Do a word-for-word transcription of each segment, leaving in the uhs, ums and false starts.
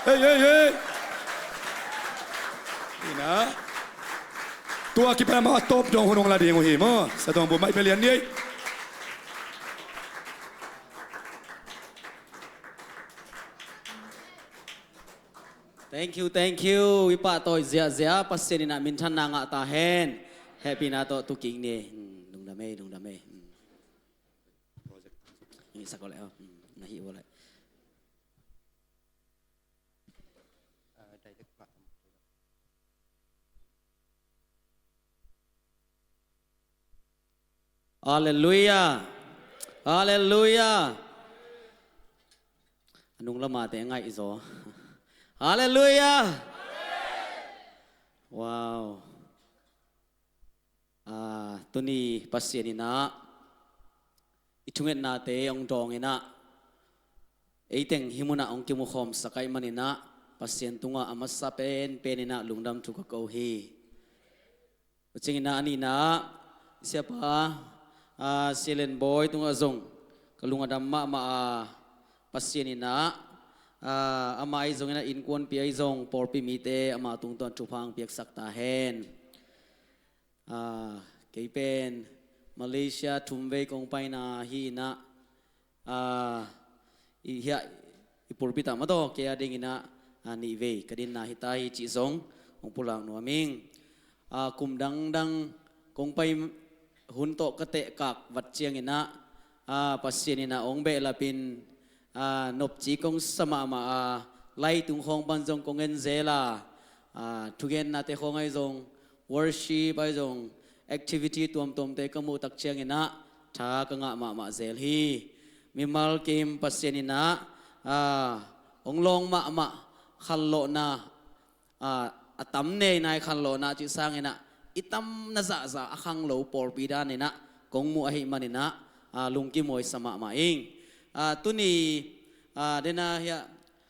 Hei, hei, hei. Ina. Tua kipan a mah a tawp dong hun hong la ding uh hi maw. Sa dong bu mai pelian ni ei. Thank you, thank you. I pahtawi ziahziah, Pasian in a minthanna ngah ta hen. Hehpihna tawh tu kik ni. Hmm, lungdam ei, lungdam ei. Hmm. Ngisak aw leh, aw. Hmm, na hih aw leh. Halleluia. Halleluia. A nung lamate a ngaih zaw. Halleluia. Wow. Ah, tuni Pasian in a i thungetnate hong dawng in a, eiteng hih munah hong kimukhawmsak ahih manin a, Pasian tungah a masa penpen in a lungdam thu ka ko hi. Tua ciangin a, a nihna ah, siapa, ah, Sia Lian Bawi tungah zong ka lung a dam mahmah a, Pasian in a, ah, amah ahi zongin a, innkuanpih ahi zong, pawlpi mite ama tungtawn thupha hong piaksak ta hen. Ah, kei pen Malaysia thumvei kong paina hi in a, ah, i hiah i pulpit ah mah tawh kei a dingin a, ah, nihvei ka dinna hi ta hi cih zong hong pulak nuam ing. Ah, kum dangdang kong pai hun tawh ka tehkak vat ciangin a, ah, Pasian in a hong behlap in, ah, nopci kong sa mahmah a, lai tung khawng pan zong kong en zel a, ah, thugennate khawng ahi zong, worship ahi zong, activity tuamtuamte ka muh tak ciangin a, tha ka ngah mahmah zel hi. Mimal kim Pasian in a, ah, hong lawng mahmah khanlawhna, ah, a tam nei nai khanlawhna cih sangin a, i tamna zahzah a khanglo pawlpi dan in a kong muh ahih manin a, ah, lungkim huai sa mahmah ing. Ah, tuni, ah, dena hiah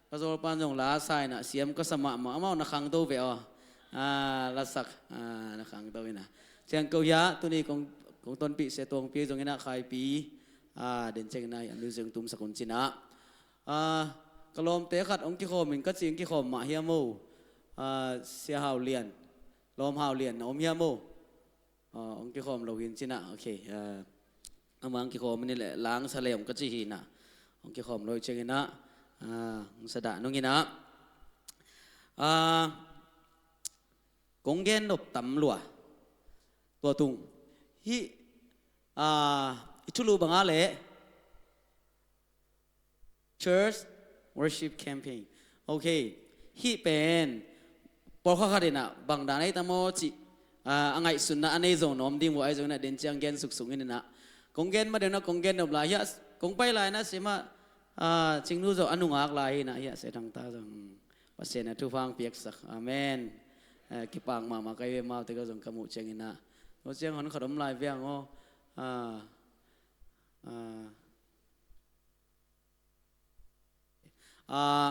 ka zawlpan zong la sa in a, siam ka sa mahmah, amau na khangto ve aw. Ah, lasak, ah, na khangto in a. Ciang ko hiah, tuni kong, kong tonpih Sia Tuangpi zongin a, Khaipi, ah, den ciangin a hiah music tumsak un cin a. Ah, ka lawmte khat hong kikhawm in ka cih hong kikhawm mah hiam aw? Ah, Sia Hau Lian, Lawm Hau Lian na om hiam aw? Ah, hong kikhawm lo hi in cin a, ok. Ah, amah hong kikhawm in leh, langsa lei om ka cih hi in a. Hong kikhawm lo hi ciangin a, ah, hong sa dah nung in a. Ah, kong gen nop tam lua. Tua tung. Hih, ah, i thulu bang a leh Church Worship Campaign. Ok. Hih pen pawlkhat khat in a bang dan ei tam aw cih, ah, a ngaihsutna a nei zo nuam ding uh ahi zongin a, den ciang gen suksuk in a. Kong gen ma den a, kong gen nop lai hiah, kong pai lai in a, sia mah, ah, Cingnu zong a nungak lai hi in a, hiah Sia Thang Ta zong, hmm, Pasian in a thupha hong piaksak. Amen. Ah, kipak mahmah ka hi ve, amaute ka zong ka muh ciangin a. Tua ciang hon khat om lai viang aw. Ah, ah. Ah,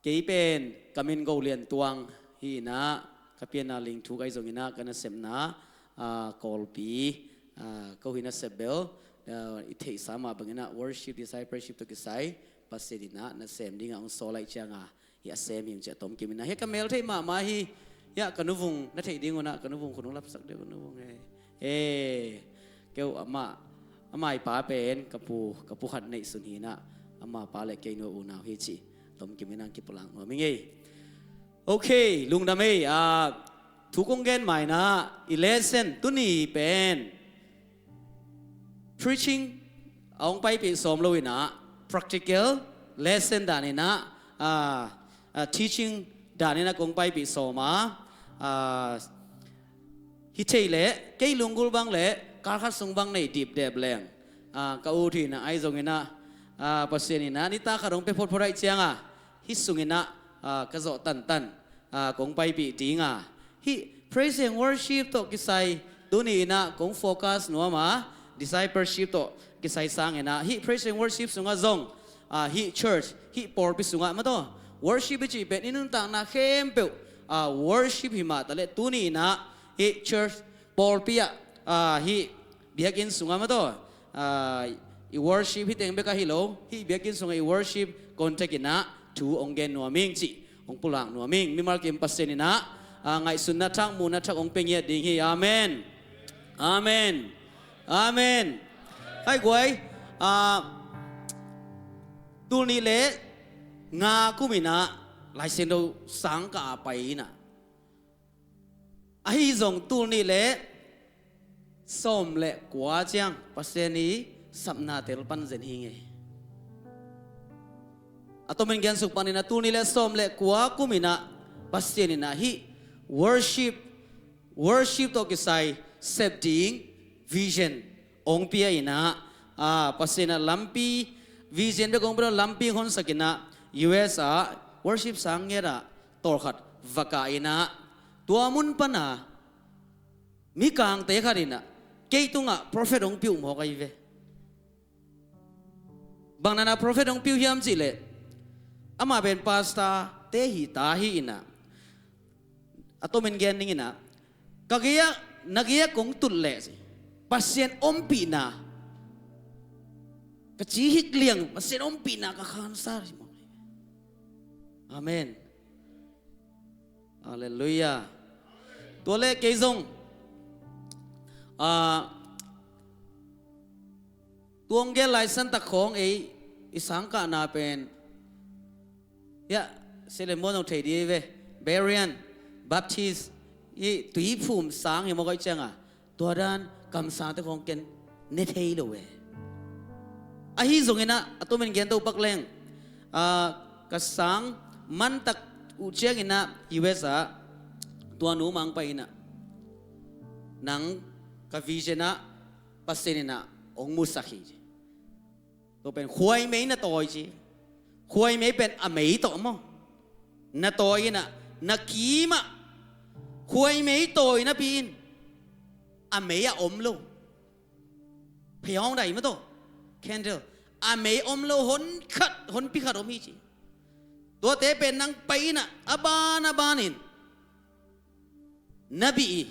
kei pen ka min Go Lian Tuang hi in a, ka pianna Ling Thuk ahi zongin a, ka nasepna, ah, Kawlpi, ah, ko hi nasep bel, ah, i theihsa mah bangin a worship discipleship tawh kisai Pasian in a nasem ding a hong sawl ahih ciang a, hiah sem hi ung ci a, tomkim in a. Hiah ka mel theih mahmah hi. Hiah ka nuvung na theih ding un a, ka nuvung khun hong lapsak ding, ka nuvung he. Eh, keu amah, amah i pa pen ka pu, ka pu khat neihsun hi in a, ama pa le kei nu a unau hi ci. Tomkim in a hong kipulak nuam ing ei. Ok, lungdam ei. Ah, thu kong gen mai in a, i lesson tuni pen preaching a hong paipih sawm lo in a, practical lesson dan in a, ah, ah, teaching dan in a kong paipih sawm a, ah, hi thei leh, kei lunggulh bang le kalkhat sung bang nei dipdep leng, ah, ka ut hi in a, ahi zongin a, ah, Pasian in a nitak khat hong pia photphot ahih ciang a, hih sungin a, ah, ka zawh tantan, ah, kong paipih ding a. Hih praise and worship tawh kisai tuni in a kong focus nuam a, discipleship tawh kisai sangin a, hih praise and worship sungah zong, ah, hih church, hih pawlpi sungah mah tawh, worship i cih pen i nuntakna khempeuh, ah, worship hi mah taleh, tuni in a hih church pawlpi ah, ah, hih biakinn sungah mah tawh, ah, i worship hih teng bek ahi lo, hih biakinn sungah i worship contact in a, thu hong gen nuam ing cih hong pulak nuam ing. Mimal kim Pasian in ah, ah, ngaihsutna thak, muhna thak hong pia ngiat ding hi. Amen. Amen. Amen. Hai guai, ah, tul nih le nga kum in ah Lai Siangtho sang kah a pai in ah, ahi zong tul nih le sawm le kua ciang Pasian i sapna tel pan zen hi ngei. A tomin gen suk panin ah tul nih le sawm le kua kum in ah Pasian in ah hih worship, worship tawh kisai sep ding vision hong pia in ah, ah, Pasian in ah lampi, vision bek hong pia lo, lampi hong honsak in ah U S ah worship sang ngiat ah tawlkhat va kah in ah, tua mun pan ah mikangte khat in ah kei tungah prophet hong pia uh mawk ahi ve. Bang dan a prophet hong pia uh hiam cih leh, amah pen pastor te hi ta hi in ah, a tomin gen ning in ah, ka gei ah, na gei ah kong tut leh ci, Pasian ompihna, ka ci hik liang, Pasian ompihna ka khansa hi mawk. Amen. Halleluiah. Tua leh kei zong, ah, tua hong gen lai santak khawng ei i sangkahna pen, hiah, Solomon zong thei dih ve, Berean, Baptist, i tuiphum sang hi mawk ahih ciangah, tua dan kamsangte khawng ken ne thei lo e. Ahi zongin ah, a tomin gen to pak leng, ah, ka sang mantak uh ciangin ah U S ah tua nu mang pai in ah, nang ka vision ah Pasian in ah hong musak hi. Tua pen khuaimei na tawi ci. Khuaimei pen a mei tawh maw, na tawi in ah, na kim ah khuaimei tawi napi in a mei a om lo. Pheiawng dai maw tawh, candle, a mei om lo, hon khat, hon pi khat om hi ci. Tuate pen nang pai in ah, a ban a ban in na bih hi.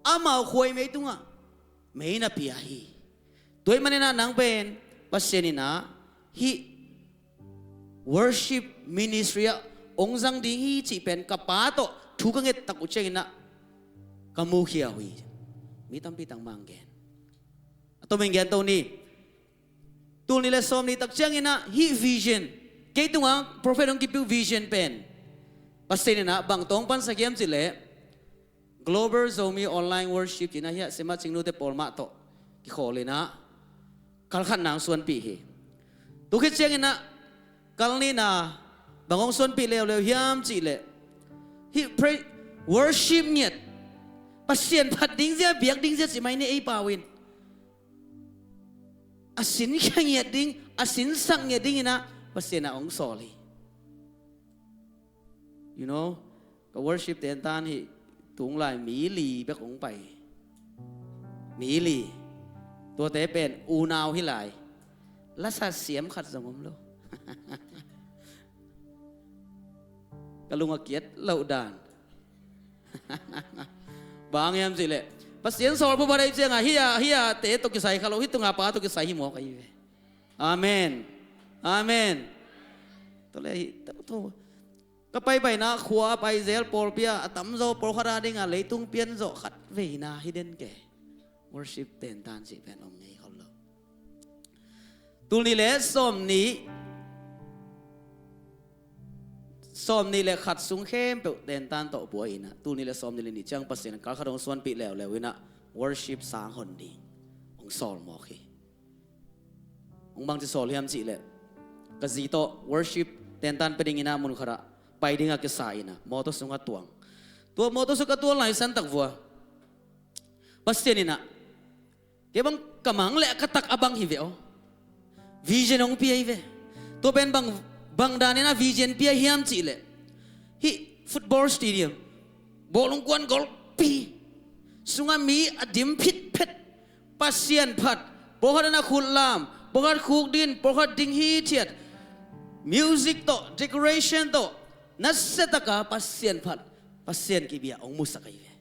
Amau khuaimei tungah mei na pia hi. Tua ahih manin ah nang pen Pasian in ah hih worship ministry ah hong zang ding hi cih pen ka pa tawh thu ka nget tak uh ciangin ah ka mukhia uh hi. Mi tampi tak mang gen. A tomin gen to ni. Tul nih le sawm nih tak ciangin ah hih vision, kei tungah prophet hong kipia uh vision pen Pasian in ah bang tawh hong pansak hiam cih leh, Global Zomi Online Worship ci-in ah hiah Siamah Cing Nu te pawl mah tawh kikhawl in ah kal khat nang suanpih hi. Tua khit ciangin ah kal nihna bang hong suanpih leuleu hiam cih leh, hih pra-, worship ngiat, Pasian phat ding zia, biak ding zia cih mai ni ei pau in, a sinkhia ngiat ding, a sinsak ngiat dingin ah Pasian ah hong sawl hi. You know, ka worship tentan hi tung lai mi li bek hong pai. Mi li. Tuate pen unau hi lai. Lasa siam khat zong om lo. Ka lung a kiat loh dan. Bang hiam cih leh, Pasian sawl pha pha dai ciangah hih a, hih a te tawh kisai kha lo, hih tunga pa tawh kisai hi mawk ahi ve. Amen. Amen. Tua leh hih, tua, tua. Ka paipaina khua a pai zel pawlpi ah a tamzaw pawlkhat a dingah leitung pianzawh khat veina hi den ke. Worship tentan cih pen om ngei khol lo. Tul nih le sawm nih, sawm nih le khat sung khempeuh tentan tawh buai in ah, tul nih le sawm nih le nih ciang Pasian kal khat hong suanpih leuleu in ah worship sang hon ding hong sawl mawk hi. Hong bangci sawl hiam cih leh, ka zi tawh worship tentan pia dingin ah mun khat ah pai dingah kisa in ah mawtaw sungah tuang. Tua mawtaw sungah tuang lai santak vua, Pasian in ah, kei bang ka mang leh ka tak a bang hi ve aw. Vision hong pia hi ve. Tua pen bang, bang danin ah vision pia hiam cih leh, hih football stadium, bawlung kuan golpi sungah mi a dim phitphet, Pasian phat, pawlkhat in a khut lam, pawlkhat khuk din, pawlkhat ding hithiat, music tawh, decoration tawh, nasia taka Pasian phat, Pasian kibia hong musak ahi ve.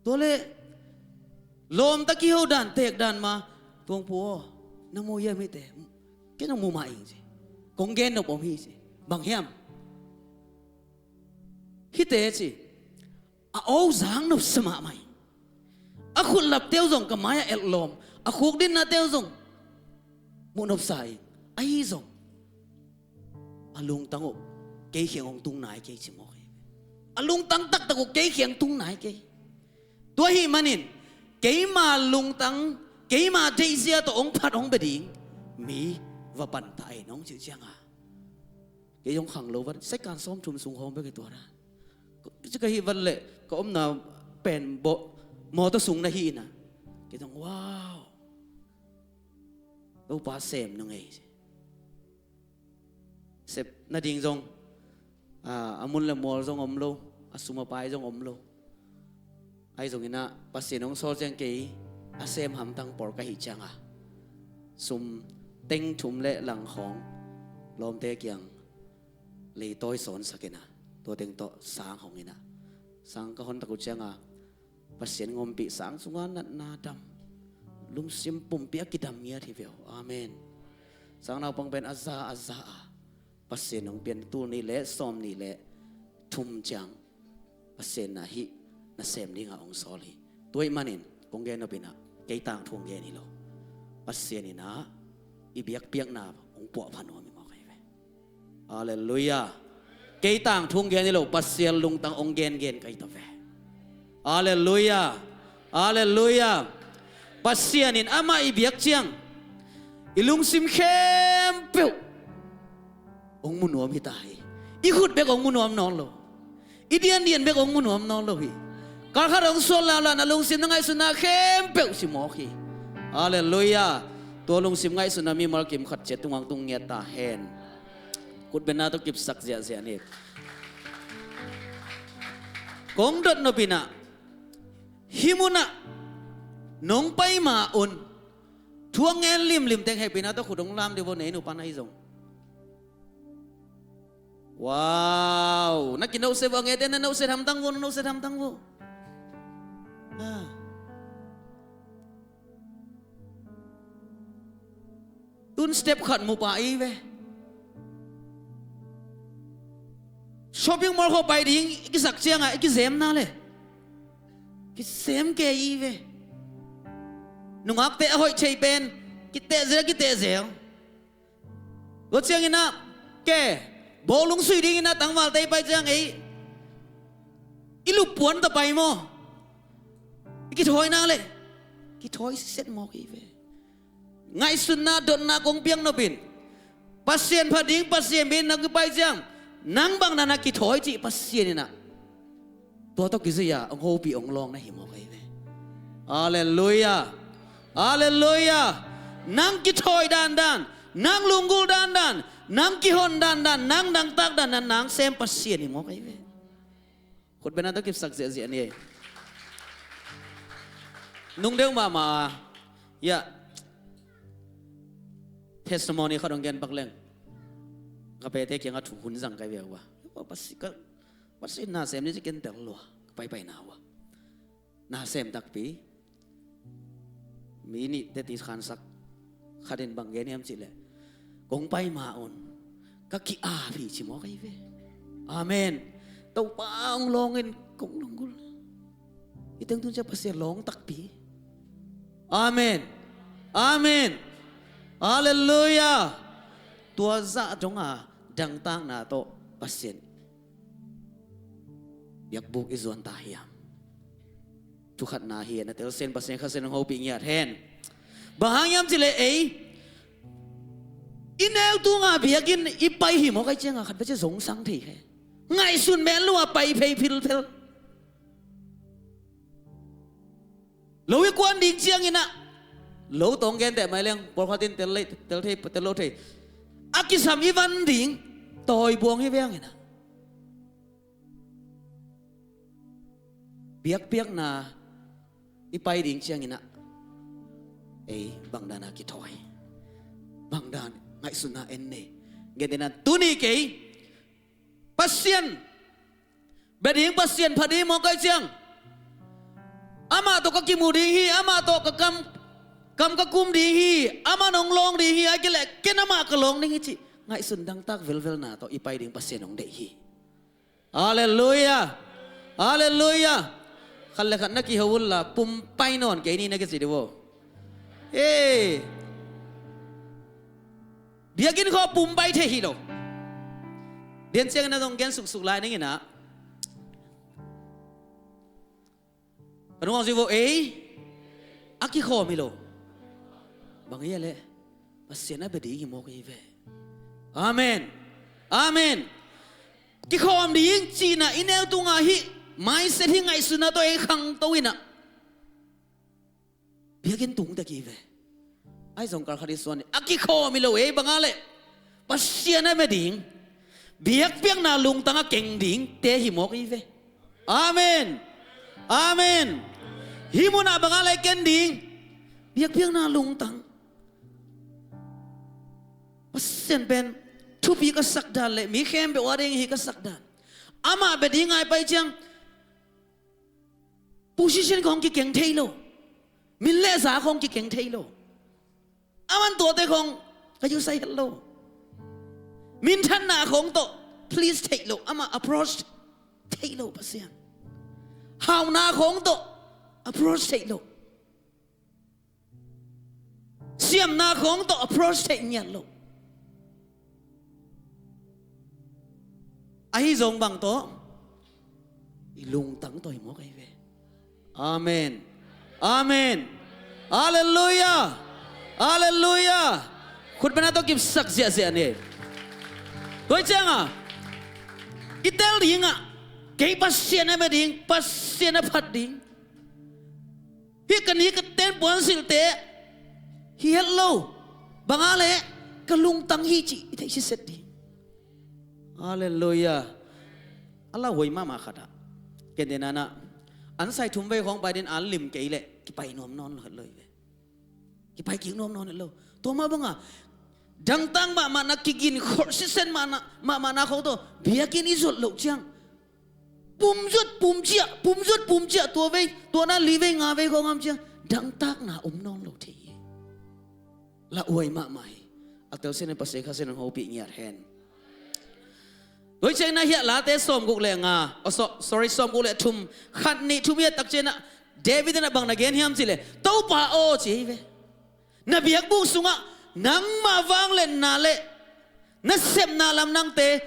Tua leh lawmta kiho dan, teek dan ma, Tuangpu aw, na mu hiam hihte? Kei nong mu mah ing ci. Hong gen nop om hi ci. Bang hiam? Hihte ci, a aw zang nopsa mahmah hi. A khutlapte uh zong ka mai-ah elhlawm, a khukdinnate uh zong muh nopsa hi. Ahi zong a lungtang uh kei kiang hong tung nai kei ci mawk hi. A lungtang taktak uh kei kiang tung nai kei. Tua ahih manin keima lungtang, keima deihzia tawh hong phat hong bia ding mi va pantah ei, nong cih cianga, kei zong khanglo vat, saikan sawmthum sung khawng bek hi tua dan. Ci ka hih vat leh ka omna pen bawh mawtaw sung na hi inah, kei zong, wow, Topa sem nung ei. Sep nading zong, a, a mun le mual zong om lo, a sum a pai zong om lo. Ahi zonginah Pasian hong sawl ciang kei a sem hamtang pawl ka hih cianga, sum teng thum le lang khawng lawmte kiang leitawi sawnsak inah, tua teng tawh sang hong inah, sang ka hontak uh cianga, Pasian in hong ompih, sang sunga natna dam, lungsim pumpi a kidam ngiat hi ve uh. Amen. Sang naupang pen a za a za a, Pasian hong pian tul nih le sawm nih le thum ciang Pasian in ah hih nasem dinga hong sawl hi. Tua ahih manin kong gen nop inah kei tangthu hong gen hi lo. Pasian inah i biakpiakna hong puahpha nuam hi mawk ahi ve. Halleluiah. Kei tangthu hong gen hi lo, Pasian lungtang hong gengen ka hi ta ve. Halleluiah. Halleluiah. Pasian in amah i biak ciang i lungsim khempeuh hong mu nuam hi ta hi. I khut bek hong mu nuam nawn lo. I diandian bek hong mu nuam nawn lo hi. Kalkhat hong suan laulan a lungsim na ngaihsutna khempeuh si mawk hi. Halleluiah. Tua lungsim ngaihsutna mimal kim khat ciat tungah hong tung ngiat ta hen. Khutbetna tawh kipsak ziahziah ni. Kong dot nop inah, hih munah nong pai ma un, thu a ngen limlim teng hehpihna tawh khut hong lam dih vo, nei nupa na hi zong. Wow, na kinohset uh a ngete na nohset hamtang vo, na nohset hamtang vo. Ah. Tun step khat mu pah i ve. Shopping mall khawng pai ding i kisak ciangah i kizemna le kizem kei i ve. Nungakte a hoih thei pen kiteh zel, kiteh zel. Tua cianginah ke, bawlung sui dinginah tangvalte i pai ciang ei i luppuan ta pai maw? I kithawi nak le kithawi siset mawk i ve. Ngaihsutna, dotna kong piak nop in, Pasian pha ding, Pasian biakinn na kipai ciang nang bang na na kithawi cih Pasian inah tua tawh kizui-a hong hopih hong lawng na hi mawk ahi ve. Halleluiah. Halleluiah. Nang kithawi dandan, nang lunggulh dandan, nang kihon dandan, nang dangtak dandan, nang sem Pasian hi mawk ahi ve. Khutbetna tawh kipsak ziahziah ni. Nung deuh mahmah a, ya, testimony khat hong gen pak leng, ka pete kiangah thu hun zang kai ve uh a, Pasian, ka, Pasian nasem ni ci ken tel lua, ka paipaina uh a. Nasem takpi. Mi nih teti khansak khat in bang gen hiam cihleh, kong pai ma un ka ki-ap hi ci mawk ahi ve. Amen. Topa hong lawng in kong lunggulh. I teng tun cia Pasian lawng takpi. Amen. Amen. Halleluiah. Tua zah dong a dangtakna tawh Pasian biakbuk i zuan ta hiam? Thukhatna hi a, na telsiam Pasian Kha Siangtho in hong hopih ngiat hen. Bang hang hiam cihleh ei i neu tunga biakinn i pai hi mawk ahi cianga khat bek cia zongsang thei hen. Ngaihsun men lua pai phei philphel. Lo i kuan ding cianginah lo tawng genteh mai leng, pawlkhat in tel lei, tel thei, tel lo thei. A kisam i van ding tawi buang hi ve hanginah. Biakpiakna i pai ding cianginah ei bangdana kithawi, bangdan ngaihsutna en nei. Gentehna tuni kei Pasian bia ding, Pasian pha ding mawk ahi ciang, amah tawh ka kimu ding hi, amah tawh ka kam, kam ka kum ding hi, amah nong lawng ding hi, a kileh ken amah ka lawng ding hi cih ngaihsun dangtak velvelna tawh i pai ding Pasian hong deih hi. Halleluiah. Halleluiah. Khat le khat na kiho unla, pumpai nawn kei ni na kici dih vo. Hei, biakinn khawng pumpai thei hi lo. Lian ciangin a zong gen suksuk lai ning inah, ka nung hong ci vo, ei, a kikhawm hi lo. Bang hi a leh, Pasian a bia ding hi mawk hi ve. Amen. Amen. Kikhawm ding cihna i neu tungah hih mindset, hih ngaihsutna tawh ei khangto inah, biakinn tung tek hi ve. Ahi zong kal khat i suan hi, a kikhawm hi lo ei, bang a leh, Pasian a bia ding, biakpiakna lungtang a keng dingte hi mawk hi ve. Amen. Amen. Hih munah bang a leh ken ding, biakpiakna lungtang. Pasian pen thupi ka sak dan le mi khempeuh a ding hi ka sak dan. Amah bia ding ngai pai ciang, position khawng kikeng thei lo. Min le za khawng kikeng thei lo. Aman tuate khawng ka yusai het lo. Minthanna khawng tawh please theih lo. Amah approach theih lo Pasian. Hauna khawng tawh approach theih lo. Siamna khawng tawh approach theih ngiat lo. Ahi zong bang tawh, i lungtang tawh hi mawk ahi ve. Amen. Amen. Halleluiah. Halleluiah. Khutbena tawh kipsak ziahziah ni. Tua hi ciangah i tel dingah, kei Pasian a bia ding, Pasian a phat ding. Hih ka ni ka ten puansilhte hi het lo. Bang a leh, ka lungtang hi cih i theih siset ding. Halleluiah. A lauhuai mahmah khatah, ken te nanah, an sai thum vei khawng pai ding, an lim kei leh kipai nuam nawn lo het lo hi ve. Kipai kik nuam nawn het lo. Tua mah bangah dangtak mahmahna, kigin kholh siset mahmahna khawng tawh biakinn i zuat loh ciang, pumzuat pumciah, pumzuat pumciah, tua vei, tua na li vei nga vei khawng a om ciang, dangtakna om nawn lo thei hi. Lauhuai mahmah hi. A telsiam in Pasian Kha Siangtho hong hopih ngiat hen. Tua hi ciangin ah hiah Late sawmguk le nga, oh, so-, sorry, sawmguk le thum, khat nih thum hiah tak ciangin ah David in ah bang na gen hiam cih leh, Topa aw, ci hi ve. Na biakbuk sungah nangmah vangliatna le na sepna lamdangte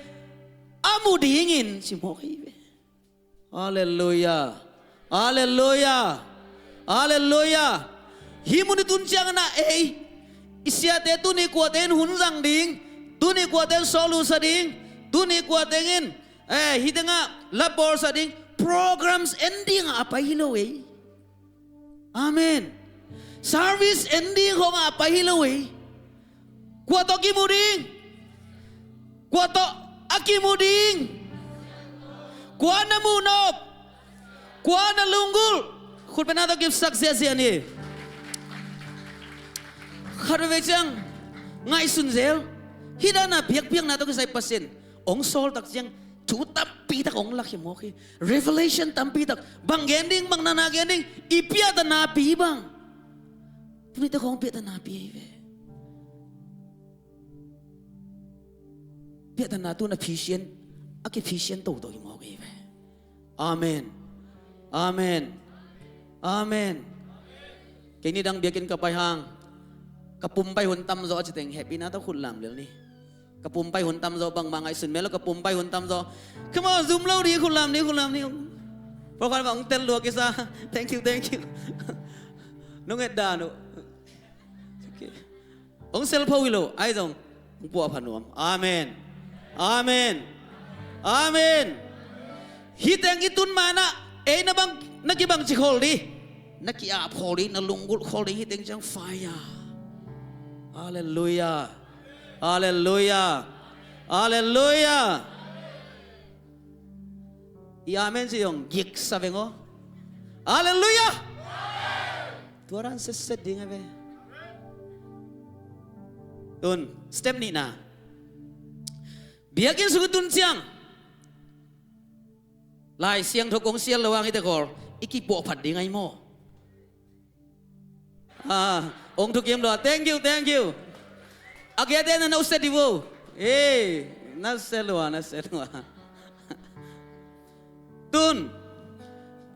a mu dingin, ci mawk hi ve. Halleluiah. Halleluiah. Halleluiah. Hih mun i tun ciangin ah ei, i siate tuni kuate in hun zang ding, tuni kuate in sawlsa ding, tuni kuate in, eh, hih tengah la bawlsa ding, programs en dingah a pai hi lo ei. Amen. Service en ding khawngah a pai hi lo ei. Kua tawh kimu ding? Kua tawh a kimu ding? Kua na muh nop? Kua na lunggulh? Khutbena tawh kipsak ziahziah ni. Khat veivei ciang ngaihsun zel. Hih dan a biakpiakna tawh kisai Pasian hong sawl tak ciang thu tampi tak hong lak hi mawk hi. Revelation tampi tak. Bang gen ding, bang na na gen ding, i piahtana pi bang. Tuni te khawng piahtana pi ahi ve. Piahtana tun a phisian, a kiphisian toto hi mawk ahi ve. Amen. Amen. Amen. Kei ni dang biakinn ka pai hang, ka pum pai hun tamzaw a ci teng hehpihna tawh khut lam lel ni. Ka pum pai hun tamzaw, bangmah ngaihsun mel lo, ka pum pai hun tamzaw. Come on, zum lo ni, khut lam ni, khut lam ni. Pawlkhat bang hong tel lua kisa. Thank you, thank you. Nong et dan uh. Okay. Hong selpho hi lo, ahi zong hong puahpha nuam. Amen. Amen. Amen. Hih teng i tun manah ei na bang, na kibang ci khol dih, na ki-ap khol dih, na lunggulh khol dih, hih teng ciang fire. Halleluiah. Halleluiah. Halleluiah. I amen ci zong giksa veng aw. Halleluiah. Tua dan setset ding a ve. Tun step nihna, biakinn sung i tun ciang Lai Siangtho kong sial lo hang i te khawl i kipuahphat ding ahi maw? Ah, hong thukim lua. Thank you, thank you. A kiate na na uset dih vo. Ei, na se lua, na se lua. Tun,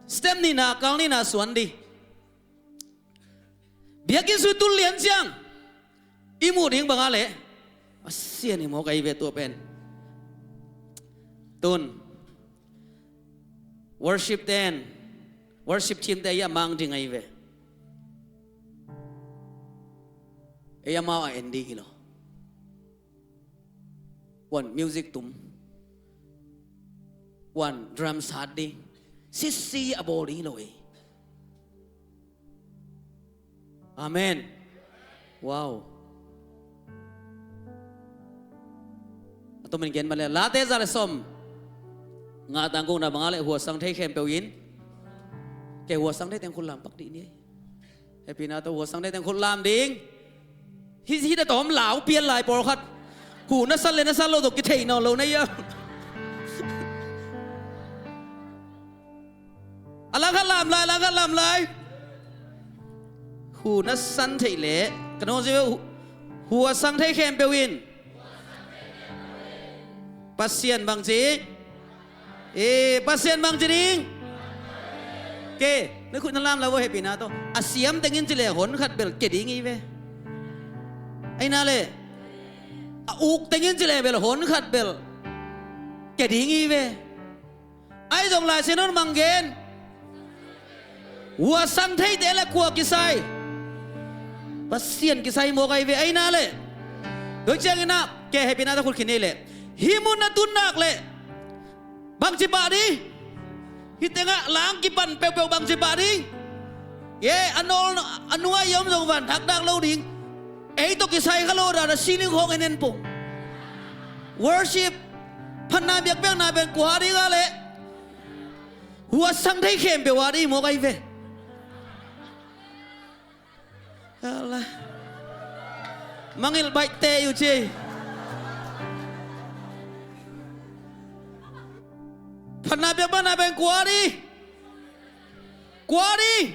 step nihna, kal nihna suan dih. Biakinn sung tul lian ciang i muh ding bang a leh Pasian i mawk ahi ve tua pen. Tun, worship ten, worship team te ei a mang ding ahi ve. Ei amau a en ding hi lo. Kuan music tum, kuan drum sat ding, sisi a bawl ding hi lo ei. Amen. Wow. A tomin gen mah le, Late za le sawm nga tang kong na bang a leh huasang thei khempeuh in. Kei huasang thei teng khut lam pak dih ni. Hehpihna tawh huasang thei teng khut lam ding. Hi, hi na tawm lau pian lai pawlkhat. Hu na san le na san lo tawh kithei nawn lo na ia. A langkhat lam lai, a langkhat lam lai. Hu na san theih leh ka nuam zi hu, huasang thei khempeuh in Pasian bangci, e, Pasian bangci ding. Ke, na khut na lam la vo, hehpihna tawh. A siam tengin ci leh hon khat bel ke ding hi ve. Aina le, a uk tengin ci leh bel hon khat bel ke ding hi ve. Ahi zong Lai Siangtho in bang gen? Huasang theite le kua kisai? Pasian kisai mawk ahi ve. Aina le, tua ciangin ah, ke hehpihna tawh khut khin ni le, hih mun na tun nak le bangci pah ding? Hih tengah lang kipan peuhpeuh bangci pah ding? Ye, a nawl, a nuai i om zong van thak dak lo ding. Ei tawh kisai kha lo dan a sining khawng en en pong. Worship, phatna biakpiakna pen kua ding a leh? Huasang thei khempeuh a ding mawk ahi ve. Alah. Mangilh baihte uh ci. Phatna biakpiakna pen kua ding? Kua ding?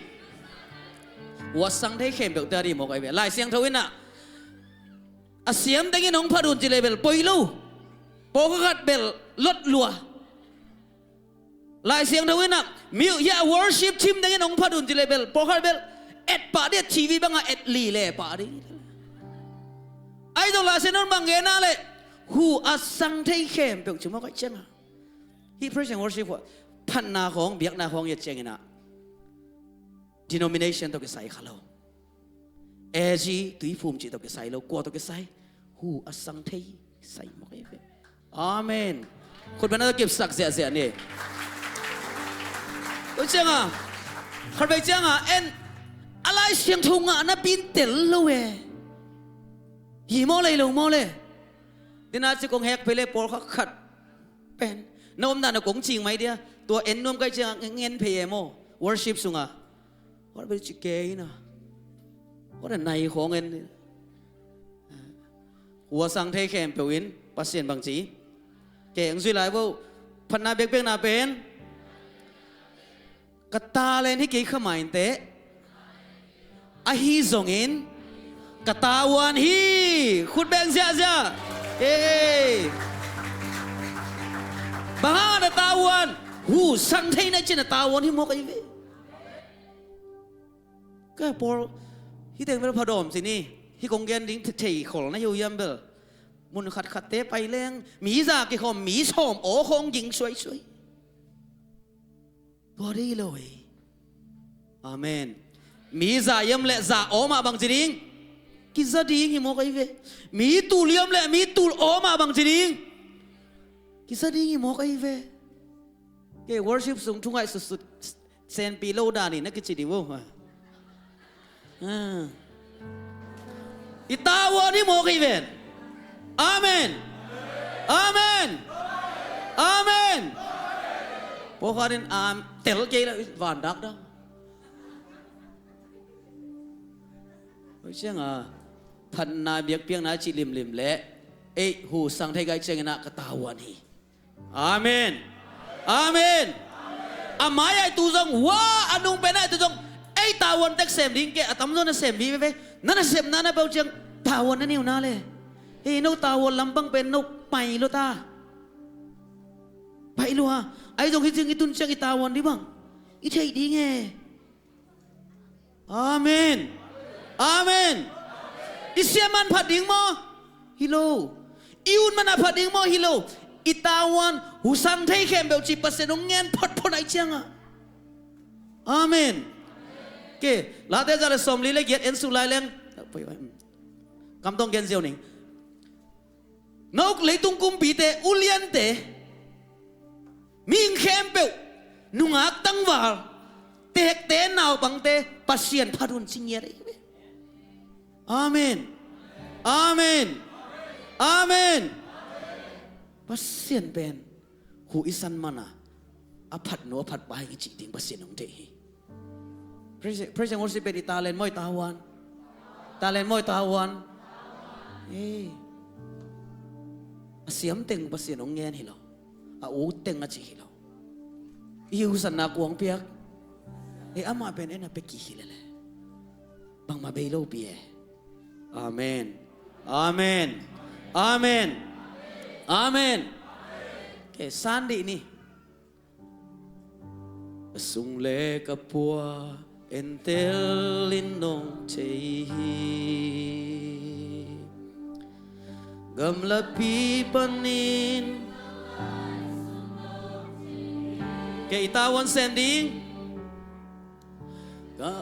Huasang thei khempeuh te a ding mawk ahi ve. Lai Siangtho in ah, a siam tengin hong phat un ci leh bel poi lo. Pawlkhat bel lot lua. Lai Siangtho in ah, mi, ya, worship team tengin hong phat un ci leh bel pawlkhat bel et pah ding, TV bangah et li le pah ding. Ahi zong Lai Siangtho in bang gen a leh, huasang thei khempeuh ci mawk ahi ciangah. Hih praise and worship, phatna khawng, biakna khawng i et ciangin ah, denomination tawh kisai kha lo. AG, Tuiphum cih tawh kisai lo, kua tawh kisai? Huasang thei sai mawk ahi ve. Amen. Khut beng na tawh kipsak ziahziah ni. Tua ciangah, khatvei ciangah en, a Lai Siangtho ngah napi in tel lo e. Hi maw lei lo maw le? Tina ci kong hek phei le pawlkhat khat pen na omdan a kong cing mai dia. Tua en nuam ka hih ciangah ngen phei e maw? Worship sungah. What about you, kei na? What a nai khawng en. Huasang thei khempeuh in Pasian bangci. Kei ang zui lai vo. Phatna biakpiakna pen. Ka talent hi kei kha mai inteh. Ahi zongin ka tavuan hi. Khut beng ziahziah. Hey. Bang hang na tavuan? Huasang thei na cih na tavuan hi mawk ahi ve. Ka pawl, hih teng bel phadawm ci ni. Hih kong gen ding thei khol na hi uh hiam bel? Mun khatkhatte pai leng mi za kikhawm, mi sawm aw khawng ging suaisuai. Tua dei lo hi. Amen. Mi za hiam le za aw mah bangci ding? Kiza ding hi mawk ahi ve. Mi tul hiam le mi tul aw mah bangci ding? Kiza ding hi mawk ahi ve. Kei worship sung thu ngaih sutsut, senpi lo dan hi na kici ding uh. Ah. I tavuan hi mawk ahi ven. Amen. Amen. Amen. Pawlkhat in am tel kei la van dakdak. Oi ciang a, phatna biakpiakna cih limlim leh ei huasang thei ka hih ciangin ah ka tavuan hi. Amen. Amen. A mai-ah i tu zong, wa, a nung pen ah i tu zong, ei tavuan tek sem ding kei, a tamzaw na sem veve. Na nasepna na peuh ciang tavuan na niuna le. Hei, no tavuan lampang pen no pai lo ta. Pai lo a. Ahi zong hih ciang i tun ciang i tavuan ding bang i theih ding e. Amen. Amen. I siam man phat ding maw? Hi lo. I ut man a phat ding maw? Hi lo. I tavuan husang thei khempeuh ci Pasian hong ngen photphot ahih ciangah. Amen. Ke, Late za le sawmli le giat en suk lai leng. Kam tawng gen ziau ning. No leitung kumpite, uliante, mihing khempeuh, nungak tangval, tekte, naupangte, Pasian phat un ci ngiat ahi ve. Amen. Amen. Amen. Pasian pen hu i san man a, a phat no, a phat pa hi i cih ding Pasian hong deih hi. Praise, praise and worship pen i talent maw, i tavuan? Talent maw, i tavuan? Ei. A siam teng Pasian hong ngen hi lo. A ut teng a ci hi lo. I husanna kua hong piak? Ei, amah pen en a pia kik hi lele. Bangmah bei lo pi e. Amen. Amen. Amen. Amen. Ke, san dih ni. Ka sung le ka pua entel in nong thei hi. Gamlapi panin. Ke, i tavuan sem ding. Ka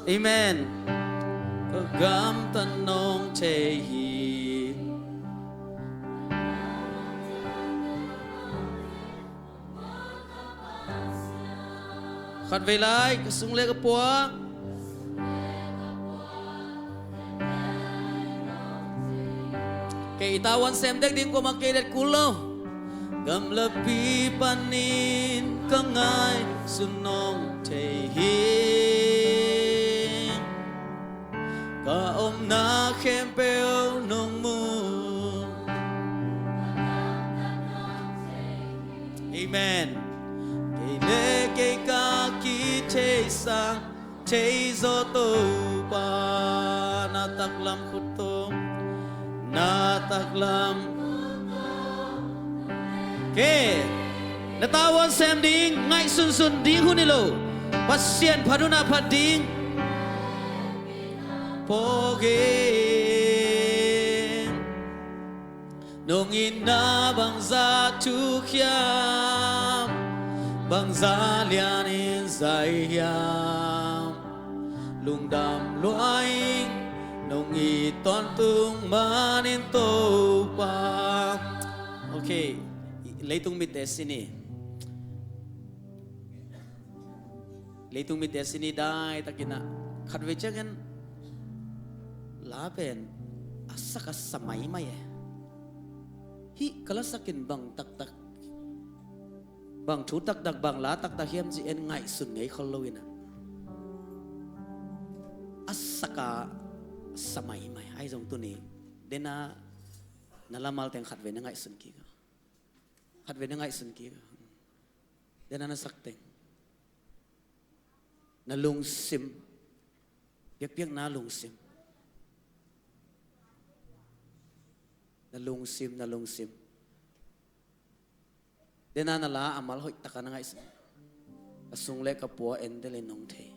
Amen. Ka gamtat nong thei hi. Khatvei lai, ka sung le ka pua. Kei i tavuan sem dek ding, kuamah kei let kul lo. Gamlapi panin ka ngaihsun nong thei hi. Ka omna khempeuh nong mu. Amen. Kei le kei ka kitheisang thei zaw Topa, na taklam khut tawh, na taklam. Ke, na tavuan sem ding, ngaihsunsun ding hun hi lo. Pasian phat hun a phat ding. Pawgin. Nong itna bangzah thuk hiam, bangzah lianin zai hiam, lungdam lua ing, nong it tawntung manin Topa. Okay, leitung mitte sin hi. Leitung mitte sin hi, daitakin ah khatvei ciangin la pen a sak a sa maimai e. Hih ka lasak in bang taktak, bang thu taktak, bang la taktak hiam ci en ngaihsun ngei khol lo in ah, a sak a sa maimai. Ahi zong tuni, den a na lamal teng khatvei na ngaihsun kik a. Khatvei na ngaihsun kik a. Den a na sak teng. Na lungsim. Biakpiakna lungsim. Na lungsim, na lungsim. Den a na la a mal hoih taka na ngaihsun. Ka sung le ka pua entel in nong thei.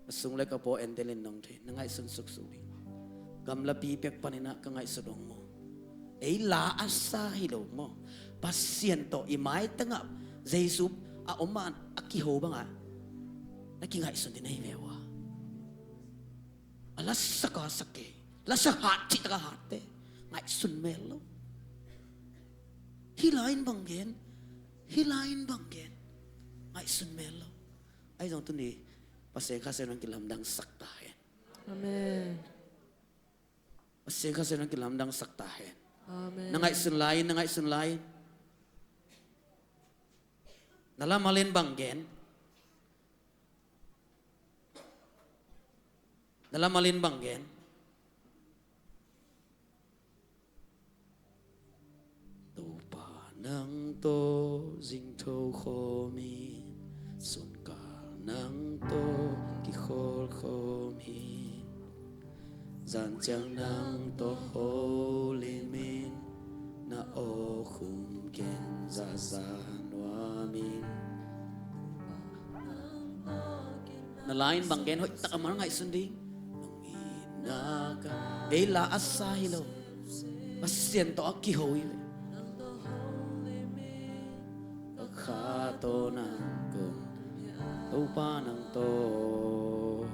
Ka sung le ka pua entel in nong thei. Na ngaihsun suksuk ding. Gamlapi pek panin ah ka ngaihsut ung maw. Ei la a sa hi lo maw. Pasian tawh i maitangah Jesu a om a, a kiho bangah na kingaihsun ding na hi ve ua. A la sak a sak kei. La sak hat cih taka hat te. Ngaihsun mel lo. Hih lai in bang gen. Hih lai in bang gen. Ngaihsun mel lo. Ahi zong tuni Pasian Kha Siangtho in kilamdang sak ta hen. Amen. Pasian Kha Siangtho in kilamdang sak ta hen. Amen. Na ngaihsun lai in, na ngaihsun lai in. Na lamal in bang gen. Na lamal in bang gen. Topa nang tawh zingtho khawm hi, sunkal nang tawh kikhawl khawm hi. Zan ciang nang tawh holim in, na aw khum ken zaza nuam in. Na la in bang gen hoih tak a mal ngaihsun ding. Nong itna ka, ei la a sa hi lo, Pasian tawh a kiho hi ve. Ka kha tawh nang kong, Topa nang tawh,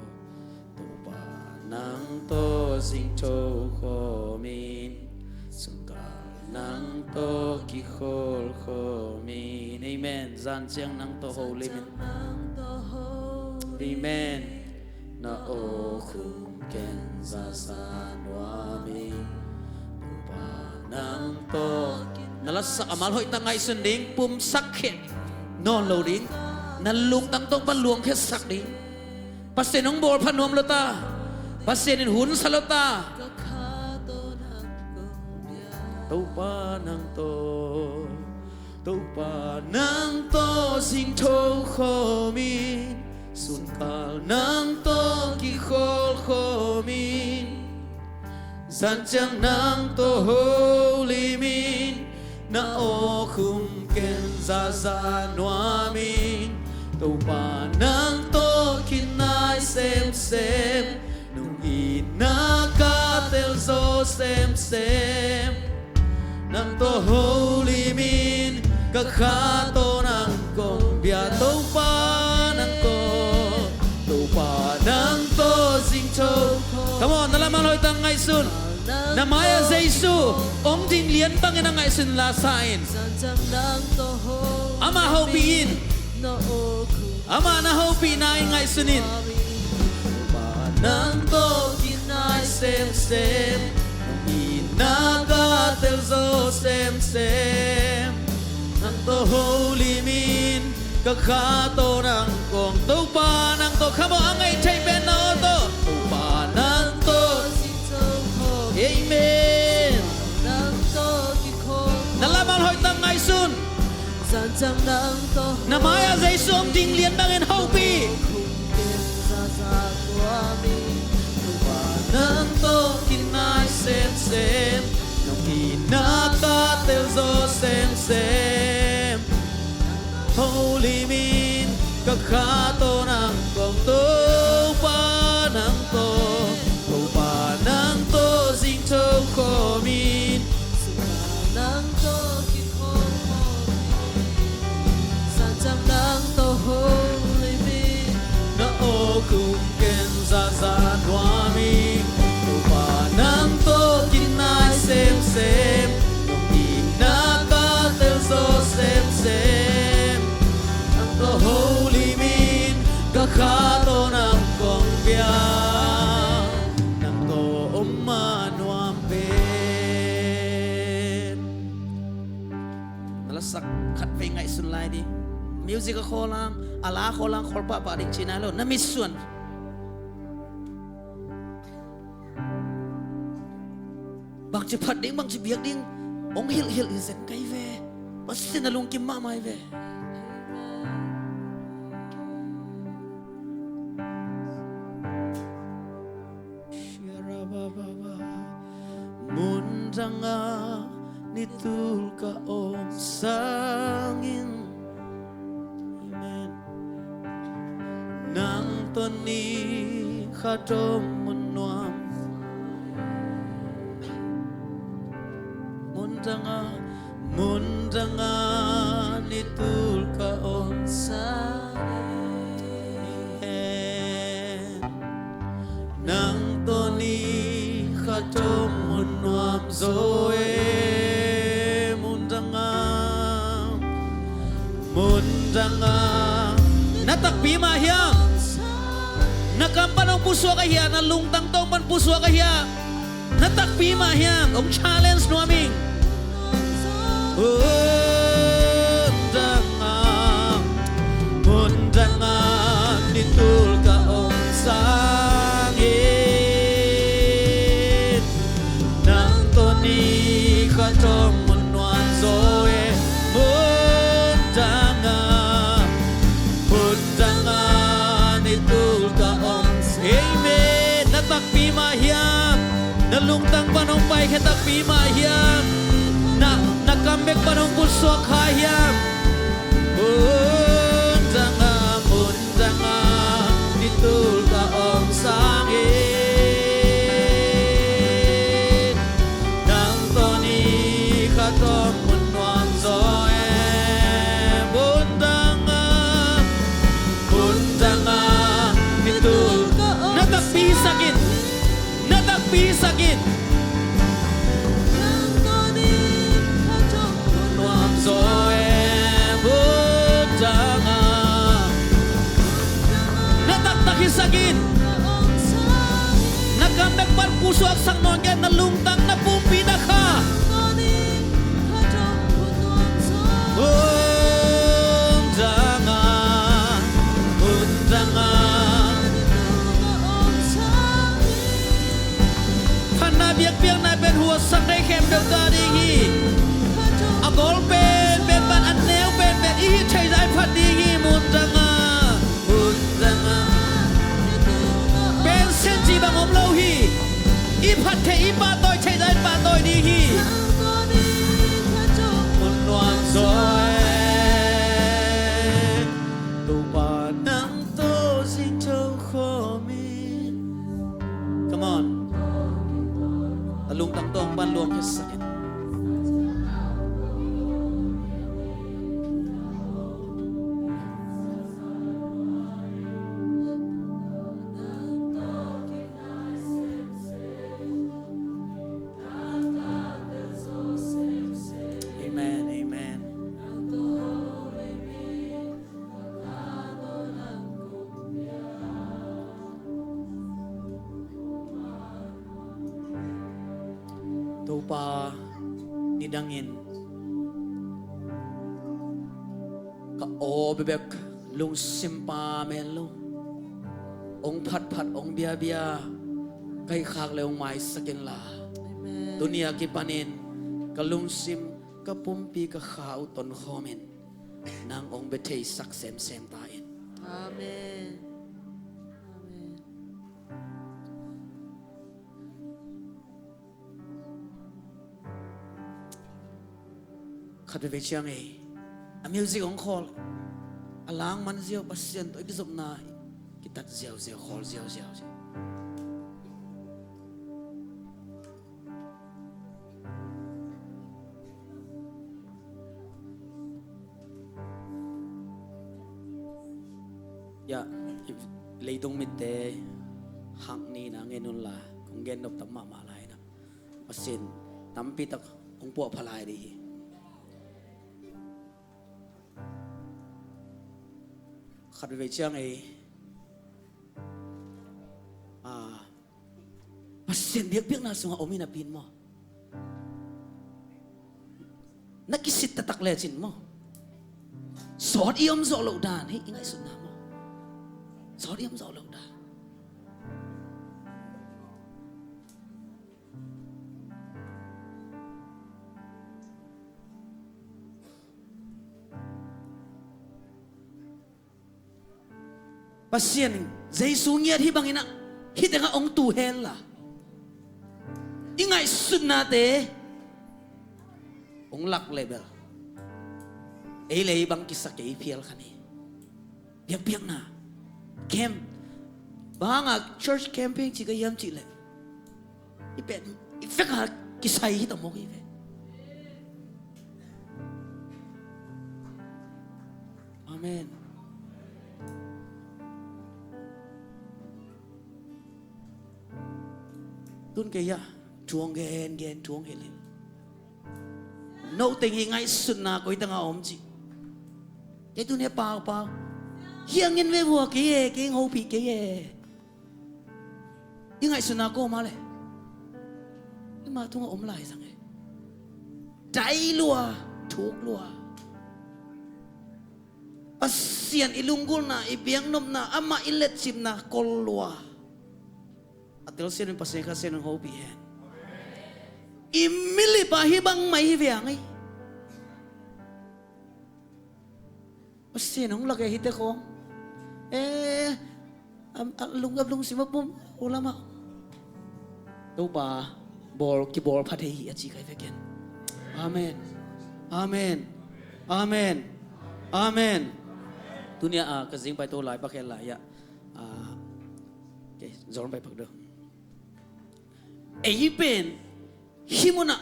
Topa nang tawh zingtho khawm in, sungkal nang tawh kikhawl khawm in. Amen. Zan ciang nang tawh holim in. Amen. Na aw khum ken zaza nuam in, Topa nang tawh. Na lasak a mal hoih tak ngaihsun ding, pumsak khia nawn lo ding. Na lungtang tawh pan luang khiasak ding. Pasian hong bawl pha nuam lo ta, Pasian in hun sa lo ta. Topa nang tawh, Topa nang tawh zingtho khawm in, sungkal nang tawh kikhawl khawm in. Zan ciang nang tawh holim in, na aw khum ken zaza nuam in. Topa nang tawh kinai semsem, nong itna ka tel zo semsem. Nang tawh holim in, ka kha tawh nang kong bia. Topa nang tawh, Topa nang tawh zingtho. Come on, na la mal hoih tak ngaihsun. Na mai-ah Jesu hong ding lian bangin a ngaihsun la sa in. Ama hopih in. Amah na hopihna in ngaihsun in. Topa nang tawh kinai semsem, nong itna ka tel zo semsem. Nang tawh holim in, ka kha tawh nang kong. Topa nang tawh, come on, a ngaih theih pen na aw tawh. Topa nang tawh. Amen. Na la mal hoih tak ngaihsun. Na mai-ah Jesu hong ding lian bangin hopih. Nang tawh kinai semsem, nong itna ka tel zo semsem. Holim in, ka kha tawh nang kong. Topa nang tawh, Topa nang tawh zingtho khawm in. Nang tawh kikhawl khawm in. Zan ciang nang tawh holim in. Na aw khum ken zaza nuam in. Topa nang tawh kinai semsem, nong itna ka tel zo semsem. Nang tawh holim in, ka kha tawh nang kong bia. Nang tawh om a nuam pen. Na lasak khat vei ngaihsun lai ding. Music a khawl hang, a la a khawl hang, khawl pahpah ding ci nai lo, na mitsuan. Bangci phat ding, bangci biak ding hong hilhhilh hi zen ka hi ve. Pasian a lungkim mahmah hi ve. Mundanga nitul ka om sangin. Amen. Nang tawh ni khat om mun nuam. Mundanga, mundanga nitul ka om sangin. Nang tawh ni khat om mun nuam zaw e. Mundanga, mundanga. Na takpi mah hiam? Na kam pan hong pusuak ahia, na lungtang tawng pan pusuak ahia? Na takpi mah hiam? Hong challenge nuam ing. Mundanga, mundanga nitul ka om sangin. Nang tawh ni khat om mun nuam zaw e. Mundanga, mundanga nitul ka om. Amen. Na takpi mah hiam? Na lungtang pan hong paikhia takpi mah hiam? Na, na kam bek pan hong putsuak kha hiam? Mundanga, mundanga, nitul ka om sangin, nang tawh ni khat om mun nuam zaw e. Mundanga, mundanga, nitul ka om. Na takpi sakin. Na takpi sakin. Nuam zaw e, mundanga. Na taktak hi sakin. Na kam bek pan putsuak sak nawn kei, na lungtang, na pumpi, na kha. Mundanga, mundanga. Phatna biakpiakna pen huatsak dei khempeuh ta ding hi. A gol penpen pan a neu penpen i hih theih zah phat ding hi. Mundanga, mundanga. Pension cih bang om lo hi. I phat theih, i pahtawi theih zah pahtawi ding hi. Mun nuam zaw e. Topa nang tawh zing tho khawm in. Come on. A lungtang tawng pan luang khe sakin. Amen, amen. Topa, nidangin ka aw bebek, lungsim pa mel lo, hong phatphat, hong biabia, ka hih khak le hong maisak inla. Amen. Tuni a kipanin ka lungsim, ka pumpi, ka kha uh tonkhawmin nang hong bia theisak semsem ta in. Amen. Amen. Khat veivei ciang ei, a music hong khawl, a langman ziau, Pasian tawh i kizopna kitat ziauziau, khawl ziauziau. Ya, leitung mitte hak nina ngen unla, kong gen nop tam mahmah lai na. Pasian tampi tak hong puah pha lai ding hi. Khat veivei ciang ei, ah, Pasian biakpiakna sungah om hi napi in maw, na kisit taktak lecin maw, sawt i om zawh loh dan hi, i ngaihsutna maw, sawt i om zawh loh dan. Pasian Jesu ngiat hi bangin ah, hih tengah hong tu hen la, i ngaihsutnate hong lak leh bel, ei le ei bang kisa kei phial kha ni. Biakpiakna camp, bang hanga church camping ci ka hiam cih leh, i pen, i vek a kisai hi ta mawk hi ve. Amen. Tun kei a, thuang gen gen, thuang hilh hilh. No teng hi ngaihsutna koi tengah om cih. Kei tun he pau pau. Hiangin ve vua kei e, kei hopih kei e. I ngaihsutna kawm a le, i ma tungah om lai zang e. Dai lua, thuk lua. Pasian i lunggulhna, i biaknopna, amah i letcipna kol lua. A telsiam in Pasian Kha Siangtho hopih hen. I milip a hi bang mai hi ve a ngei. Pasian hong lak e hite khawng. Eh, a, a lung, a lungsim a pum, u lamah. Topa, bawl, kibawl pha thei hi a ci kai vek in. Amen. Amen. Amen. Amen. Tuni-ah, ah, ka zingpaito lai, pakhen lai, ah. Ah, okay, zong pai pak do. Ei pen, hih munah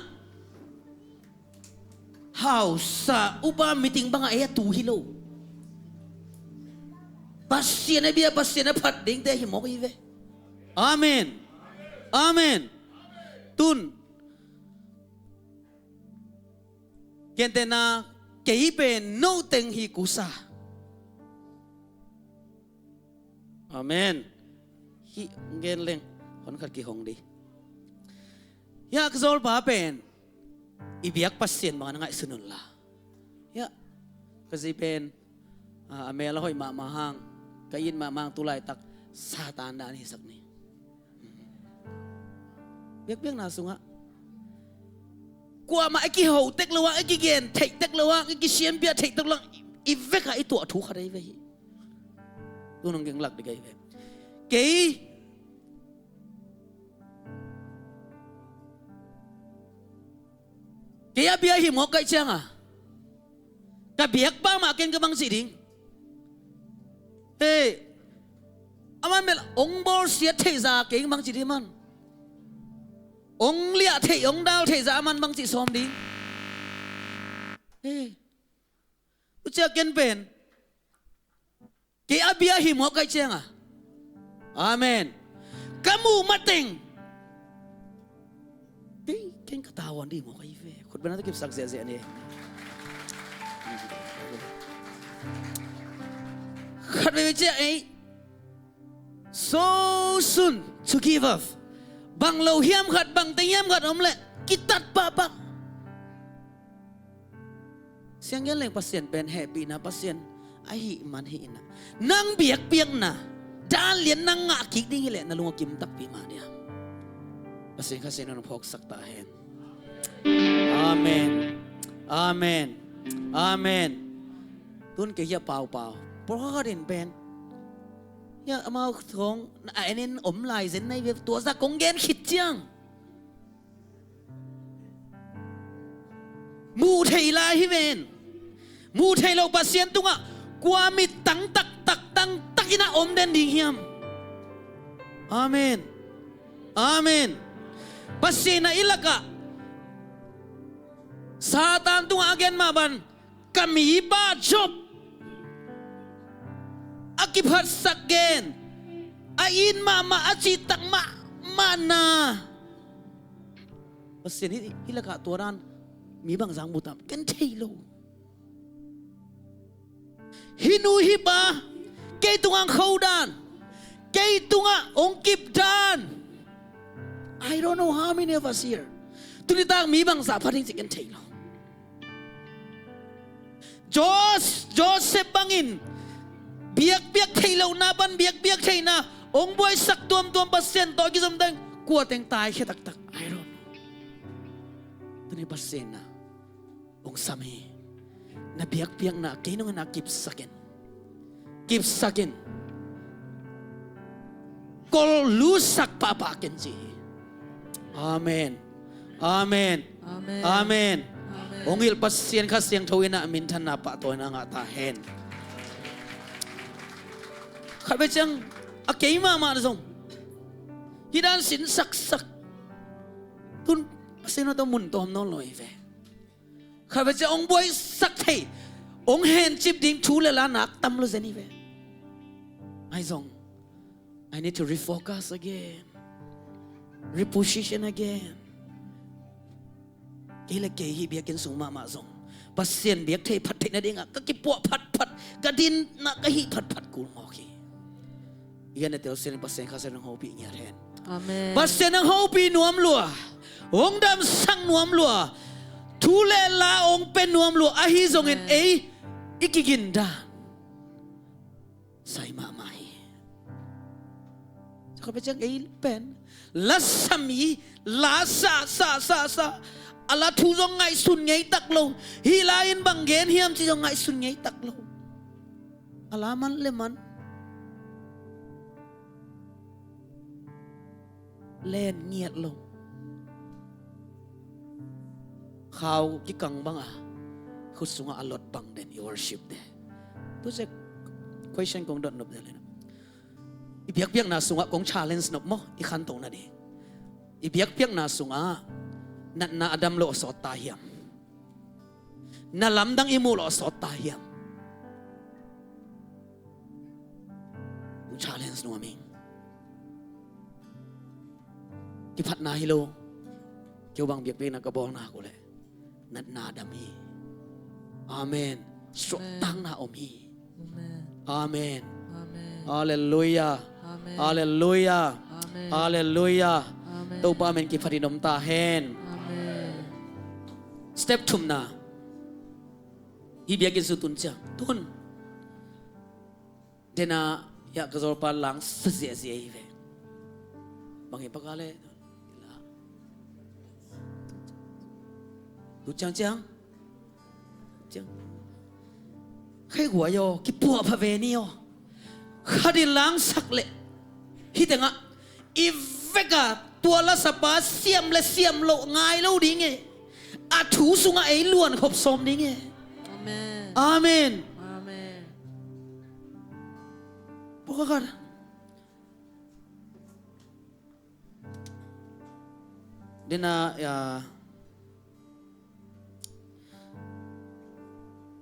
hausa upa meeting bangah ei a tu hi lo. Pasian a bia, Pasian a phat dingte hi mawk hi ve. Amen. Amen. Tun, gentehna, kei pen no teng hi kusa. Amen. Hih gen leng, hon khat kihong di. Hiah ka zawlpa pen i biak Pasian bangin a ngaihsun un la. Hiah ka zi pen, ah, a mel a hoih mahmah hang, ka it mahmah hang, tu laitak Satan dan hisak ni. Biakpiakna sungah kuamah i kiho tek lo ah, i kigen theih tek lo ah, i kisiampia theih tek lo ah, i vekah i tuah thu khat ei ve hi. Tunung genglak ding ei ve. Kei, kei a bia hi mawk kaih cianga, ka biakpa mah ken ka bang ci ding. Hei, aman bel ong bawlsiat theihza kei bang ci ding man. Ong liah theih, ong dal theihza aman bang ci sawm ding. Hei, ucia ken pen kei a bia hi mawk kaih cianga. Amen. Ka muh mateng, kei, ken ka tavuan di mawk ahi ve. Khutbetna tawh kipsak ziahziah ni. Khat veve ciah ei, so soon to give up. Bang lo hiam khat, bang teng hiam khat om leh kitat pahpah. Sianggen leng Pasian pen hehpihna Pasian ahih man hi inah, nang biakpiakna dan lian nang ngah kik ding hileh na lung a kim takpi mah diam? Pasian Kha Siangtho in hong phawksak ta hen. Amen. Amen. Amen. Tun kei hiah paupau, pawlkhat in pen, hiah amau thawng a en in om lai zen nai ve, tua zah kong gen khit ciang muh thei lai hi ven. Muh thei lo Pasian tungah kua mittang taktak, tangtak inah om den ding hiam? Amen. Amen. Pasian a i lakah Satan tungah a gen mah ban, ka mipa Job a kiphatsak gen, a it mahmah, a cihtak mahmahna, Pasian hih, hih lakah tua dan mi bangzah mu tam, ken thei lo. Hih nu hih pa kei tungah hong kho dan, kei tungah hong kip dan. I don't know how many of us here, tuni tak mi bangzah pha ding ci ken thei lo. Jos-, Joseph bangin biakpiak theih lohna pan biakpiak theihna hong buaisak tuamtuam Pasian tawh a kizom teng, kua teng taikhia taktak, I don't know. Tuni Pasian na hong sam hi. Na biakpiakna kei nungin a kipsak in. Kipsak in. Kol lusak pahpah ken ci hi. Amen. Amen. Amen. Amen. Amen. Hong hilh Pasian Kha Siangtho inah minthanna pahtawina ngah ta hen. Khat ve ciang a kei mahmah zong hih dan sin saksak. Tun Pasian tawh mun tawm nawn lo hi ve. Khat ve ciang hong buaisak thei, hong hencip ding thu le la nak tam lo zen hi ve. Ahi zong, I need to refocus again. Reposition again. Kei le kei hih biakinn sung mahmah zong Pasian biak thei phat theih nadingah ka kipuah phatphat, ka dinna ka hih phatphat kul mawk hi. I gen na tel sin Pasian Kha Siangtho in hong hopih ngiat hen. Amen. Pasian hong hopih nuam lua, hong damsak nuam lua, thu le la hong pia nuam lua, ahi zongin, amen, ei i kigindan sai mahmah hi. Khat ve ciang ei pen la sam hi, la sa sa sa sa, a la thu zong ngaihsun ngei tak lo, hih la in bang gen hiam ci zong ngaihsun ngei tak lo. A la man le man len ngiat lo. khau kikang banga khut sungah a lot bang den i worship te. Tua ciang question kong dot nop den le na, i biakpiakna sungah kong challenge nop maw, i khantohna ding. I biakpiakna sungah natna a dam lo a sawt ta hiam? Na lamdang i muh lo a sawt ta hiam? Kong challenge nuam ing. Kiphatna hi lo. Keu bang biakpiakna ka bawlna uh leh natna dam hi. Amen. Suahtakna om hi. Amen. Amen. Amen. Halleluiah. Amen. Halleluiah. Amen. Halleluiah. Amen. Topa min kiphatin om ta hen. Amen. Step thumna. Hih biakinn sung tun ciang, tun dena hiah ka zawlpa lang sa ziahziah hi ve. Bang hi paka le tu ciangciang, ciang khai guai aw, kipuah pha ve ni aw. Khatin langsak leh hih tengah i veka tua lasapa siam le siam loh ngai lo ding e. A thu sungah ei luankhop sawm ding e. Amen. Amen. Amen. Pawlkhat dena, ya,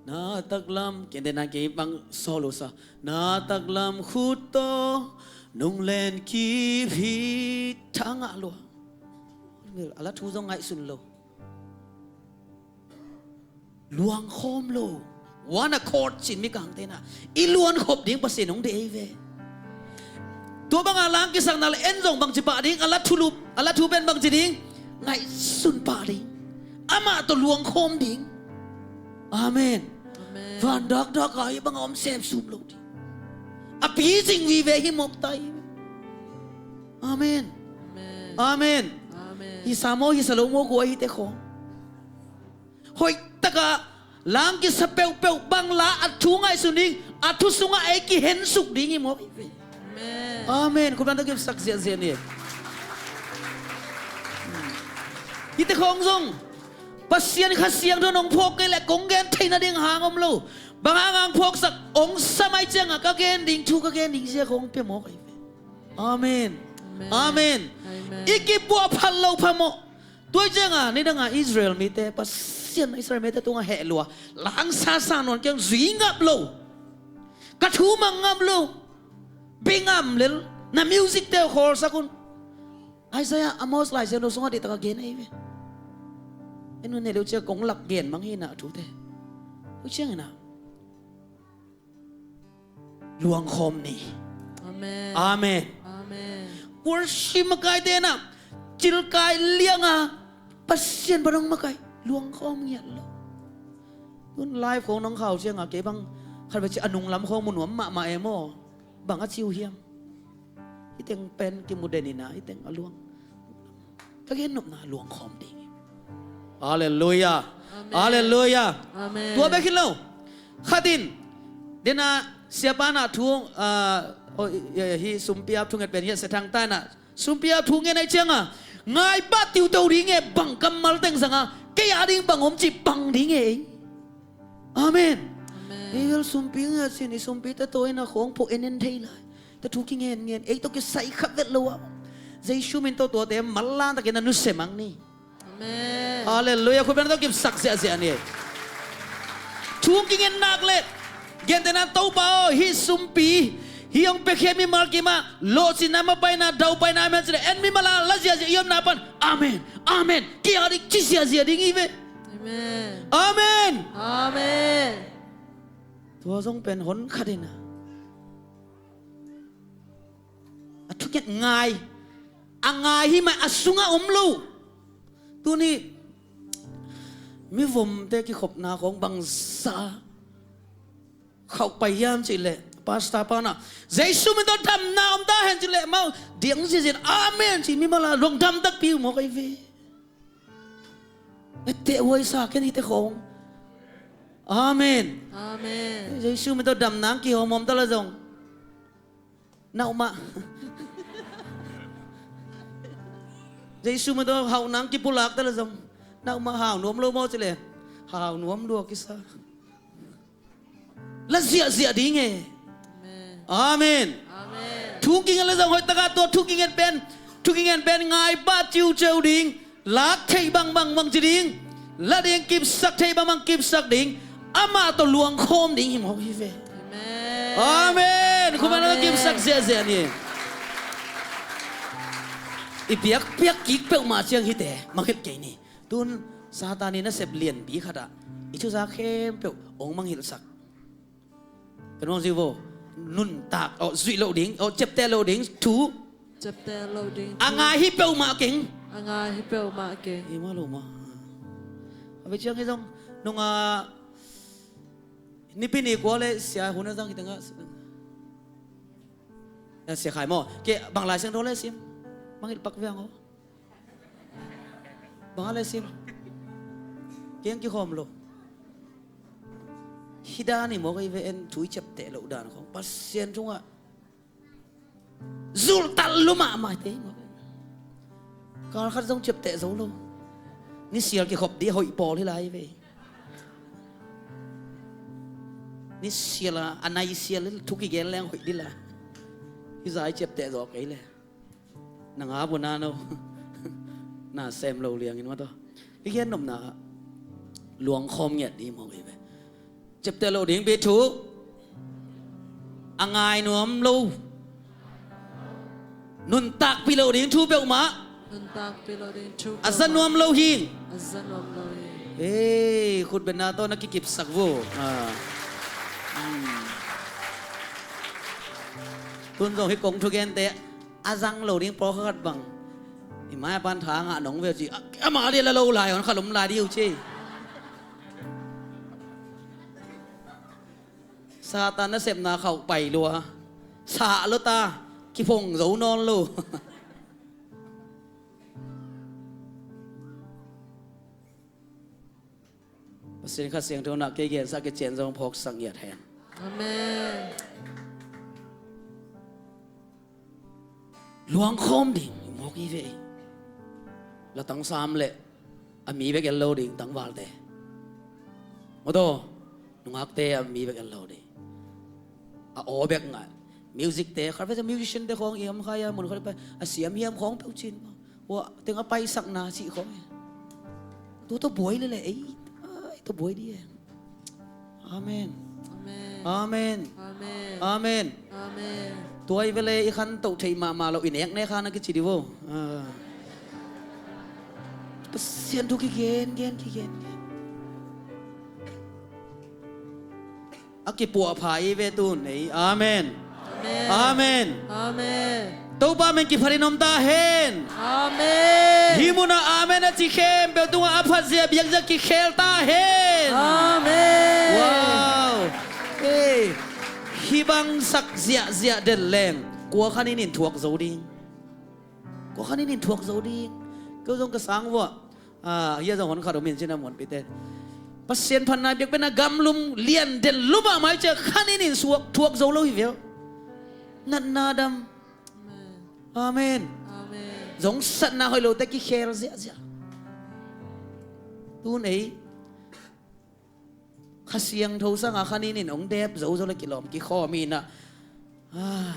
na taklam, kei dena kei bang solo sa. Na taklam khut tawh nong len kip hi. Tha ngah lua. A la thu zong ngaihsun lo. Luangkhawm lo. One accord cin mikangte na i luankhop ding Pasian hong deih ei ve. Tua banga lang kisakna le en zong bangci pah ding, a la thulup, a la thu pen bangci ding, ngaihsun pah ding. Amah tawh luangkhawm ding. Amen. Amen. Van dakdak a hi banga om semsum lo ding. A picing vive hi mawk ta hi. Amen. Amen. Amen. Amen. Hi sa maw, hi sa lo maw, guai hite khawng. Hoih taka lang kisa peuhpeuh bang la a thu ngaihsun ding, a thu sungah ei kihensuk ding hi mawk hi ve. Amen. Amen. Khut bang tawh kipsak ziahziah ni. Hite khawng zong Pasian Kha Siangtho in hong phawk kei leh kong gen theih nading hang om lo. Bang hang hong phawksak, hong sam ahih ciangah ka gen ding thu ka gen ding zia khawng pia mawk hi ve. Amen. Amen. Amen. Amen. I kipuah phat loh phamawh. Tua ciangah nidangah Israel mite, Pasian Israel mite tungah heh lua, lang sasa nawn kiang zui ngap lo. Ka thu mang ngap lo. Bingam lel, na music te uh khawlsak un. Isaiah, Amos Lai Siangtho sungah dihtaka gen ahi ve. En un, heh leu ciah kong lak gen mang hi na a thute. Tua ciangin ah luangkhawm ni. Amen. Amen. Amen. Worship makaite na cilkai lianga Pasian bang hong makai, luangkhawm ngiat lo. Tun live khawng nong khau cianga kei bang khat bek ci a nunglam khawng mu nuam mahmah e maw. Bang a ci uh hiam? Hih teng pen kimu den ina, hih teng a luang. Ka gen nopna luangkhawm ding hi. Halleluiah. Amen. Halleluiah. Amen. Tua bek hi lo. Khatin dena siapa na thu, ah, oh, hi sumpi ap thunget pen hi a se thang ta na. Sumpi ap thu ngen ahih cianga ngai pah tiuto ding e, bang kammal teng zanga kei a ding bang om ci pang ding e. Amen. Amen. Ei bel sumpi ngiat sin, i sumpi te tawh in a khawng pho en en thei lai. Te thu kingen ngen, ei tawh kisai khat vet lo ah. Jesu min tawh tuate manlang takin a nusia mang ni. Amen. Halleluiah. Khut beng tawh kipsak ziahziah ni. Thu kingen nak le gentehna Topa aw, hih sumpi, hih hong piakhia mimal kimah lawhcinna, mapaina, daupaina, amen ci le en mimal a la ziahziah i omna pan amen, amen, kia dik ci ziahziah ding hi ve. Amen. Amen. Amen. Tua zong pen hon khat in a, a thunget ngai, a ngai hi mai, a sungah om lo. Tuni mivomte kikhopna khawng bangzah khauh pai hiam cih leh, pastor pa na Jesu min tawh damna om ta hen cih leh mau diang ziazin amen ci mimal a lungdam takpi uh mawk ahi ve. Etteh huai sa ken hite khawng. Amen. Amen. Jesu min tawh damna ang kihawmhawm ta la zong, na um ah. Jesu min tawh hauhna ang kipulak ta la zong, Nau mah hau nuam lo maw ci le, hau nuam lua kisa. La ziahziah ding e. Amen. Amen. Amen. Thu kinget le zong hoih taka tua thu kinget pen, thu kinget pen ngai pah ciuciau ding, lak theih bangbang bang ci ding, la ding kipsak theih bangbang kipsak ding, amah tawh luangkhawm ding hi mawk hi ve. Amen. Amen. Khumah na tawh kipsak ziahziah ni. I piakpiak kik peuhmah ciang hite mangngilh kei ni. Tun Satan in a sep lianpi khatah i thuza khempeuh hong mangngilhsak. Kan hong zui vo. Nuntak, oh, zuih loh ding, oh, ciapteh loh ding thu. Ciapteh loh ding thu. A ngai hi peuhmah keng. A ngai hi peuhmah keng. Hi mah lo mah. A ve ciang hi zong nungah nipi ni kua le sia hun a zang hi tengah. Ya, sia khai maw. Ke bang Lai Siangtho le sim. Mangngilh pak viang aw. Bang a le sim. Kiang kikhawm lo. Hi dan i mawk ei ve en thu i ciapteh loh dan khawng Pasian tungah zulhtat lua mahmah te i mawk. Kal khat zong ciapteh zo lo. Ni sial kikhop dih hoih pawl hi lai ve. Ni sial a, a nai sial thu kigen leng hoih dih la. Hi zai ciapteh zo kei le. Na ngap uh na no. Na sem lo liangin mah tawh. Kikhen nopna luangkhawm ngiat ding mawk hi ve. Ciapteh loh ding pi thu. A ngai nuam lo. Nuntakpih loh ding thu peuhmah. Nuntakpih loh ding thu peuhmah. A za nuam lo hi. A za nuam lo hi. Ei, khutbetna tawh na kikipsak vo. Ah. Hmm. Tun zong hi kong thugente a zang lo ding pawlkhat bang. I mai a pan tha ngah nong ve ci. A, amah dih la lo lai, hon khat om lai dih uh ci. Satan nasepna khauh pai lua. Sah lo ta, kiphong zo nawn lo. Pasian Kha Siangtho na kei gensa kician zong phawksak ngiat hen. Amen. Luangkhawm ding mawk hi ve. La tang sam le a mi bek el lo ding tangvalte. Mawtaw, nungakte a mi bek el lo ding. A aw bek ngai. Music te khat vei musician te khawng i om khai a mun khat pai a siam hiam khawng peuh cin. Ua teng a paisakna cih khawng. Tu tawh buai lele ei. Ai, tawh buai dih e. Amen. Amen. Amen. Amen. Amen. Amen. Tua i vele i khantoh theih mahmah lo i neknek khan a kici dih vo. Ah. Pasian thu kigen gen kigen gen. A kipuahpha i ve tun ei. Amen. Amen. Amen. Amen. Topa min kiphatin om ta hen. Amen. Hih munah amen a ci khempeuh tungah a phatzia biakzia kikhel ta hen. Amen. Wow. Ei, hih bangsak ziahziah den leng kua khanin in thuak zo ding. Kua khanin in thuak zo ding. Keu zong ka sang vuah. Ah, hia zong hon khat om in cin a muanpite. Pasian phatna biakpiakna gamlum lian den lum ah mai cia khanin in suak thuak zo lo hi viau. Natna dam. Amen. Amen. Zong satna hoih lote kikhel ziahziah. Tun ei Kha Siangtho sanga khanin in hong dep zo zo le kilawm kikhawm inah. Ah.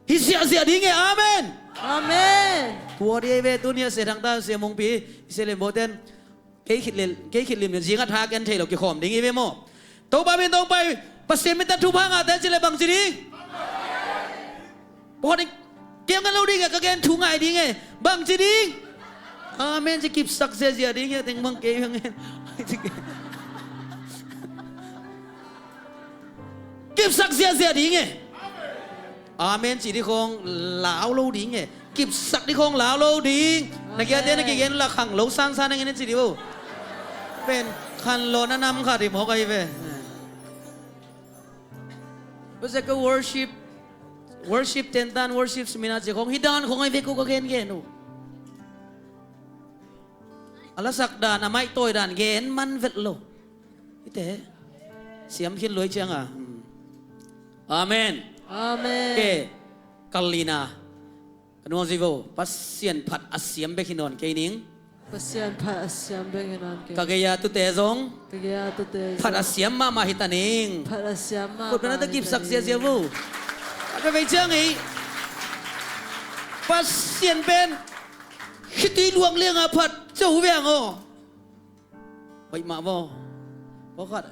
Hi ziahziah ding e, amen. Amen. Tua dih ei ve tuni a se thangta se mungpi i se len boten. Kei khit lim, kei khit lim zinga thak en thei lo kikhawm ding i ve maw? Topa min tawng pai Pasian min ta thupha ngahte ci le bang ci ding? Pawt in kiam kan lo ding e, ka gen thu ngai ding e. Bang ci ding? Amen ci kipsak ziazia ding e, teng bang kei bang en. Kipsak ziazia ding e. Amen ci ding khawng lau lo ding e. Kipsak ding khawng lau lo ding. Na kiate na kigen la khang lo sansan a ngen ci ding bo. Pen khan lo na nam kha ding mawk ahi ve. Bese ka worship Worship tentan, worship seminar ci khong hi dan khong ai vek uh ka gen gen uh. A lasak dan, a maihtawi dan gen man vet lo. Hite siam khin luai cianga. Amen. Amen. Ke kal lina. Ka nuang zui vo, Pasian phat a siam bek hi nawn kei ning. Pasian phat a siam bek hi nawn kei. Ka gei-a tute zong. Ka gei-a tute zong. Phat a siam mahmah hi ta ning. Phat a siam mahmah. Khut beng na ta kipsak ziazia vo. A ka vei ciang ei. Pasian pen khitui luang lianga phat zo veng aw. Hoih mah vo. Pawlkhat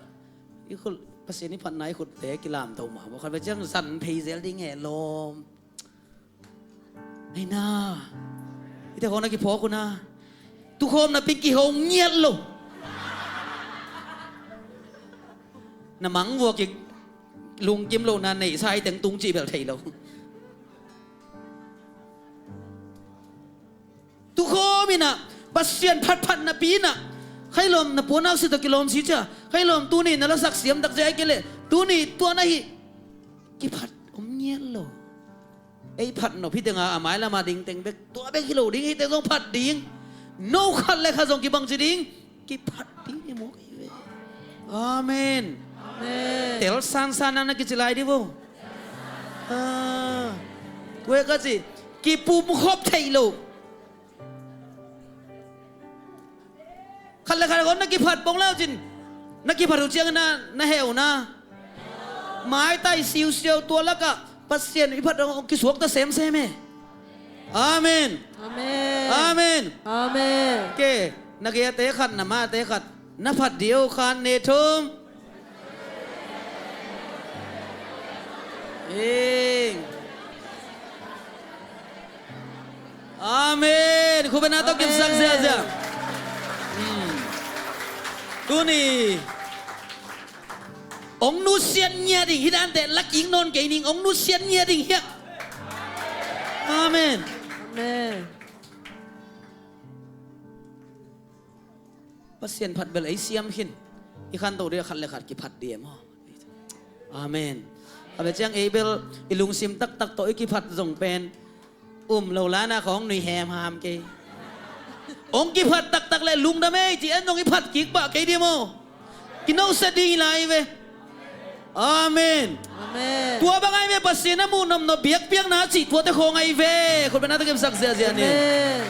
i khut, Pasian i phatna i khutte kilamto mah vo. Khat vei ciang zan phei zel ding he lawm. Ei na, i te khawng na kiphawk uh na, tukhawm na ping kiho ngiat lo. Na mang vua kik lungkim lo na, neihsa i teng tung cih bel thei lo. Tukhawm inah Pasian phatphat napi inah, khailawm na puanak si tawh kilawm si cia, khailawm tuni na lasak siam tak cia ai kei leh tuni tua na hi. Kiphat om ngiat lo. Ei phat nop hi tenga a mailam a ding teng bek, tua bek hi lo ding, hi teng zong phat ding. No khat le khat zong kibang ci ding. Kiphat ding i mawk hi ve. Amen. Amen. Tel sansan na na kici lai di vo. Ah. Tua ka ci kipum khop thei lo. Khat le khat a kong na kiphat bong lau cin, na kiphat uh ciangin na, na heh uh na. Maitai siusiau tua lakah Pasian i phat dong kisuakta semsem e. Amen. Amen. Amen. Amen. Ke, na gei-ate khat, na ma-ate khat, na phat dih uh khan ne thum. Ing. Amen. Khut beng na tawh kipsak ziazia. Hmm. Tuni ong nusiat ngiat ding hi dante, lakik nawn kei ning, ong nusiat ngiat ding hiah. Amen. Amen. Pasian phat bel ei siam khin. I khanto dih a khat le khat kiphat dih e maw? Amen. A bia ciang ei bel i lungsim taktak tawh i kiphat zong pen um lo lana khawng nui hemham kei. Ong kiphat taktak le lungdam ei ci en zong i phat kik pah kei dih maw? Kinoset ding hi lai ve. Amen. Amen. Tua bang ai ve, Pasian a muh nopnop biakpiakna cih tuate khawng ai ve. Khut beng na tawh kipsak ziazia ni. Amen.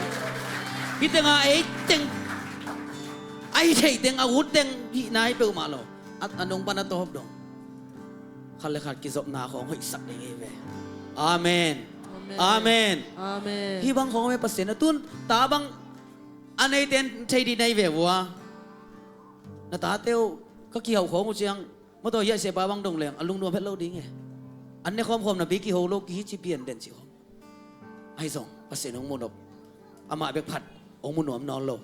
Hi tenga ei teng, a hi thei teng, a ut teng hihna hi peuhmah lo. A, a nung pan a tawp dong. Khat le khat kizopna khawng hoihsak ding hi ve. Amen. Amen. Amen. Amen. Hi bang khawng ve Pasian a tun ta bang a nei ten thei dih nai ve vua. Na tate uh ka kihauh khawng uh ciang Mawtaw hiah siapa bang dong leng a lungnuam het lo ding e. An ne khawmkhawm napi kiho lo kihi ci pian den ci khawm. Ahi zong Pasian hong mu nop. Amah bek phat hong mu nuam nawn lo.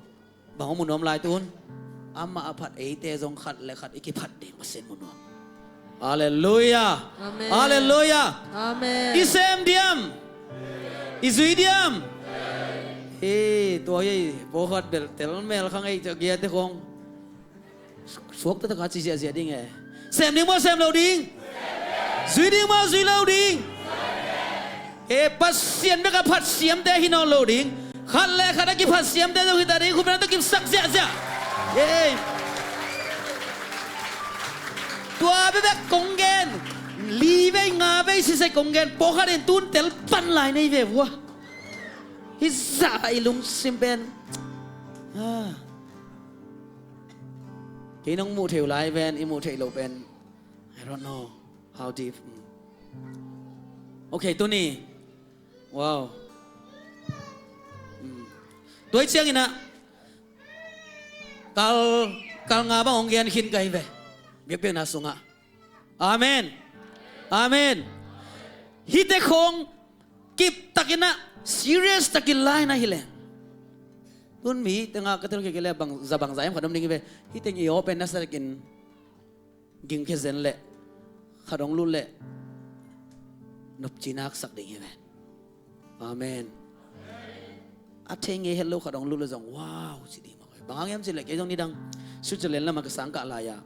Bang hong mu nuam lai tun? Amah a phat eite zong khat le khat i kiphat ding Pasian mu nuam. Halleluia. Amen. Halleluia. Amen. I sem diam? I zui diam? Hi tua hi pawlkhat bel tel mel khang ei cia giate khong. Suak taktak a ci ziahziah ding e. Sem ding maw sem lo ding? Zui ding maw zui lo ding? E Pasian bek a phat siamte hi nawn lo ding. Khat le khat a kiphat siamte zong hi ta ding. Khut beng na tawh kipsak ziahziah. Ei. Tua bekbek kong gen. Li vei nga vei sisek kong gen. Pawlkhat in tun tel pan lai nei ve vua. Hi zah i lungsim pen. Ah. Kei nong muh theih uh lai ven, i muh theih loh pen I don't know how deep. Mm. Okay, tuni. Wow. Mm. Tua hi ciangin ah kal, kal nga bang hong gen khin ka hi ve. Biakpiakna sungah. Amen. Amen. Hihte khong kiptakin ah serious takin lai na hi leng. Tun mi tengah ka tel kei kei le bang za bang za em khat om ding hi ve. Hih teng i aw pen na sa takin gingkhia zen leh khat hong lut leh nopci nak sak ding hi ve. Amen. A thei ngei het lo khat hong lut leh zong wow ci ding mah. Bang hang hiam cih leh kei zong nidang Switzerland lamah ka sang kah lai-ah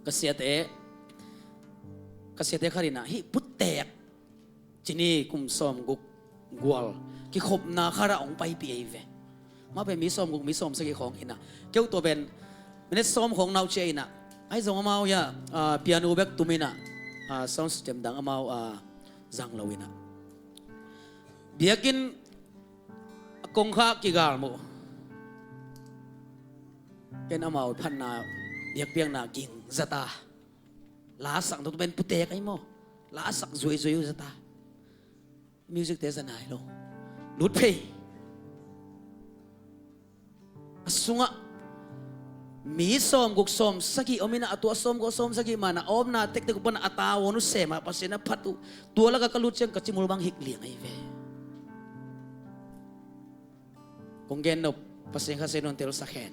ka siate, ka siate khat in ah hih puttek cini kum sawmguk gual kikhopna khatah hong paipih ahi ve. Mah pen mi sawmguk mi sawmsagih khawng hi in ah keu tua pen minute sawm khawng nau cia in ah ahi zong amau hiah, ah, piano bek tum in ah, ah, sound system dang amau, ah, zang lo in ah Biakinn a kongkhak kigal muh. Ken amau phatna biakpiakna ging zata. La a sak tuk pen putek ahi maw. La a sak zuaizui uh zata. Music te za nai lo. Lut phei. A sungah mi sawmguk sawmsagih om inah, a tua sawmguk sawmsagih man a omna tektek uh pan a tavuan uh sem a Pasian a phat uh. Tua lakah ka lut ciang ka cimul bang hik liang ahi ve. Kong gen nop, Pasian Kha Siangtho in telsak hen.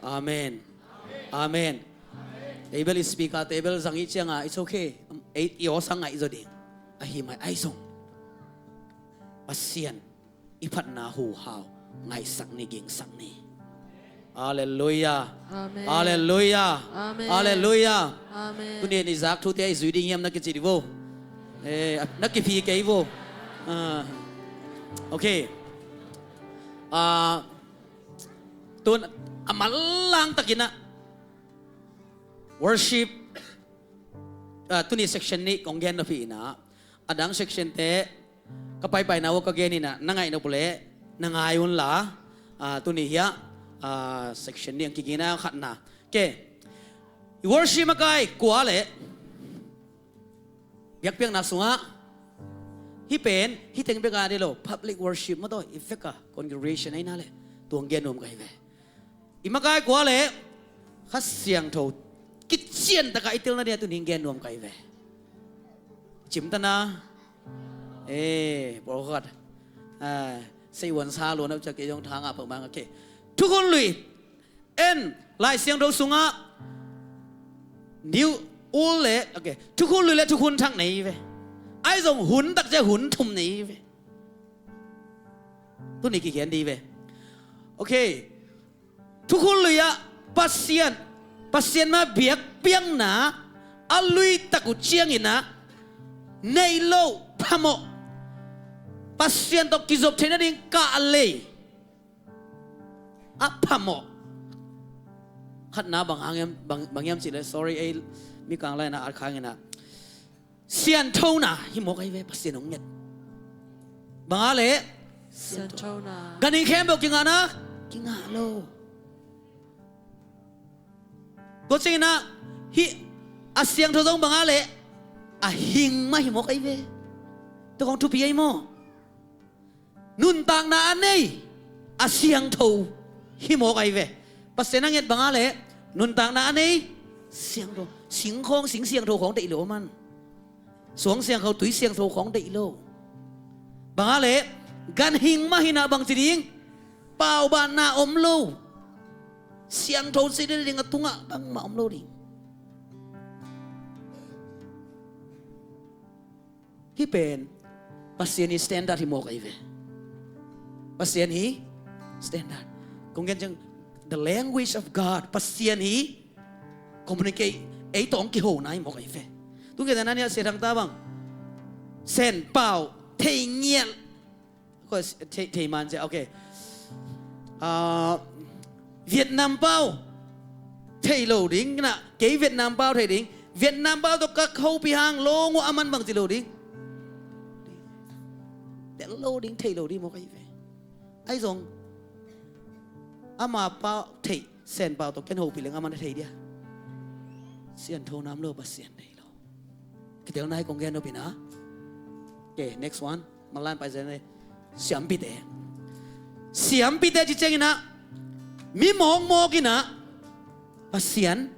Amen. Amen. Table, speaker table zang i cianga, it's okay. Ei, i aw sang ngaih zaw ding. Ahi mai ai zong Pasian i phatna huhau ngaihsak ni, gingsak ni. Halleluiah. Amen. Halleluiah. Amen. Halleluiah. Amen. Tuni in i zak thute i zui ding hiam na kici di vo. Eh, na kiphi kei vo. Ah. Okay. Ah, tun a manlang takinah worship, ah, tuni section nih kong gen nop hi inah, a dang section te ka paipaina uh ka gen inah, na ngaih nop uh leh na ngai unla, ah, tuni hiah, ah, section nih ang kigina khatna. Okay. Worship makai kua leh biakpiakna sungah, hih pen hih teng bek a dih lo, public worship mah tawh i vek a congregation ahi na leh tuang gen nuam ka hi ve. I makai kua leh Kha Siangtho kician taka i tel nading a tuni gen nuam ka hi ve. Cimtana. Eh, pawlkhat. Ah, seiwan sa luan a ucak kei zong thangah peuhmah ngah kei. Thukhun Lui. En, Lai Siangtho sungah New, Old le, okay, Thukhun Lui le Thukhun Thak nei ve. Ai zong hun takcia hun thum nei ve. Tuni kigen di ve. Okay. Thukhun Lui ah Pasian, Pasian mah biakpiakna a lui tak uh cianginah nei lo phamawh. Pasian tawh kizop theih nading kah a lei a phamawh. Khatna bang hang hiam, bang, bang hiam cih leh, sorry, ei Mikang laina at khanginah sianthona hi mawk ahi ve, Pasian hong nget. Bang a leh sianthona. Ganhing khempeuh kingahna kingah lo. Tua cianginah hih a siangtho zong bang a leh a hing mah hi mawk ahi ve. Tua khong thupi ahi maw? Nuntakna a nei a siangtho hi mawk ahi ve. Pasian a nget bang a leh nuntakna a nei siangtho. Singkhawng, sing siangtho khawng deih lo a man. Suang siangtho, tui siangtho khawng deih lo. Bang a leh ganhing mah hinah bangci ding? Paubanna om lo. Siangtho si ding a tungah bangmah om lo ding. Hih pen Pasian hi standard hi mawk ahi ve. Pasian hi standard. Kong gen ciang, the language of God, Pasian hi communicate, ei tawh hong kihona hi mawk ahi ve. Tung kei tana nia sia thang ta bang, Sen Pau thei ngiat. Thei, thei man cia, okay. Ah, Vietnam pau thei lo ding na, kei Vietnam pau thei ding. Vietnam pau tawh ka hopih hang lawng uh a man bangci lo ding. Tel lo ding, thei lo ding mawk ahi ve. Ai zong ama pau thei, Sen Pau tawh ken hopih leng a man a thei dia. Siangtho nam lo, Pasian thei lo. Kitelna hi kong gen nop inah. Okay, next one. Manlan pai zen le. Siampite. Siampite ci cianginah mi mawkmawk inah Pasian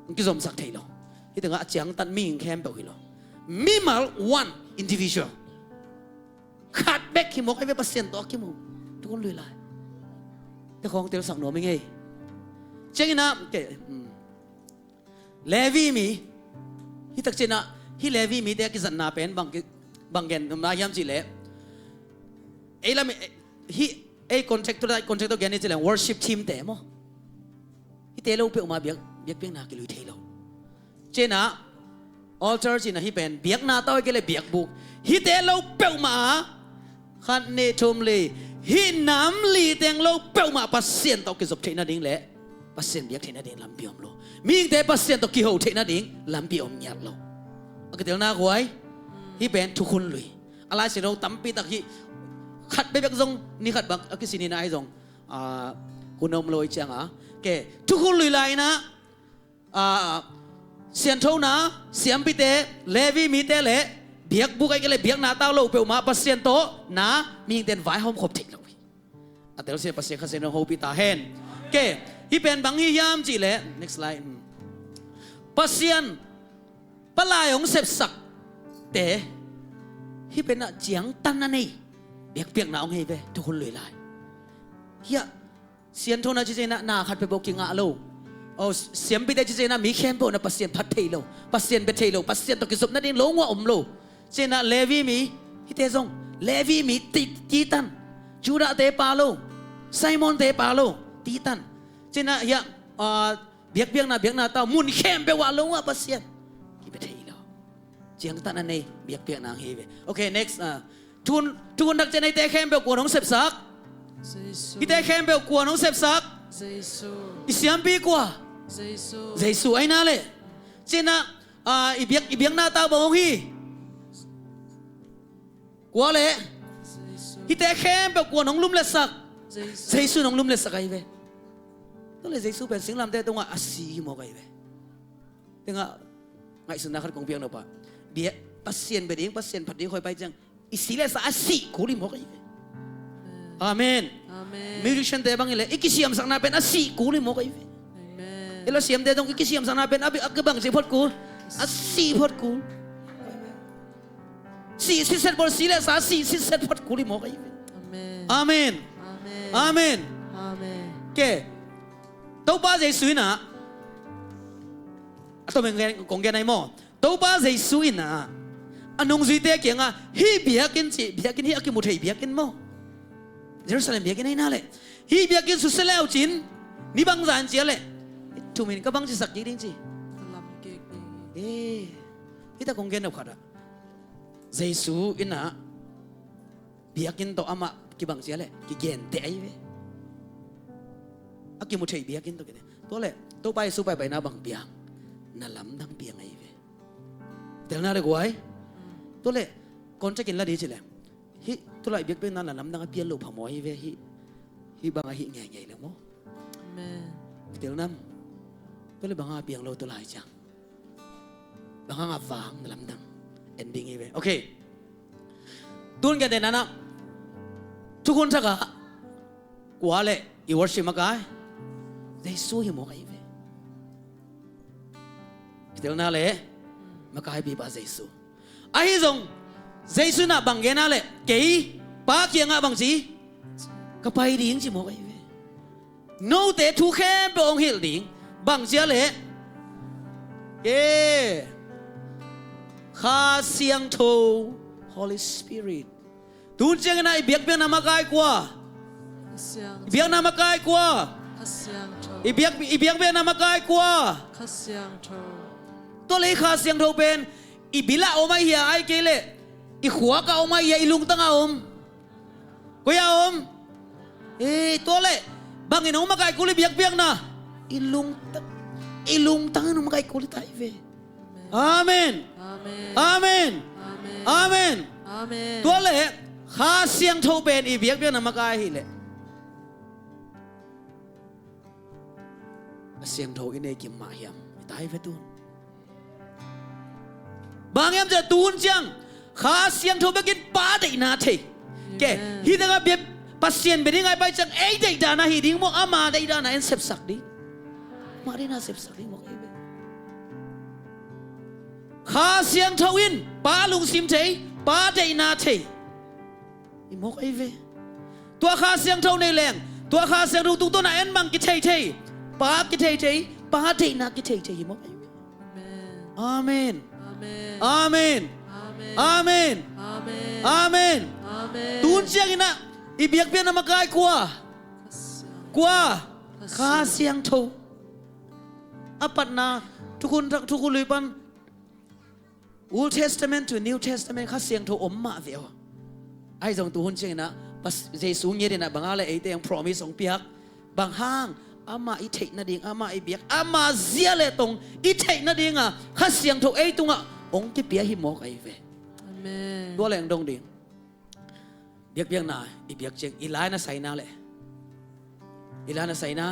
hong kizomsak thei lo. Hih tengah a ciangtan mihing khempeuh hi lo. Mimal, one individual. Khat bek hi mawk ahi ve, Pasian tawh a kimu. Thukhun Lui lai te khawng telsak nuam ing ei. Cianginah, okay, hmm. Levi mi. Hih tak cianah hih Levi mite a kizatna pen bang ki, bang gen nuamna hiam cih leh, ei lam, eh, hih ei contractor, contractor gen ni cih leh worship team te maw. Hihte lo peuhmah biak, biakpiakna kilui thei lo. Cianah altar cinah hih pen biakna tawh a kei le biakbuk. Hihte lo peuhmah a khat, nih, thum, li. Hih nam li teng lo peuhmah Pasian tawh kizop theih nading le Pasian biak theih nading lampi om lo. Mihingte Pasian tawh kiho theih nading lampi om ngiat lo. A kitelna khuai. Hih pen thukhun lui. A Lai Siangtho tampi tak hih khat bekbek zong ni khat bang a kisin hi na ahi zong, ah, hun a om lo ahih ciangin. Ke, thukhun lui lai-in ah, ah, sianthona, siampite, Levi mite le biakbuk ahih kei leh biakna tau lo peuhmah Pasian tawh na mihingte in vaihawm khop thei lo hi. A telsiam Pasian Kha Siangtho hopih ta hen. Ke, hih pen bang hi hiam cih leh, next slide. Hmm. Pasian, palai hong sepsakte, hih pen ah ciangtan a nei biakpiakna hong hi ve, thukhun lui lai. Hiah, sianthona cih ciangin ah na khat peuhpeuh kingah lo. Oh, siampite cih ciangin ah mi khempeuh in ah Pasian phat thei lo, Pasian bia thei lo, Pasian tawh kizop nading lo ngua om lo. Ciangin ah Levi mi, hihte zong, Levi mi ti, titan. Judahte pa lo, Simonte pa lo, titan. Ciangin ah hiah, ah, biakpiakna, biakna tau, mun khempeuh ah lo ngua Pasian kibia thei lo. Ciangtan a nei biakpiakna hong hi ve. Okay, next, ah, thukhun, thukhun thak ciangin ah hihte khempeuh kuan hong sepsak? Jesu. Hihte khempeuh kuan hong sepsak? Jesu. I siampi kua? Jesu. Jesu ahih na leh. Ciangin ah, ah, i biak, i biakna tau bang hong hi? Kua leh? Jesu. Hihte khempeuh kuan hong lumletsak? Jesu. Jesu in hong lumletsak ahi ve. Tua leh Jesu pen singlamteh tungah a si hi mawk ahi ve. Tengah ngaihsutna khat kong piak nop ah, bia, Pasian bia ding, Pasian phat ding khawi pai ciang, i si le sa a sih kul hi mawk ahi ve. Amen. Amen. Musician-te bang hi leh i kisiamsakna pen a sih kul hi mawk ahi ve. Amen. Ei lo siamte zong i kisiamsakna pen a bi-, a kibang ci phot kul, a sih phot kul. Sih sitset bawl, si le sa sih sitset phot kul hi mawk ahi ve. Amen. Amen. Amen. Amen. Amen. Ke, Topa Jesu in ah, a tom in gen, kong gen ahi maw? Topa Jesu in ah, a nungzuite kiangah, hih biakinn cih, biakinn hih a kimu thei biakinn maw? Jerusalem biakinn ahih na leh, hih biakinn susia le uh cin, ni bangzah in ci a leh, hih thum in ka bangci sak kik ding ci. Ka lam kik ding. Eh, hih tak kong gen nop khat ah, Jesu in ah, biakinn tawh amah kibang ci a leh, kigenteh ahi ve. A kimu thei biakinn tawh kigenteh. Tua leh, Topa Jesu paipaina bang piang? Na lamdang piang ahi ve. Telna le guai. Tua leh, context in la ding ci leh, hih, tu lai biakpiakna na lamdang a piang lo phamawh ahi ve, hih, hih bang a hih ngeingei le maw? Amen. Tel nam. Tua leh bang a piang lo tu lai ciang? Bang hang a vang na lamdang? Ending hi ve. Okay. Tun gentehna-in ah, thukhun thak ah kua leh i worship makai? Jesu hi mawk ahi ve. Kitelna le makaipipa Jesu. Ahi zong Jesu in ah bang gen a leh, kei Pa kiangah bang ci? Ka pai ding ci mawk ahi ve. Note thu khempeuh hong hilh ding. Bang ci a leh, e, Kha Siangtho, Holy Spirit. Tun ciangin ah i biakpiakna makai kua? Kha Siangtho. I biakna makai kua? Kha Siangtho. I biak, i biakpiakna makai kua? Kha Siangtho. Tua leh Kha Siangtho pen i bil ah om ahi hia, ahih kei leh i khuak ah om ahi hia, i lungtang ah om? Koi ah om? Eh, tua leh bangin hong makai kul i biakpiakna? I lungtang, i lungtang in hong makai kul i ta hi ve. Amen. Amen. Amen. Amen. Amen. Amen. Tua leh Kha Siangtho pen i biakpiakna makai ahih leh, a siangtho i nei kim mah hiam? I ta hi ve tun. Bang hiam cih leh tun ciang Kha Siangtho bekin Pa deihna thei. Ke, amen, hih tengah bia, Pasian bia ding a i pai ciang ei deihdan a hi ding maw, ama deihdan a en sepsak ding? Ama deihna sepsak ding maw, ei ve. Kha Siangtho in Pa lungsim thei, Pa deihna thei. I mawk ahi ve. Tua Kha Siangtho nei leng, tua Kha Siangtho tungtawn a en mang kithei thei, Pa kithei thei, Pa deihna kithei thei hi mawk ahi ve. Amen. Amen. Amen. Amen. Tun ciangin ah i biakpiakna makai kua? Kua? Kha Siangtho. A patna, thukhun thak, thukhun lui pan Old Testament to New Testament Kha Siangtho om mah ve aw. Ahi zong tuhun ciangin ah, Pas-, Jesu ngiat in ah bang a leh eite hong promise hong piak. Bang hang, amah i theih nading, amah i biak, ama zia le tong i theih nading a Kha Siangtho ei tungah hong kipia hi mawk ahi ve. Tua leng dong ding. Biakpiakna i biak ciang i lai na saina le i lai na saina,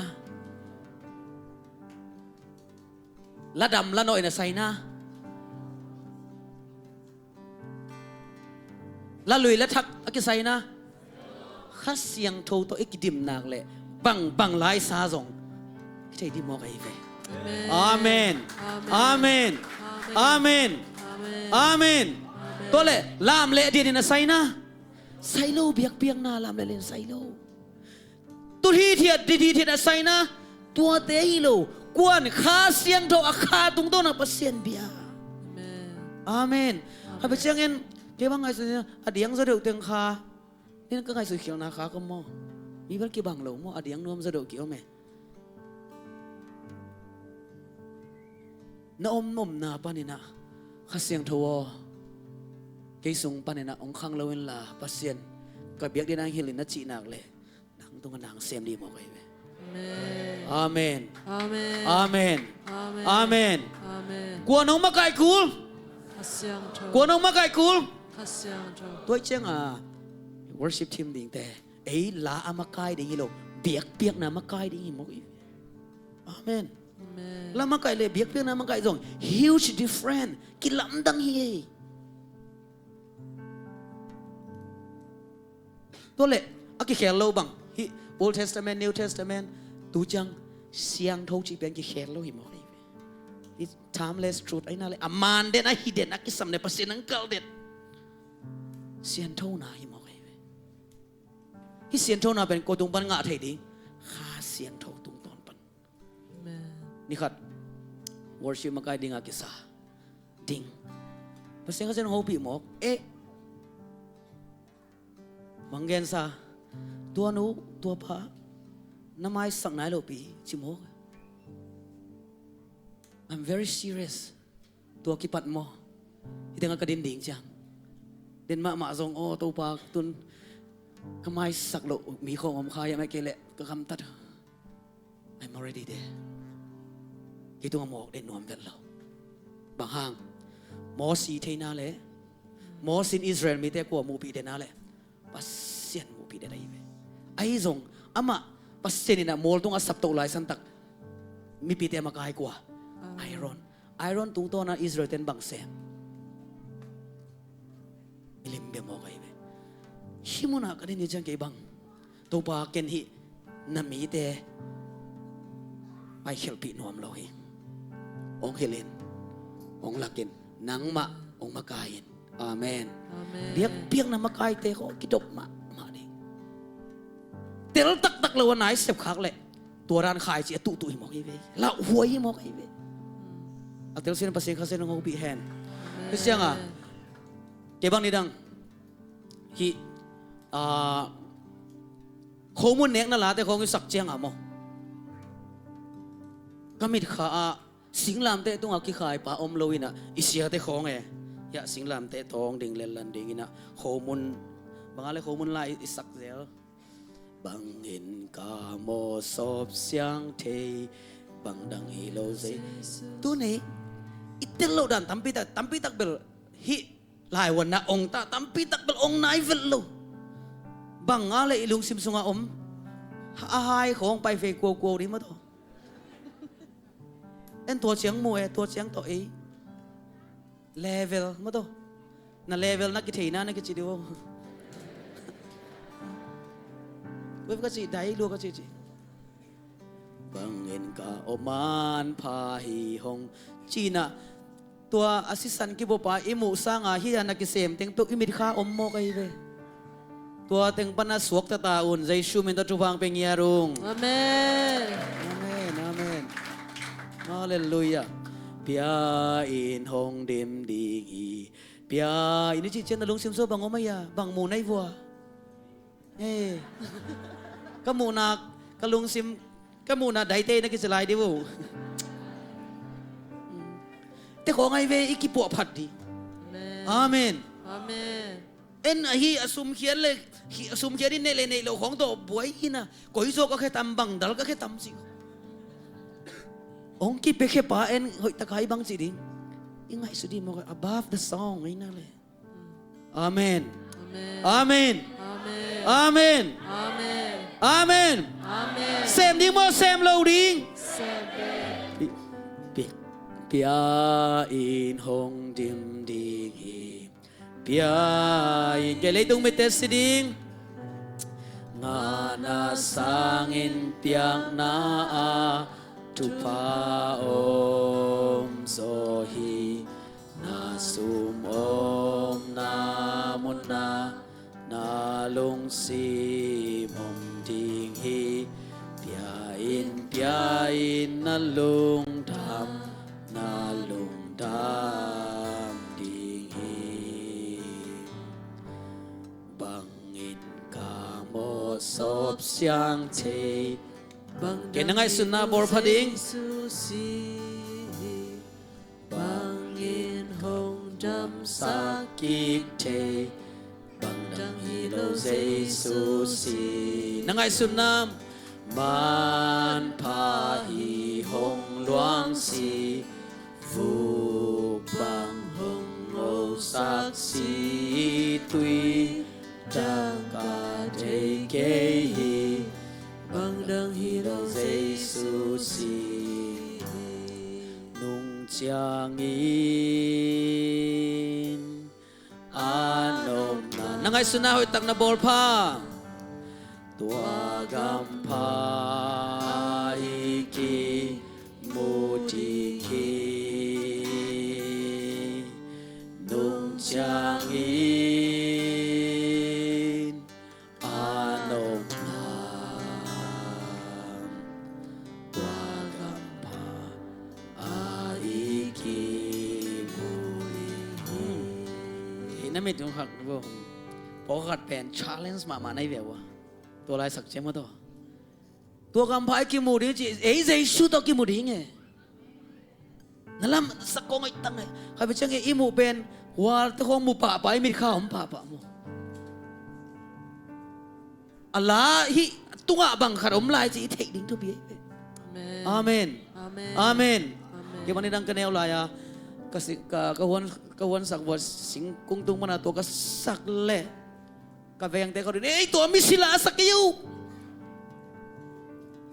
la dam la nawh i na saina, la lui la thak a kisaina, Kha Siangtho tawh i kidim nak le bang bang lai sa zong i thei dih mawk ahi ve. Amen. Amen. Amen. Tua le lam le dian in a saina, sai lo. Biakpiakna lam le dian sai lo. Tut hithiat, dit hithiat a saina, tuate hi lo. Kuan Kha Siangtho a kha tungtawn a Pasian bia. Amen. Kha bia ciangin kei bang ngaihsun a diang zaw deuh teng kha. Nin ka ngaihsut khialhna kha ka maw? Mi bel kibang lo maw? A diang nuam zaw deuh ki-om e. Na om omna paninah Kha Siangtho aw, kei sung paninah hong khang lo inla Pasian ka biak ding nang hilh in na cih nak le nang tungah nang sem dih mawk ahi ve. Amen. Amen. Amen. Kua nong makaih kul? Kua nong makaih kul? Tua cianga worship team dingte ei la a makai ding hi lo, biakpiakna makai ding hi mawk hi. Amen. La makai le biakpiakna makai zong huge different, kilamdang hi ei. Tua le a kikhel lo bang hi, Old Testament, New Testament, tu ciang siangtho cih pian kikhel lo hi mawk hi. Hi timeless truth aina le a man den a hi den a kisam le Pasian ang kal den sianthona hi mawk hi. Hi sianthona pen ko tung pan ngah thei ding? Kha Siangtho tungtawn pan. Ni khat worship makai dinga kisa ding. Pasian Kha Siangtho hopih mawk e. Bang gensa, tua nu tua pa na maisak nai lo pi ci mawk. I'm very serious. Tua kipat maw? Hi tengah ka din ding ciang den mahmah zong aw Topa tun ka maisak loh mi khawng om kha hiam, ahih kei leh ka gamtat. I'm already there. Kei tungah mawk den nuam vet lo. Bang hang? Mawsi theina le Mawsi in Israel mite kua muhpih dena le Pasian muhpih den ahi ve. Ahi zong amah Pasian inah mual tungah saptoh lai santak mipite makai kua? Aaron. Aaron tungtawna Israel ten bang sem? I lim bia mawk ahi ve. Hih munah ka din hi ciang kei bang Topa ken hih na mite paikhialhpih nuam lo hi. Hong hilhin hong lakin nangmah hong makaiin. Amen. Biakpiakna makaite khaw kidop mahmah ding. Tel taktak lo a nai sepkhak leh tua dan khai ci a tuhtuh hi mawk hi ve. Lauhuai hi mawk hi ve. A telsian Pasian Kha Siangtho hong hopih hen. Hi cianga kei bang nidang hih khomun nekna late khawng i sak cianga maw, ka mitkha ah singlamteh tungah kikhaipa om lo inah i siate khawng e. Hiah singlamteh tawng ding lenlan ding inah khomun banga le khomun lai i sak zel. Bangin ka mawsawp siang thei bang dang hi lo zei. Tuni i tel loh dan tampitak tampitak bel hih laivuanna ong ta tampitak bel ong nai velh lo. Banga le i lungsim sunga om a hai khawng paifei kuakuau ding mataw. En tua ciang mu e, tua ciang tawh ei level mataw. Na level na kitheina na kici dih uh. Web ka cih dai lua ka cih cih. Bangin ka om an pha hi hong cina. Tua a sisan kibopa i muh sanga hi a na kisem teng peuh i mitkha om mawk ahi ve. Tua teng pana suakta ta un Jesu min tawh thupha pia ngiat ung. Amen. Amen. Amen. Halleluiah. Pia in hong dim ding hi. Pia in i cih cian na lungsim sua bang om ahi a bang mu nai vua. Ka muhna ka lungsim ka muhna daite na kici lai dih uh. Te khawng ahi ve i kipuah phat dih. Amen. En ahi a sumkhiat le a sumkhiat in neih le neih loh khawng tawh buai ina koi zaw ka khe tam bang dal ka khe tam cih. Hong kipia khepa en hoih taka i bang cih ding. I ngaihsut dih mawk above the song aina le. Amen. Amen. Amen. Amen. Amen. Amen. Amen. Amen. Sem ding maw, sem lo ding? Sem ding. Pi-, pi-, pia in hong dim ding hi. Pia in, kei leitung mite si ding. Ngahna sangin piakna ah thupha om zaw hi. Na sum omna munah na lungsim om ding hi. Pia in, pia in, na lungdam, na lungdam ding hi. Bangin ka mawh sawp siang thei. Kei na ngaihsutna bawl pha ding. Bangin hong damsak kik thei, bang dang hi lo Jesu si. Na ngaihsutna manpha hi hong luangsi, vuk bang hong ngosak si, tui dang ka thei kei hi, bang dang hi lo Jesu si. Nung ciangin a nopna, na ngaihsutna hoihtak na bawl pha. Tua gampha i kimu ding hi. Nung ciangin a nopna, tua gampha a i kimu ding hi. Hi na mit tung khak bo. Pawlkhat pen challenge mahmah na hi ve ua. Tua laisak ciang maw tua. Tua gampha i kimu ding ci, ei Jesu tawh kimu ding e. Na lam sak kong ai tang e. Kha bia ciang e i muh pen, wal te khong mu pahpah, i mit kha om pahpah mu. A la hih tungah bang khat om lai ci i theih ding thupi ahi ve. Amen. Amen. Amen. Amen. Amen. Kei bang ni dang ka neu lai a, ka si-, ka, ka huan, ka huan sak buat singkung tung mana tua ka sak leh, ka vengte ka dun, ei, tua misi la sak kei uh.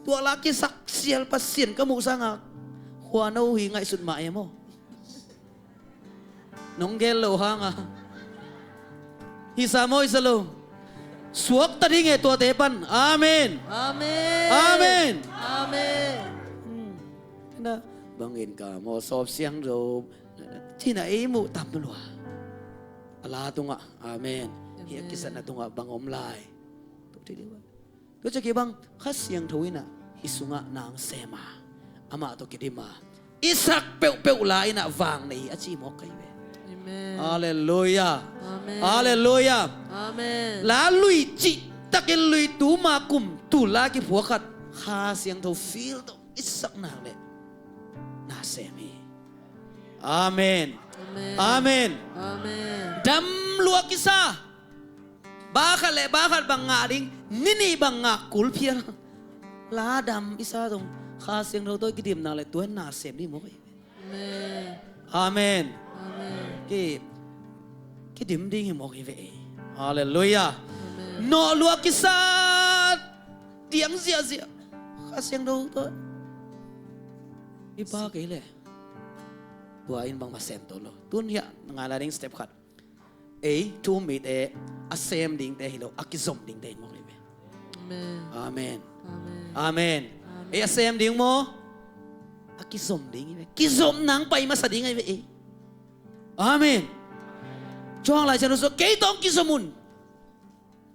Tua la kisak sial Pasian ka muh sanga, khuano hi ngaihsut mah e maw. Nong gel lo hanga. Hisa maw, hisa lo? Suakta ding e tuate pan. Amen. Amen. Amen. Amen. Hmm. Na, bangin ka mawh sawp siang zo. Cina ei muh tam lua. A la tungah. Amen. Amen. Hi a kisatna tungah bang om lai. Tua ci ding ba. Tua ciang kei bang, Kha Siangtho in ah i sungah nang sem a, amah tawh kidim a, i sak peuhpeuh la in ah vang nei hi a ci mawk ka hi ve. Amen. Halleluiah. Amen. Halleluiah. Amen. La lui cihtakin lui tuma kum tul la kiphuak khat Kha Siangtho feel tawh i sak nak leh na sem hi. Amen. Amen. Amen. Amen. Dam lua kisa. Ba khat le ba khat bang ngah ding, ni nih bang ngah kul phial. La dam i sa zong Kha Siangtho tawh i kidim nak leh tua in na sem ding mawk hi. Amen. Amen. Amen. Ki, kidim ding hi mawk hi ve. Halleluiah. Amen. Nawh lua kisa diang ziahziah Kha Siangtho tawh i ba kei leh tua in bangmah sem to lo. Tun hiah ngai lai ding step khat. Ei thu um mite a sem dingte hi lo, a kizom dingte hi mawk hi ve. Amen. Amen. Amen. Amen. Amen. Ei a sem ding maw? A kizom ding hi ve. Kizom nang pai masa ding hi ve ei. Amen. Chuang lai cian so kei tawh kizom un.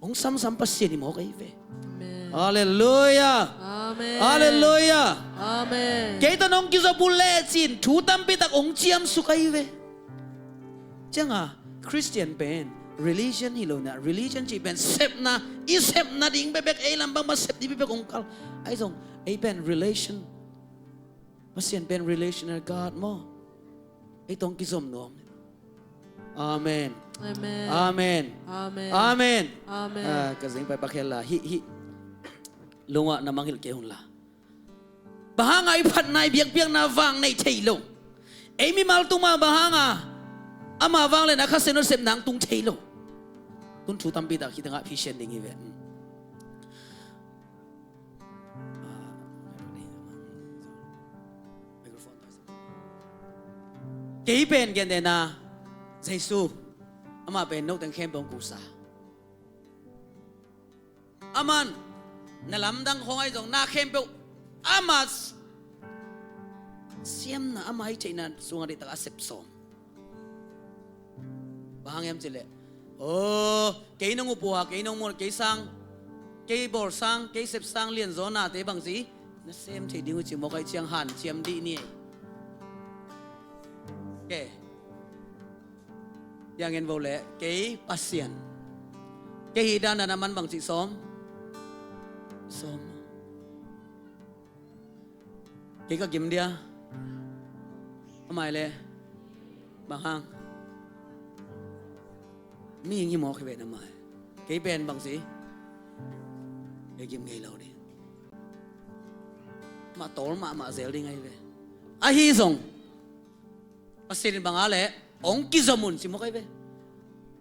Hong samsam Pasian hi mawk hi ve. Amen. Halleluiah. Amen. Halleluiah. Amen. Kei tawh nong kizom un lecin thu tampi tak hong ciamsuk hi ve. Cianga Christian pen religion hi lo na, religion cih pen sepna, i sepna ding bekbek, ei lam bangmah sep ding bekbek hong kal. Ahi zong ei pen relation, Pasian pen relational God maw. Ei tawh kizom nuam. Amen. Amen. Amen. Amen. Amen. Amen. Ah, ka zing pai pakhel la hih hih lungah na mangngilh kei un la. Bang hanga i phatna, i biakpiakna vang nei thei lo? Ei mimal tungah bang hanga ama vang le na Kha Siangtho sepna hong tung thei lo? Tun thu tampi tak hi tangah phisian ding hi ve. Kei pen gentehna Jesu, amah pen noteng khempeuh hong kusa. Aman na lamdang khawng ahi zong na khempeuh ama siamna, ama i theihna sungah deihtak a sep sawm. Bang hang hiam cih leh, aw, kei nong up uh a, kei nong muan, kei sang, kei bawl sang, kei sep sang lianzaw nate bang ci, na sem thei ding uh ci mawk ahih ciang hanciam dih ni. Kei, piang en vo leh, kei Pasian, kei hih dandan a man bang cih sawm, sawm. Kei ka gim dia. Amah leh bang hang, mihing hi mawk hi ve na mai. Kei pen bang ci, kei gim ngei lo ding. Mah tawl mahmah zel ding ahi ve. Ahi zong Pasian in bang a leh hong kizom un ci mawk ahi ve.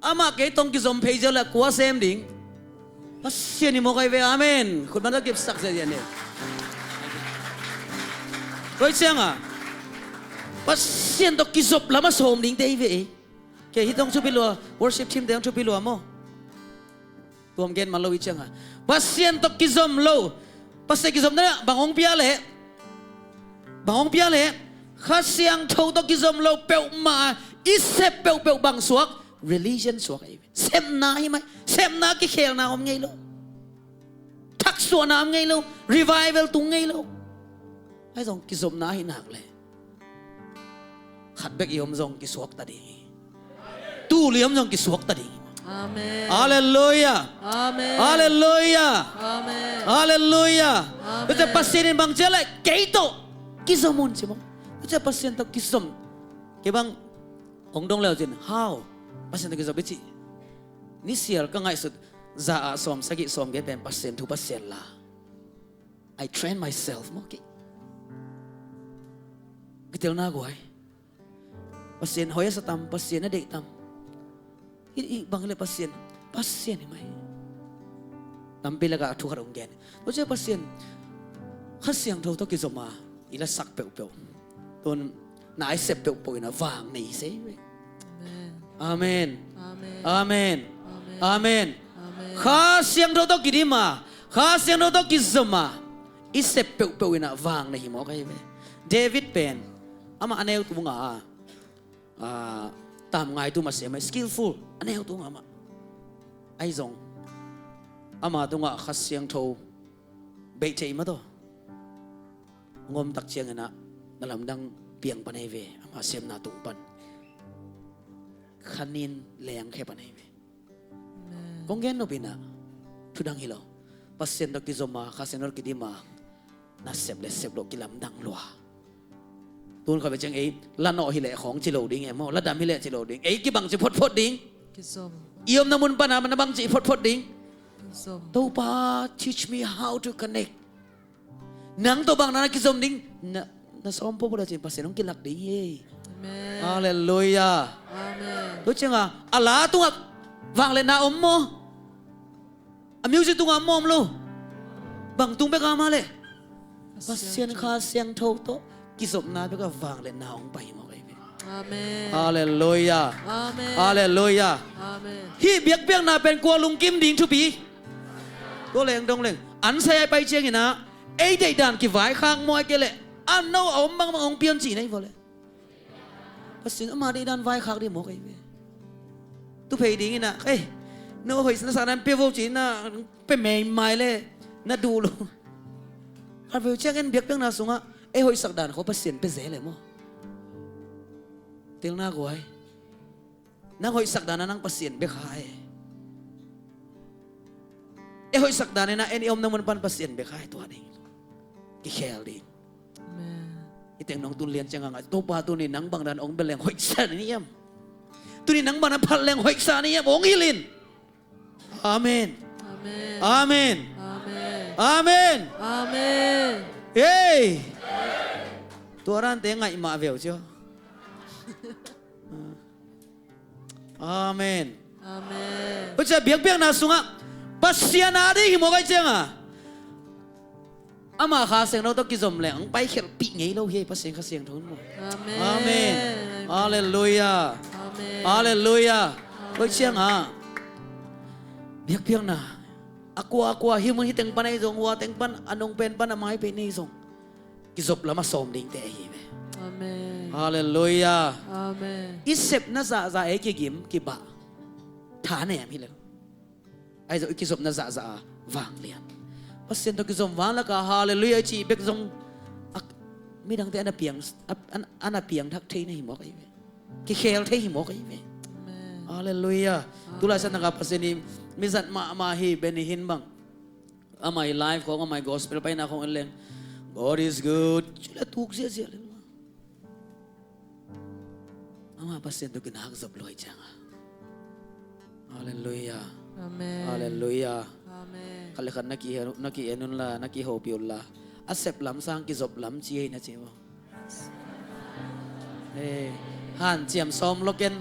Amah kei tawh hong kizom phei zel leh kua sem ding? Pasian hi mawk ahi ve. Amen. Khut bang tawh kipsak ziahziah ni. Tua hi ciangah Pasian tawh kizop lam a sawm dingte hi ve ei. Kei hih tawh hong thupi lua, worship team te hong thupi lua maw? Tuam gen man lo hi ciangah Pasian tawh kizom lo. Pasian kizomna bang hong pia leh, bang hong pia leh, Kha Siangtho tawh kizom lo peuhmah a i sep peuhpeuh bang suak? Religion suak ahi ve. Sepna hi mai. Sepna kikhelna om ngei lo. Thaksuahna om ngei lo. Revival tung ngei lo. Ahi zong kizopna ahi nak leh khat bek i om zong kisuakta ding hi. Tul i om zong kisuakta ding hi. Amen. Halleluiah. Amen. Halleluiah. Amen. Halleluiah. Amen. Tua ciah Pasian in bang ci a leh kei tawh kizom un ci maw. Tua ciah Pasian tawh kizom. Kei bang hong dong leu cin, how? Pasian tawh kizom i cih. Nisial ka ngaihsut za ah sawm sagih sawm ge pen Pasian thu Pasian la. I train myself maw kei. Kitelna guai. Pasian hoih a sa tam, Pasian a deih tam. Hih, hih bang leh Pasian, Pasian hi mai. Tampi lakah thu khat hong gen. Tua ciah Pasian, Kha Siangtho tawh kizom a i lasak peuhpeuh, tun na i sep peuhpeuh in a vang nei hi sei ve. Amen. Amen. Amen. Amen. Amen. Amen. Kha Siangtho tawh kidim a, Kha Siangtho tawh kizom a i sep peuhpeuh in a vang nei hi mawk ahi ve. David pen amah a neu tungah a, a, tam ngai tu mah sem a, skillful, a neu tungah amah. Ahi zong ama tungah Kha Siangtho beih thei mah tawh. Ngom tak ciangin ah na lamdang piang pan ahi ve, ama siamna tung pan. Khanin lengkhia pan ahi ve. Amen. Kong gen nop in ah thudang hi lo. Pasian tawh kizom a, Kha Siangtho tawh kidim a, na sep le sep loh kilamdang lua. Tun kha ve ciang ei la nawh hi leh khawng ci lo ding e maw, la dam hi leh ci lo ding. Ei kibang ci photphot ding. Kizom. I omna mun pan a na bang ci photphot ding. Kizom. Topa, teach me how to connect. Nang tawh bang na kizom ding, na, na sawm pawpaw la cin Pasian hong kilak ding hi. Amen. Halleluiah. Amen. Tua ciangah a la tungah vangliatna om maw? A music tungah om maw, om lo? Bang tung bek a mah leh Pasian Kha Siangtho tawh kizopna bek a vangliatna hong pai hi mawk ahi ve. Amen. Halleluiah. Amen. Halleluiah. Amen. Hih biakpiakna pen kua lungkim ding thupi? Tua leng dong leng an sai ai pai ciangin ah ei deihdan kivaikhak maw, ai kei leh a no a om bangbang hong pian cihna hi vua leh. Pasian ama deihdan vaikhak ding mawk ahi ve. Tuphei dingin ah, ei, no hoih na sakna pia vo ci-in ah pia meimai leh na duh lo. Khat veu ciang en biakpiakna sungah ei hoihsak dan khawng Pasian pia zel e maw? Telna guai. Nang hoihsak dan a nang Pasian bia kha e. Ei hoihsak dan in ah en i omna mun pan Pasian bia kha e, tua ding. Kikhel ding. Amen. I teng nong tun lian ciang a ngai, Topa tuni nang bang dan ong bia leng hoihsa ni hiam? Tuni nang bang dan phat leng hoihsa ni hiam? Ong hilh in. Amen. Amen. Amen. Amen. Amen. Amen. Hey. Tua rante ngaih mah veu cio. Amen. Amen. Tua ciang biakpiakna sungah Pasian a ding hi mawk ahih ciangah, ama Kha Siangtho tawh kizom leng hong paikhialhpih ngei lo hi. Pasian Kha Siangtho in maw. Amen. Amen. Halleluiah. Amen. Halleluiah. Amen. Tua ciangah biakpiakna a kua a kua, hih mun hih teng pan ahi zong, hua teng pan, a nung pen pan, a mai pen ahi zong, kizop lam a sawm dingte ahi ve. Amen. Halleluiah. Amen. I sepna zahzah ei kigim kibah thanem hi lel. Ahi zong i kizopna zahzah a vanglian, Pasian tawh kizom vanglak a halleluiah i cih bek zong, a, midangte a na piang, a, a, a na piangthak thei na hi mawk ahi ve. Kikhel thei hi mawk ahi ve. Amen. Halleluiah. Amen. Tulai santak a Pasian i mizat mahmah hi, Benny Hinn bang. Ama i live khawng, ama i gospel paina khawng en leng, "God is good." Cule tuk ziahziah lel mah. Ama Pasian tawh kinak zop luai ciangah. Halleluiah. Amen. Halleluiah. Amen. Khat le khat na ki, na ki en unla, na kihopih unla. A sep lam sang kizop lam ci ei na ci maw. Eh, hanciam sawm loken,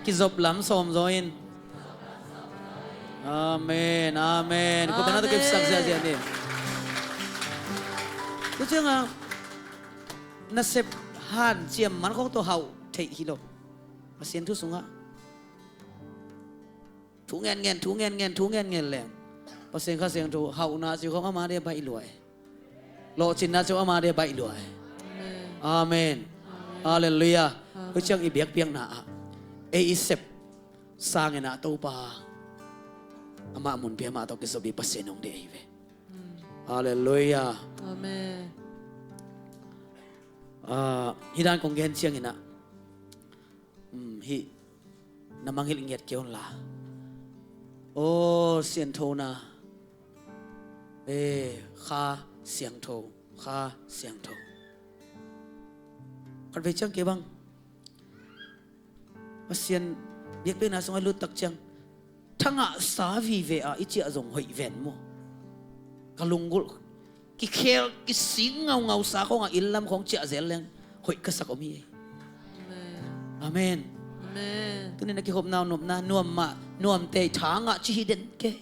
kizop lam sawm zaw in. Amen, amen. Khutbetna tawh kipsak ziahziah ni. Tua ciangah nasep hanciam man khawng tawh hauh theih hi lo. Pasian thu sungah thu ngenngen, thu ngenngen, thu ngenngen leng, Pasian Kha Siangtho hauhna ci khawng ama dia baih lua e. Lawhcinna ci khawng ama dia baih lua e. Amen. Amen. Halleluiah. Amen. Tua ciang i biakpiakna ah ei i sep sangin ah Topa, amah mun pia, amah tawh kizop i Pasian hong deih ahi ve. Halleluiah. Amen. Ah, hih dan kong gen ciangin ah, um, hih na mangngilh ngiat kei unla. Aw, sianthona. Eh, Kha Siangtho, Kha Siangtho. Khatvei ciang kei bang Pasian biakpiakna sungah lut tak ciang, thangahsa vive a i ciah zong hoih ven maw. Ka lunggulh kikhel kising ngaungausa khawngah inn lam khawng ciah zel leng hoih ka sak om hi. Amen. Amen. Amen. Tuni na kikhopna uh nopna nuam mah, nuam tei, thangah ci hi den kei.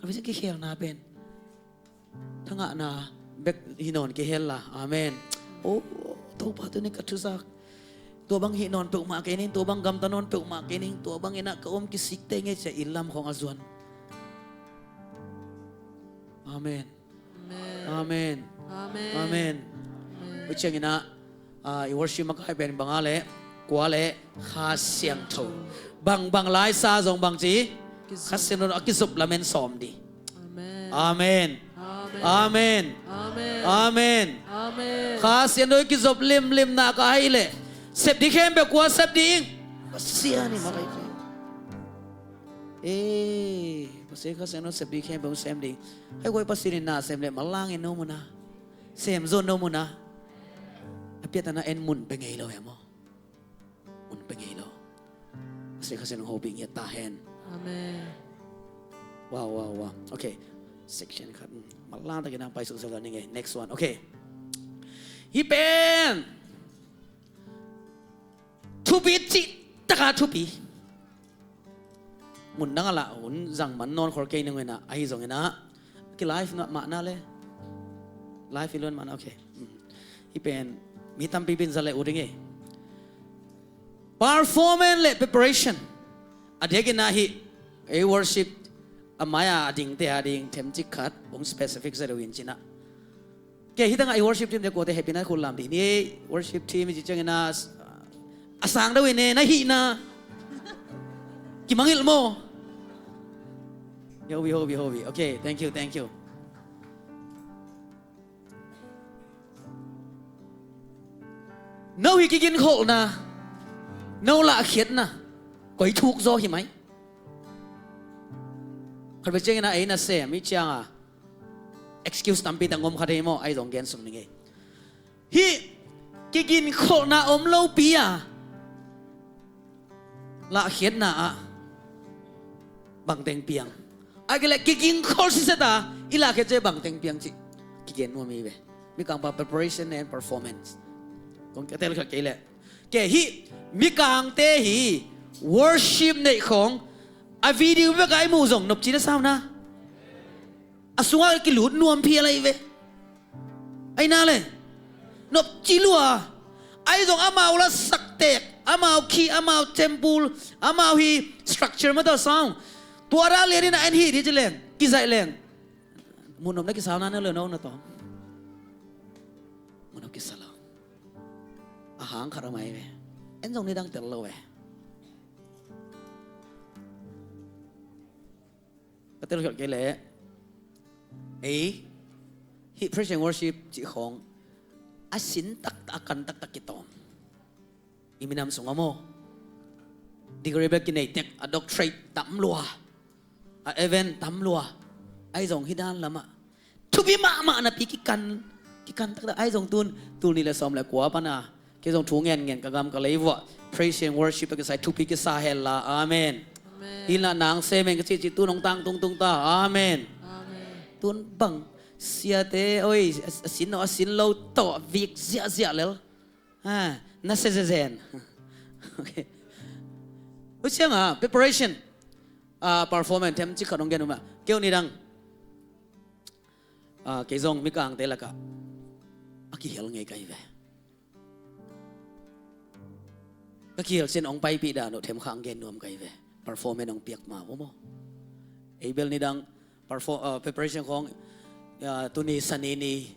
Ka visa kikhelna pen thangahna bek hi nawn kei hen la. Amen. Oh, Topa, tuni ka thuzak tua bang hih nawn peuhmah kei ning, tua bang gamta nawn peuhmah kei ning, tua bang innah ka om kisik tei ngei cia inn lam khawng a zuan. Amen. Amen. Amen. Amen. Amen. Amen. Tua cianginah, ah, i worship makai pen banga le kua le Kha Siangtho. Bang, bang laisa zong bang ci? Kizop. Kha Siangtho a kizop lamen sawm di. Amen. Amen. Amen. Amen. Amen. Amen. Amen. Kha Siangtho i kizop limlimna ka hai leh sep di khempeuh kua sep di ing? Pasian i makai. Eh, Pasian Kha Siangtho sep di khempeuh sem di. Hai guai Pasian in na sem leh malangin no muna. Sem zon no muna. A piatana en mun pe ngei lo e maw. Mun pe ngei lo. Pasian Kha Siangtho hopih ngiat ta hen. Amen. Wow, wow, wow. Okay. Section khat. Malang takin ang paisuk sa ning eh. Next one. Okay. Hih pen thupi cih taka thupi. Mun dang a lah hun zang man nawn khol kei ning inah, ahi zong inah ki live na mahna le. Live i luan mahna, okay. Hmm. Hih pen mi tampi bin za le uh ding e. Performance le preparation. A diakin ah hih ei worship a mai-a a dingte a ding themcik khat hong specific za deuh in cinah. Kei hih tangah i worship team te kuate hehpihna khut lam dih ni. Worship team i ci ciangin a, a sang deuh in e, na hihna kimangilh maw? Hobi, hobi, hobi. Okay, thank you, thank you. No hih kiginkholhna, no lahkhiatna koi thuk zaw hi mai. Khat vei ciangin a ei nasem hih cianga excuse tampi tak ngom kha thei maw, ahi zong gen sung ning ei. Hih kiginkholhna om lopi a lahkhiatna ah bangteng piang. Ahih kei leh kiginkhol siset a i lahkhiat ciang bangteng piang cih kigen nuam hi ve. Mikangpa preparation and performance. Kong ka tel kha kei leh. Kei hih mikangte hi Worship neih khawng a video bek a i muh zong nopci na sa uh na. A sungah kilut nuam phial ahi ve. Ahi na le, nopci lua. Ahi zong amau la saktek, amau khi, amau temple, amau hi structure mah tawh sang. Tua ra lian in a en hi di ci leng, kizaih leng. Muhnop na kisa na, na le no na tawm. Muhnop kisa lo. A hang khat a mai ve. En zong ni dang tel lo ve. Ka tel khialh kei leh, ei, hih praise and worship cih khawng a sin taktak, a kan taktak kitawm. I minam sungah maw, degree bek kinei tek, a doctorate tam lua, a event tam lua. Ahi zong hih dan lamah thupi mahmah napi kikan, kikan taktak. Ahi zong tun, tul nih le sawm le kua pana kei zong thu ngen ngen ka gam ka lei vuah praise and worship a kisai thupi kisa hen la. Amen. Amen. Hi lah nang semen ka cihcih tun hong tang tungtung ta. Amen. Amen. Tun bang siate, oi, a, a sin lo, a sin lo tawh vik ziahziah lel. Ha, na se zezen. Okay. Hu ciangah preparation, ah, performance them cik khat hong gen uh mah. Keu ni dang, ah, kei zong mikangte lakah a kihel ngei ka hi ve. Ka kihel cian hong paipih dan uh them khang gen nuam ka hi ve. Performance hong piak ma uh maw. Ei bel ni dang perform, ah, preparation khawng, ah, tuni sani ni,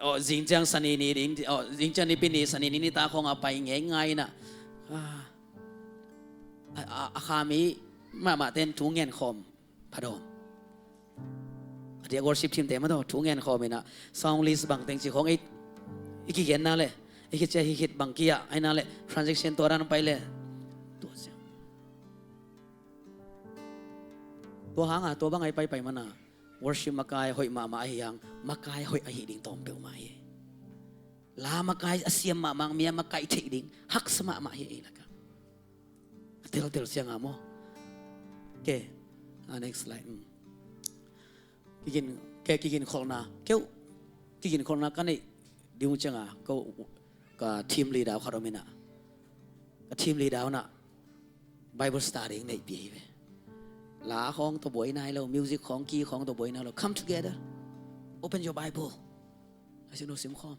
oh, zingciang sani ni ding, oh, zingciang nipi ni sani ni nitak khawng a pai ngei ngai na. Ah, a, a, a khami mahmah ten thu ngen khawm. Phadawm. A diak worship team te mah tawh thu ngen khawm inah sound list bang teng ci khawng ei, i kigen na le, i kicia hi khit bang kia, ai na le, transaction tua dan pai le. Tua cia. Tua hanga, tua bang ai paipai mana worship makai hoih mahmah ahi hang, makai hoih ahi ding tawm peuhmah hi. La makai a siam mahmah, mi a makai theih ding haksa mahmah hi ei lakah. A teltel sianga maw. Ke, ah, next slide. Mm. Kigin, ke kigin kholhna, keu, kigin kholhna ka neih ding uh cianga, ko, ka team leader uh khat om inah. Ka team leader uh nah Bible study neihpih hi ve. La khawng tawh buai nai lo, music khawng, key khawng tawh buai nai lo. Come together. Open your Bible. Laisiangtho sim khawm.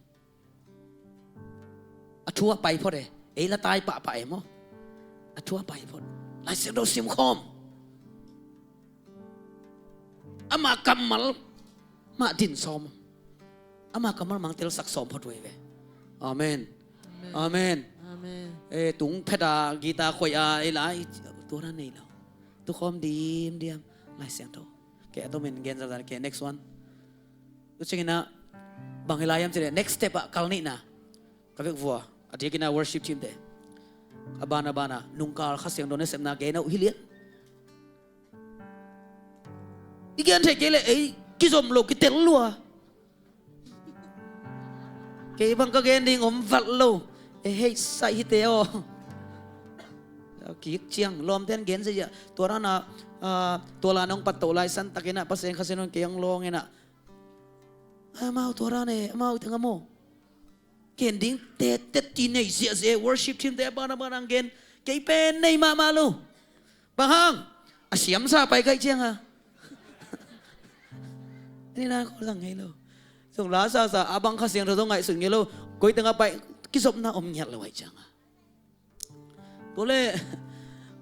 A thu a pai phot e. Ei la tai pahpah e maw. A thu a pai phot. Laisiangtho sim khawm. Ama kammal mah din sawm. Ama kammal mangtel sak sawm phot uh hi ve. Amen. Amen. Amen. Amen. Eh, tung phet a, guitar khoih a, ei lai, tua na nei lo. Tu khawm dim diam. Laisiangtho. Ke, a tomin gen zan zan ke, next one. Tu ciangin ah, bang hi lai hiam cih leh, next step ah kal nihna. Ka vek vua, a diakin ah worship team te. A ban a ban ah, nungkal Kha Siangtho nasepna gen uh hi lian. I gen thei kei leh, ei, kizom lo, kitel lua. Kei bang ka gen ding om vat lo. E hei sai hite aw. Kik ciang, lawmten gen zia. Tua rana, ah, tua la nong pat to lai san takin ah, Pasian Kha Siangtho in kei hong lawng in ah. Amau tua rana, amau teng a maw. Gen ding te, te ti nei ziahziah, worship team te a ban a ban ang gen. Kei pen nei mahmah lo. Bang hang? A siamsa pai kaih cianga. Ni na ko zang ngei lo. Zong la sasa, a bang Kha Siangtho zong ngaihsun ngei lo. Koi teng a pai, kizopna om ngiat lo aih cianga. Tua le,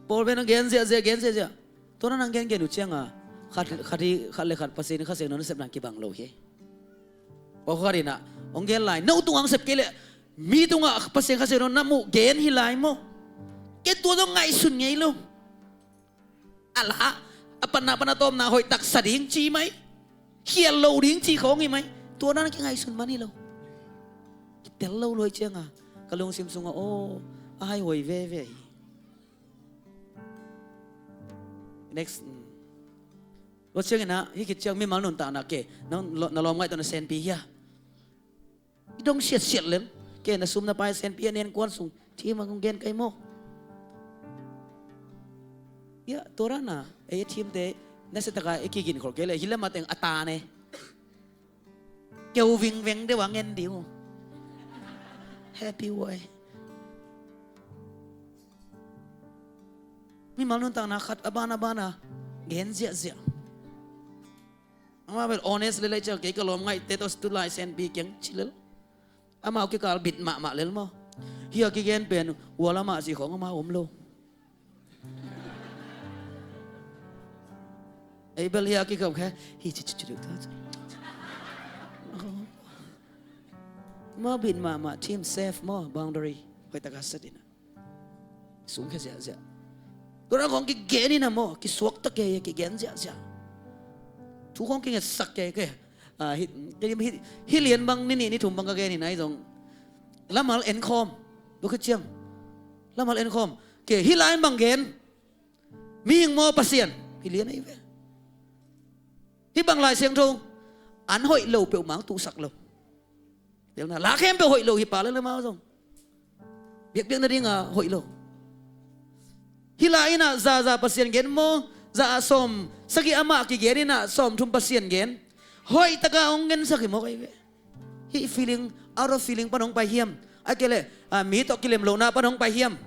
Paul pen ang gen ziahziah, gen ziahziah. Tua na nang gen gen uh cianga. Khat, khat hi, khat le khat Pasian Kha Siangtho nasepna kibang lo hi. Pawlkhat in ah hong gen lai, no tungah hong sep kei leh mi tungah Pasian Kha Siangtho na muh gen hi lai maw. Kei tua zong ngaihsun ngei lo. A la, a panna panna tawmna hoih taksa ding ci mai. Khial lo ding ci khawng hi mai. Tua dan kingaihsun man hi lo. Kitel lo luai cianga ka lungsim sungah aw, a hai huai veve hi. Next. Tua ciangin ah, hih khit ciang mimal nuntakna ke, na, na lawm ngaih tawh na senpi hia? I dong siatsiat lel. Ke na sum na pai senpi a nen kuan sung. Thim a kong gen kai maw? Ia, tua rana, ei a thimte, na setaka i kigin khol kei le, hi le mateng a ta ne. Keu vingveng deuh a ngen ding uh. Happy way. Mimal nuntakna khat a ban a ban a gen ziahziah. Amah bel honest lel ahih ciang, kei ka lawm ngaihte tawh tu lai senpi kiang ci lel. Amau kikal bit mahmah lel maw. Hih a kigen pen uala mah cih khawng amau om lo. Ei bel hih a kikal khe hi ci ci ci ci. Maw, bit mahmah, team safe maw, boundary hoih taka set in a. Sungkhia ziahziah. Tua dan khawng kigen in a maw, kisuakta kei, kigen ziahziah. Thu khawng kingetsak kei, kei. Ah, hi, hi, hi, hi lian bang ni nih ni thum bang ka gen in a, ahi zong. Lamal en khawm. Bukit ciang. Lamal en khawm. Kei, hih lai in bang gen. Mihing maw Pasian. Hi lian ahi ve. Hih bang Lai Siangtho. An hoih lo peuhmah hong tuhsak lo. Telna la khempeuh hoih lo hi pa le le mau zong. Biakpiak nading a hoih lo. Hih lai in a zaza Pasian gen maw, za a sawm sagih amah kigen in a sawm thum Pasian gen. Hoih taka hong gensak hi mawk ahi ve. Hih feeling, out of feeling pan hong pai hiam. A kei leh, a, mi tawh kilem lohna pan hong pai hiam.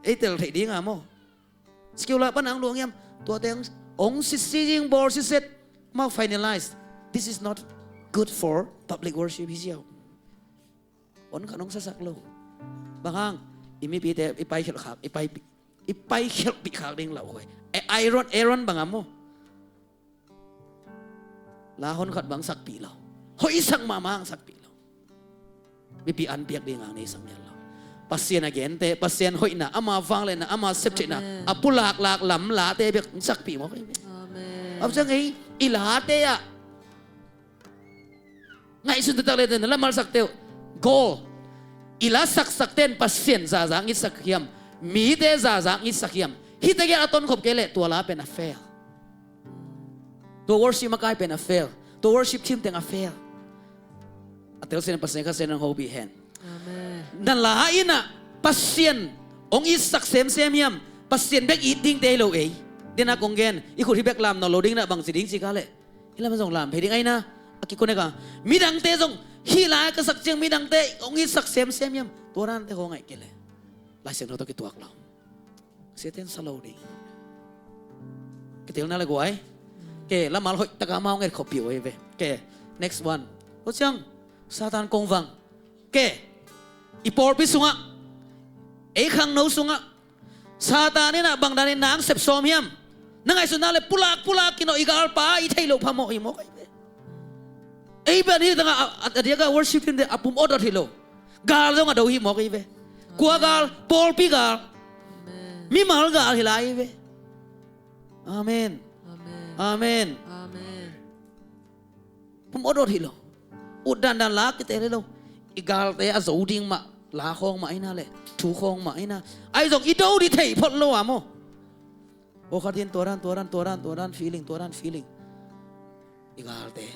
Ei tel theih ding a maw. Skill ah pan ang luang hiam. Tuate hong, hong sisi ding bawl siset. Mau finalize. This is not good for public worship. Hi ziau. On khat hong sasak lo. Bang hang, i mipite, i pai khelh khak, i pai, i pai khelh pih khak ding lau khoi. E, Aaron, Aaron bang a maw. La hon khat bang sakpih lo. Hoih sak mahmah hang sakpih lo. Mipi an piak ding hang nei sak mial lo. Pasian a gente, Pasian hoihna, ama vangliatna, ama septheihna, Amen. A pulaklak lam late bek sakpih mawk. Amen. Aw ciang ei, i late ah. Ngaihsun taktak le tena lamal sak teuh. Goal. I la saksak ten Pasian zaza ngitsak hiam. Mite zaza ngitsak hiam. Hih tegel a tonkhop kei leh tua la pen a fail. Tua worship makai pen a fail. Tua worship team teng a fail. A telsiam Pasian Kha Siangtho in hong hopih hen. Amen. Na la in a Pasian hong itsak semsem hiam. Pasian bek it dingte hi lo ei. Dena kong gen. I khut hi bek lam nawn lo ding na bang ci ding ci ka leh. Hih lam zong lam phei ding ahi na. A kikonek a. Midangte zong hih lai ka sak ciang midangte hong itsak semsem hiam. Tua dante khawng ahi kei leh. Lai Siangtho tawh kituak lo. Siate in sa lo ding. Kitelna le guai. Ke lamal hoih taka mau nget khawpih uh ahi ve. Ke next one. Tua ciang Satan kongvang. Ke i pawlpi sungah, ei khangno sungah Satan in a bang danin nang sep sawm hiam. Na ngaihsutna le pulak pulak kinawh i galpa i theih loh phamawh hi mawk ahi ve. Ei bel ni tangah a, a, a diaka worship team te a pum awt awt hi lo. Gal zong a do hi mawk ahi ve. Kua gal, pawlpi gal. Amen. Mimal gal hi lai ahi ve. Amen. Amen. Amen. Amen. Pum awt awt hi lo. Ut dandan la kitel hi lo. I galte a zo ding mah, la khawng mah ahi na le, thu khawng mah ahi na. Ahi zong i do ding thei phot lo a maw. Aw khatin tua dan, tua dan, tua dan, tua dan feeling, tua dan feeling. I galte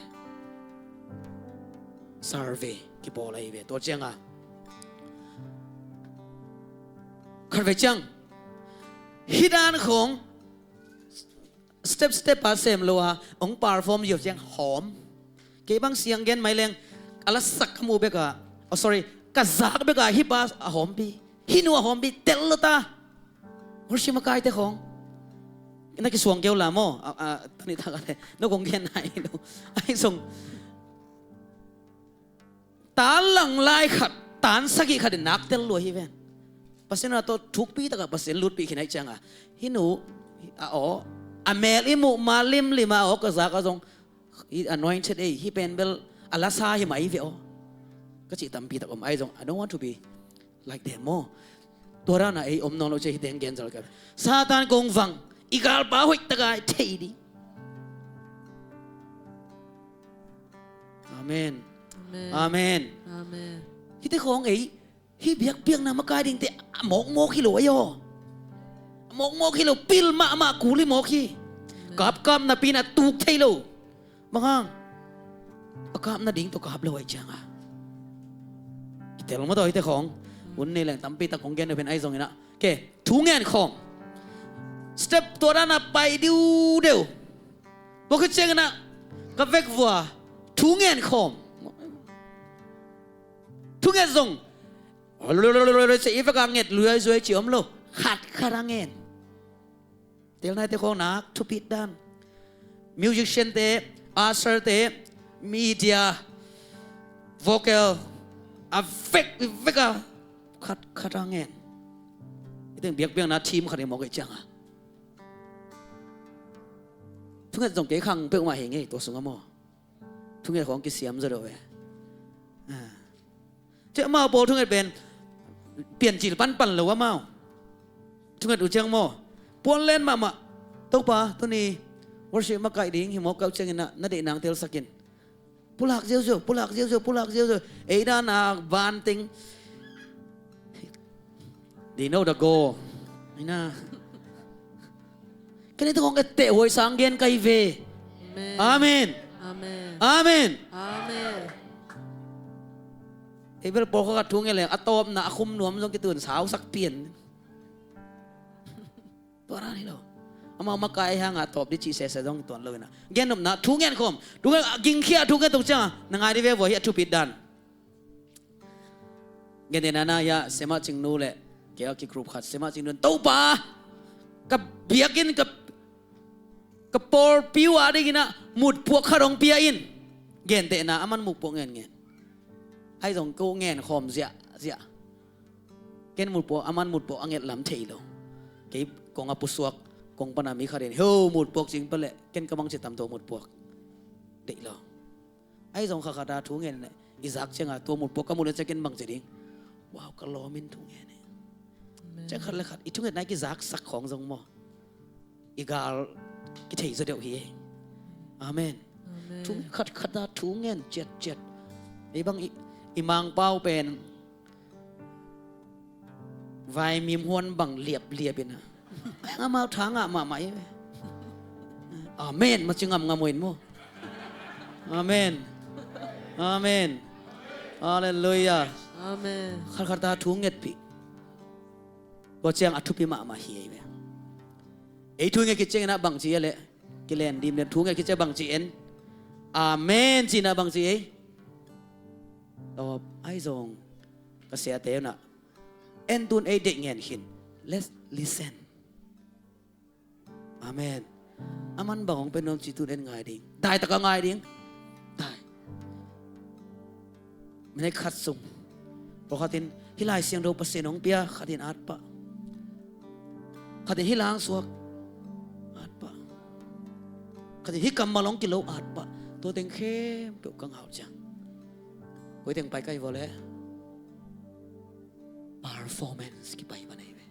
survey kibawl ahi ve. Tua cianga khatvei ciang hih dan khawng step step a sem lo a hong perform ziau ciang hawm. Kei bang siang gen mai leng a lasak ka mu bek a, oh sorry, ka zak bek a hih pa a hawmpi, hih nu a hawmpi tel lo ta. Worship makaite khawng na kisuang keu la maw? A, a, tani tak a le na kong gen nai lo. Ahi zong tan lang lai khat, tan sagih khat in nak tel lua hi ven. Pasian a tawh thukpi takah Pasian lutpih khin ahi cianga hih nu a aw, a mel i muh ma limlim a aw, ka zak a zong hih anointed ei, hih pen bel a lasa hi mai ve aw. Ka cih tampi tak om ahi zong, I don't want to be like them maw. Tua dana ei om nawn lo cia hih teng gen zal ka. Satan kong vang, i galpa hoih taka i thei ding. Amen. Amen. Amen. Amen. Hihte khawng ei, hih biakpiakna makai dingte a mawkmawk hi lo ahi aw. A mawkmawk hi lo, pil mahmah kul hi mawk hi. Amen. Kapkap napi na tuk thei lo. Bang hang? A kap nading tawh kap lo ahi cianga kitel mawtaw hihte khawng. Hun nei leng tampi tak kong gen uh pen ahi zongin ah. Ke, thu ngen khawm. Step tua dana pai diudeu. Tua khit ciangin ah ka vekvua thu ngen khawm. Thu ngen zong. Cia i vek a nget lui ahi zuai ci om lo. Khat khat a ngen. Tel naite khawng nak thupit dan. Musician te, usher te, media, vocal, a vek vek a khat khat a ngen. I teng biakbiakna team khat i mawk i cianga thunget zong kei khang peuhmah hi ngei tua sungah maw. Thunget khawng kisiam zaw deuh ve. Cih amau pawl thunget pen piancil panpan lo amau. Thunget uh ciang maw, puanlen mahmah. Topa tuni worship makaih ding hi mawk kau ciangin ah na deih nang telsakin. Pulak ziauziau, pulak ziauziau, pulak ziauziau. Ei dan a van teng. They know the goal. Ina. Kani tengkong etteh huai sang gen kai ve. Amen. Amen. Amen. Amen. Ei bel pawlkhat thu ngen leng a tawpna a khum nuam zong kitun sausak pian. Tua dan hi lo. Amau makai hanga tawp di cih sese zong tuan lo ina. Gennopna thu ngen khawm, thu ngen a gingkhia thu ngen tung cianga na ngai di ve vua hi a thupit dan. Gentehna na hia Sema Cingnu le kei a ki group khat Sema Cingnu in Topa ka biakinn ka, ka pawlpi uh a dingin ah mutpuak khat hong pia in. Gentehna aman mutpuak ngen ngen. Ahi zong ko ngen khawm ziah ziah. Ken mutpuak aman mutpuak a nget lam thei lo. Kei kong a pusuak kong pana mi khat in heo mutpuak cing paleh ken ka mangci tamto mutpuak deih lo. Ahi zong khakhata thu ngen i zak cianga tua mutpuak ka muh le ciakin bangci ding. Wow ka lawmin thu ngen e. Ciang khat le khat i thungetna i kizaksak khawng zong maw i gal kithei zaw deuh hi e. Amen. Thu khatkhata thu ngen ciatciat. Ei bang i mangpau pen vaimim huan bang liapliap ina. Amau tha ngah mahmah hi ve. Amen maci ngamngam uh in maw. Amen. Amen. Halleluia. Amen. Khatkhatta thu ngetpih. Tua ciang a thupi mahmah hi ei ve. Ei thu nget khit ciangin ah bangci a leh kilen dim den thu nget khit ciang bangci en. Amen cina bangci ei. Tawp ahi zong ka siate unah en tun ei deih ngen khin. Let's listen. Amen. Aman bang hong pen nuam ci tun en ngai ding. Dai taka ngai ding. Dai. Minute khat sung pawlkhatin hih Lai Siangtho Pasian hong pia khatin atpah. Khatin hih langsuak atpah. Khatin hih kammal hong kilo atpah. Tua teng khempeuh ka ngau ciang koi teng pai kai vua le performance kipai pan ahi ve.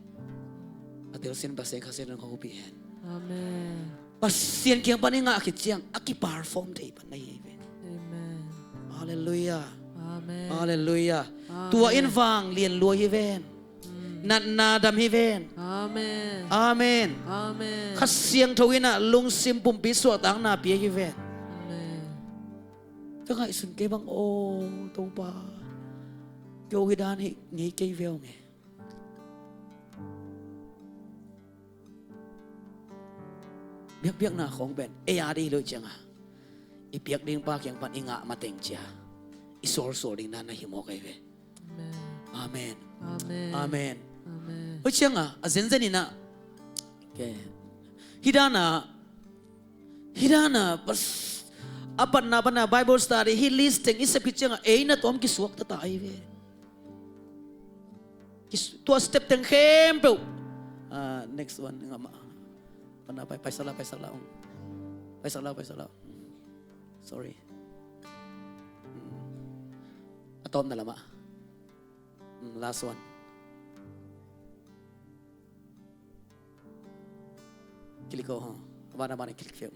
A telsiam Pasian Kha Siangtho in hong hopih hen. Amen. Pasian kiang pan i ngah khit ciang a kiperform thei pan ahi ve. Amen. Halleluia. Amen. Halleluia. Amen. Tua in vang lian lua hi ven. Natna dam hi ven. Amen. Amen. Amen. Kha Siangtho in ah lungsim pumpi suahtakna pia hi ven. Amen. Ka ngaihsun kei bang aw Topa kei hih dan hi ngei kei veu nge. Biakbiakna khawng pen ei a dei hi lo cianga i piak ding pa kiang pan i ngah mateng cia i sualsual ding dan na hi mawk ahi ve. Amen. Amen. Amen. Hoi cianga a zenzen ina hih dana hih dana a patna pana Bible study hih list teng i sep hih cianga ei na tuam kisuak tata ahi ve. Tua step teng khempeuh. Next one. Pana pai, paisak la, paisak la. Paisak la, paisak la. Sorry. A tawpna lamah. Last one. Kiliko ho. Vana vana kilik fiu.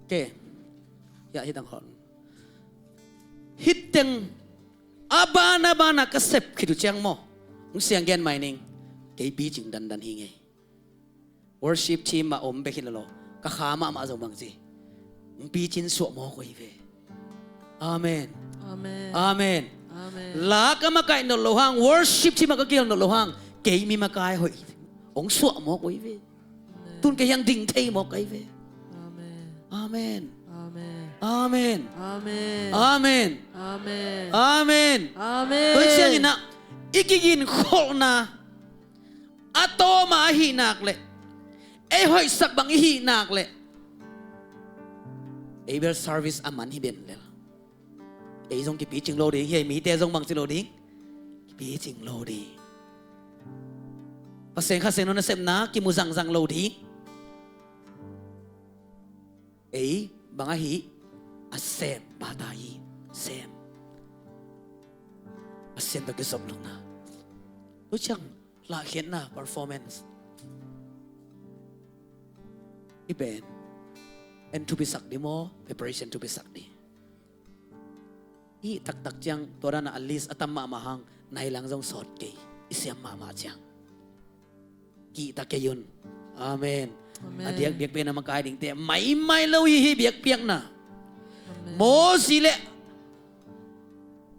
Ke ya hitang hon hiteng a bana bana ka sep khit uh ciang maw. Hong siang gen mai ning. Kei picing dandan hi ngei. Worship team a om bek hi lo ka kha mahmah zong bangci hong picin suah mawk uh hi ve. Amen. Amen. Amen. La ka makaih nolh lo hang worship team a ka kihel nolh lo hang kei mi makai hoih hong suah mawk uh hi ve. Tun kei hiang ding thei mawk ahi ve. Amen. Amen. Amen. Amen. Amen. Amen. Amen. Amen. Tua hi ciangin ah i kiginkholhna a tawm a ahih nak leh, ei hoihsak bang i hih nak leh, ei bel service a man hi ben lel. Ei zong kipicing lo ding hi, ei mite zong bangci lo ding, kipicing lo ding. Pasian Kha Siangtho nasepna kimu zangzang lo ding. Ei bang ahi, a sem bata hi, sem. Pasian tawh kizop lohna. Tua ciang lahkhiatna, performance hi pen, en thupisak ding maw, preparation thupisak ding? Hih taktak ciang tua dana a list a tam mahmah hang, nai lang zong sawt kei, i siam mahmah ciang. Kihta kei un. Amen. Amen. A diak biakpiakna makai dingte maimai lo hi, hih biakpiakna. Amen. Moses le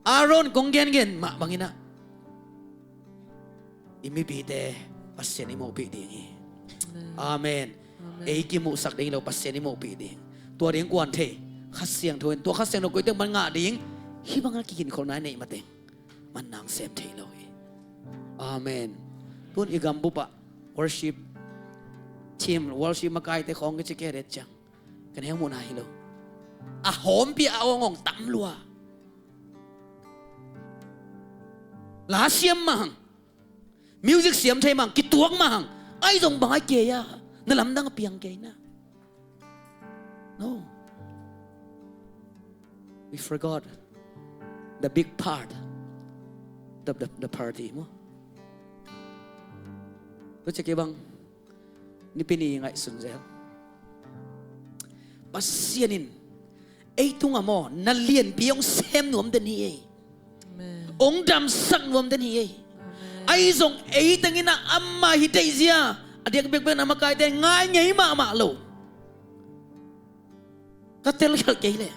Aaron kong gengen mah bangin ah, i mipite Pasian i mawhpih ding hi. Amen. Amen. Amen. Ei kimuhsak ding hi lo, Pasian i mawhpih ding. Tua ding kuan thei, Kha Siangtho in, tua Kha Siangtho koiteng pan ngah ding. Hih bangin a kiginkholhna i neih mateng man nang sem thei lo hi. Amen. Tun i gambup ah worship team, worship makaite khawng kici kei det ciang, kan heng muhna hi lo. A hawmpia a awngawng tam lua. La siam mah hang, music siam thei mah hang, kituak mah hang, ahi zong bang ai kei a, na lamdang a piang kei na. No. We forgot the big part, the, the, the party maw. Tua ciang kei bang, Nipi ni ngaihsun zel. Pasian in ei tungah maw, na lianpi hong sem nuam den hi ei. Amen. Hong damsak nuam den hi ei. Amen. Ahi zong ei tengin ah amah hi deihzia, a diak biakpiakna makaite ngai ngei mahmah lo. Ka telkhialh kei leh,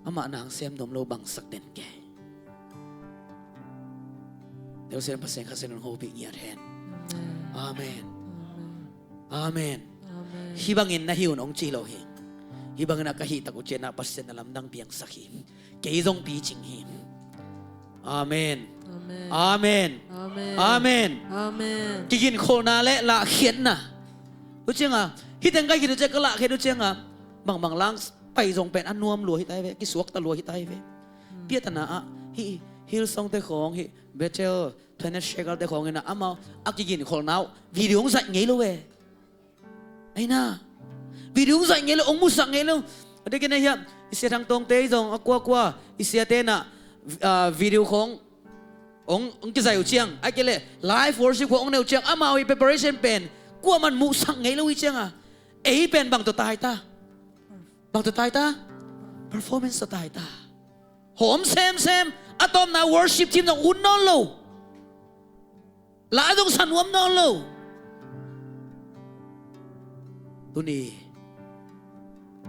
amah nang sem nuam lo bangsak den kei. Telsiam Pasian Kha Siangtho in hong hopih ngiat hen. Amen. Amen. Amen. Amen. Amen. Hih bangin na hih un hong ci lo hi. Hih bangin a ka hih tak uh ciangin ah Pasian na lamdang piangsak hi. Kei zong picing hi. Amen. Amen. Amen. Amen. Amen. Amen. Kiginkholhna le lahkhiatna. Tua ciangin ah, hih teng ka hih uh ciang ka lahkhiat uh ciangin ah, bangbang lang pai zong pen a nuam lua hi ta hi ve, kisuakta lua hi ta hi ve. Hmm. Piatana ah, hih Hillsong te khawng, hih Bethel, Twin Shaker te khawng in ah, amau a kiginkholhna uh video hong zaih ngei lo ve. Ahi na, video hong zaih ngei lo, hong musak ngei lo. A diakin ah hiah i Sia Thang Tawngte hi zong, a kuakua i siate in ah, ah, video khawng hong, hong kizaih uh ciang, ahih kei leh live worship khawng hong neih uh ciang, amau i preparation pen kuaman muhsak ngei lo hi ciangin ah, ei pen bang tawh tai ta? Bang tawh tai ta? Performance tawh tai ta. Hawm semsem, a tawpna worship team zong ut nawn lo. La zong sa nuam nawn lo. Tuni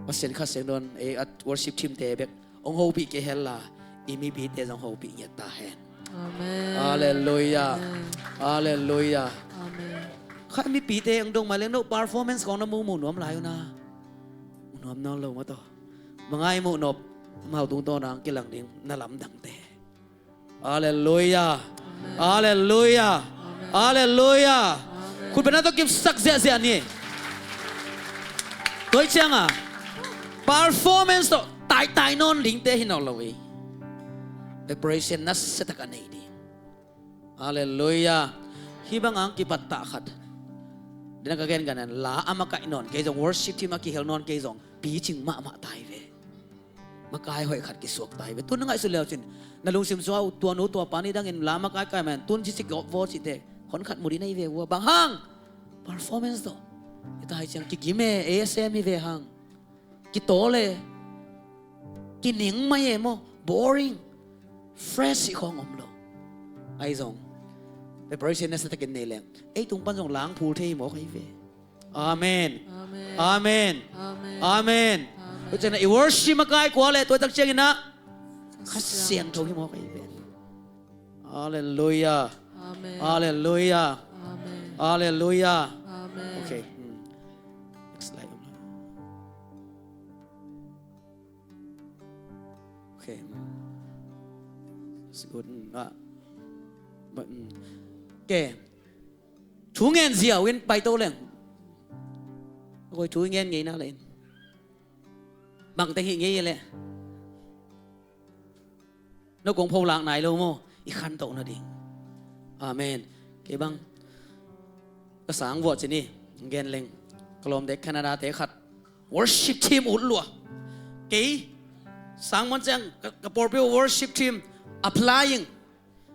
Pasian Kha Siangtho in ei a worship team te bek hong hopih kei hen la, i mipite zong hopih ngiat ta hen. Amen. Halleluiah. Amen. Halleluiah. Amen. Kha mipite hong dong mah leng no performance khawng na mu mu nuam lai uh na. Mu nuam nawn lo maw taw. Bang ai muh nop, amau tungtawn ah hong kilang ding na lamdangte. Halleluiah. Amen. Halleluiah. Amen. Halleluiah. Amen. Khut beng na tawh kipsak ziahziah ni. Tua hi ciangin ah, performance tawh taitai nawn dingte hi nawn lo hi. Preparation nasia tak a nei ding. Halleluiah. Hih bang hong kipat tah khat. Dena ka gen ganan la a makaih nawn kei zong, worship team a kihel nawn kei zong, picing mahmah ta hi ve. Makai hoih khat kisuak ta hi ve. Tun na ngaihsun le uh cin, na lungsim sungah uh, tua nu tua pa ni dangin la makai kai man, tun ci ci gawp vaw cite, hon khat mu dih na hi ve ua. Bang hang? Performance tawh. Hita hi ciang kigim e, A S M hi ve hang. Kitawl e. Kining mai e maw. Boring. Fresh hi khawng om lo. Ahi zong, preparation nasia takin nei leng, ei tung pan zong lang phul thei hi mawk ahi ve. Amen. Amen. Amen. Amen. Amen. Amen. Tua ciangin ah i worship makai kua le tua tak ciangin ah Kha Siangtho hi mawk ahi ve. Halleluiah. Amen. Halleluiah. Amen. Halleluiah. Amen. Okay. Hmm. Next slide. Okay. Hmm. It's good. Hmm. Ah. But, hmm. Okay. Thu ngen ziau in pai to leng. Koi thu ngen ngei na le in. Bang teng hi ngei le. No kong pholak nai lo maw? I khantoh nading. Amen. Kei bang ka sang vuah ci ni. Gen leng. Ka lawmte Canada te khat worship team ut lua. Kei sang man ciang ka, ka pawlpi worship team applying.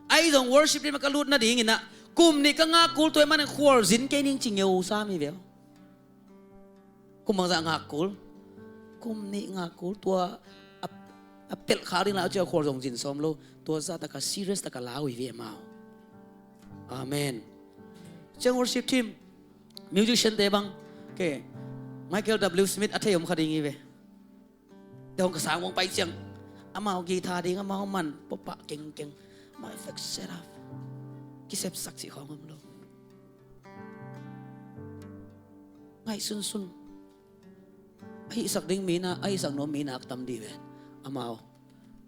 Ai zong worship team ka lut nading inah kum nih ka ngak kul tua i manin khualzin kei ning ci ngeu sa mi vel. Kum bangzah ngak kul? Kum nih ngak kul. Tua a, a pelh khak ding la a cia khual zong zin sawm lo. Tua zah taka serious taka lau hi ve amau. Amen. Ciang worship team musician te bang ke Michael W Smith a thei om kha ding hi ve. Te hong ka sang hong pai ciang amau guitar ding amau man pawpah kengkeng. Amau effect set up. Kisepsak cih khawng om lo. Ngaihsunsun. A hihsak ding mi na, a hihsak nuam mi nak tam dih ve. Amau,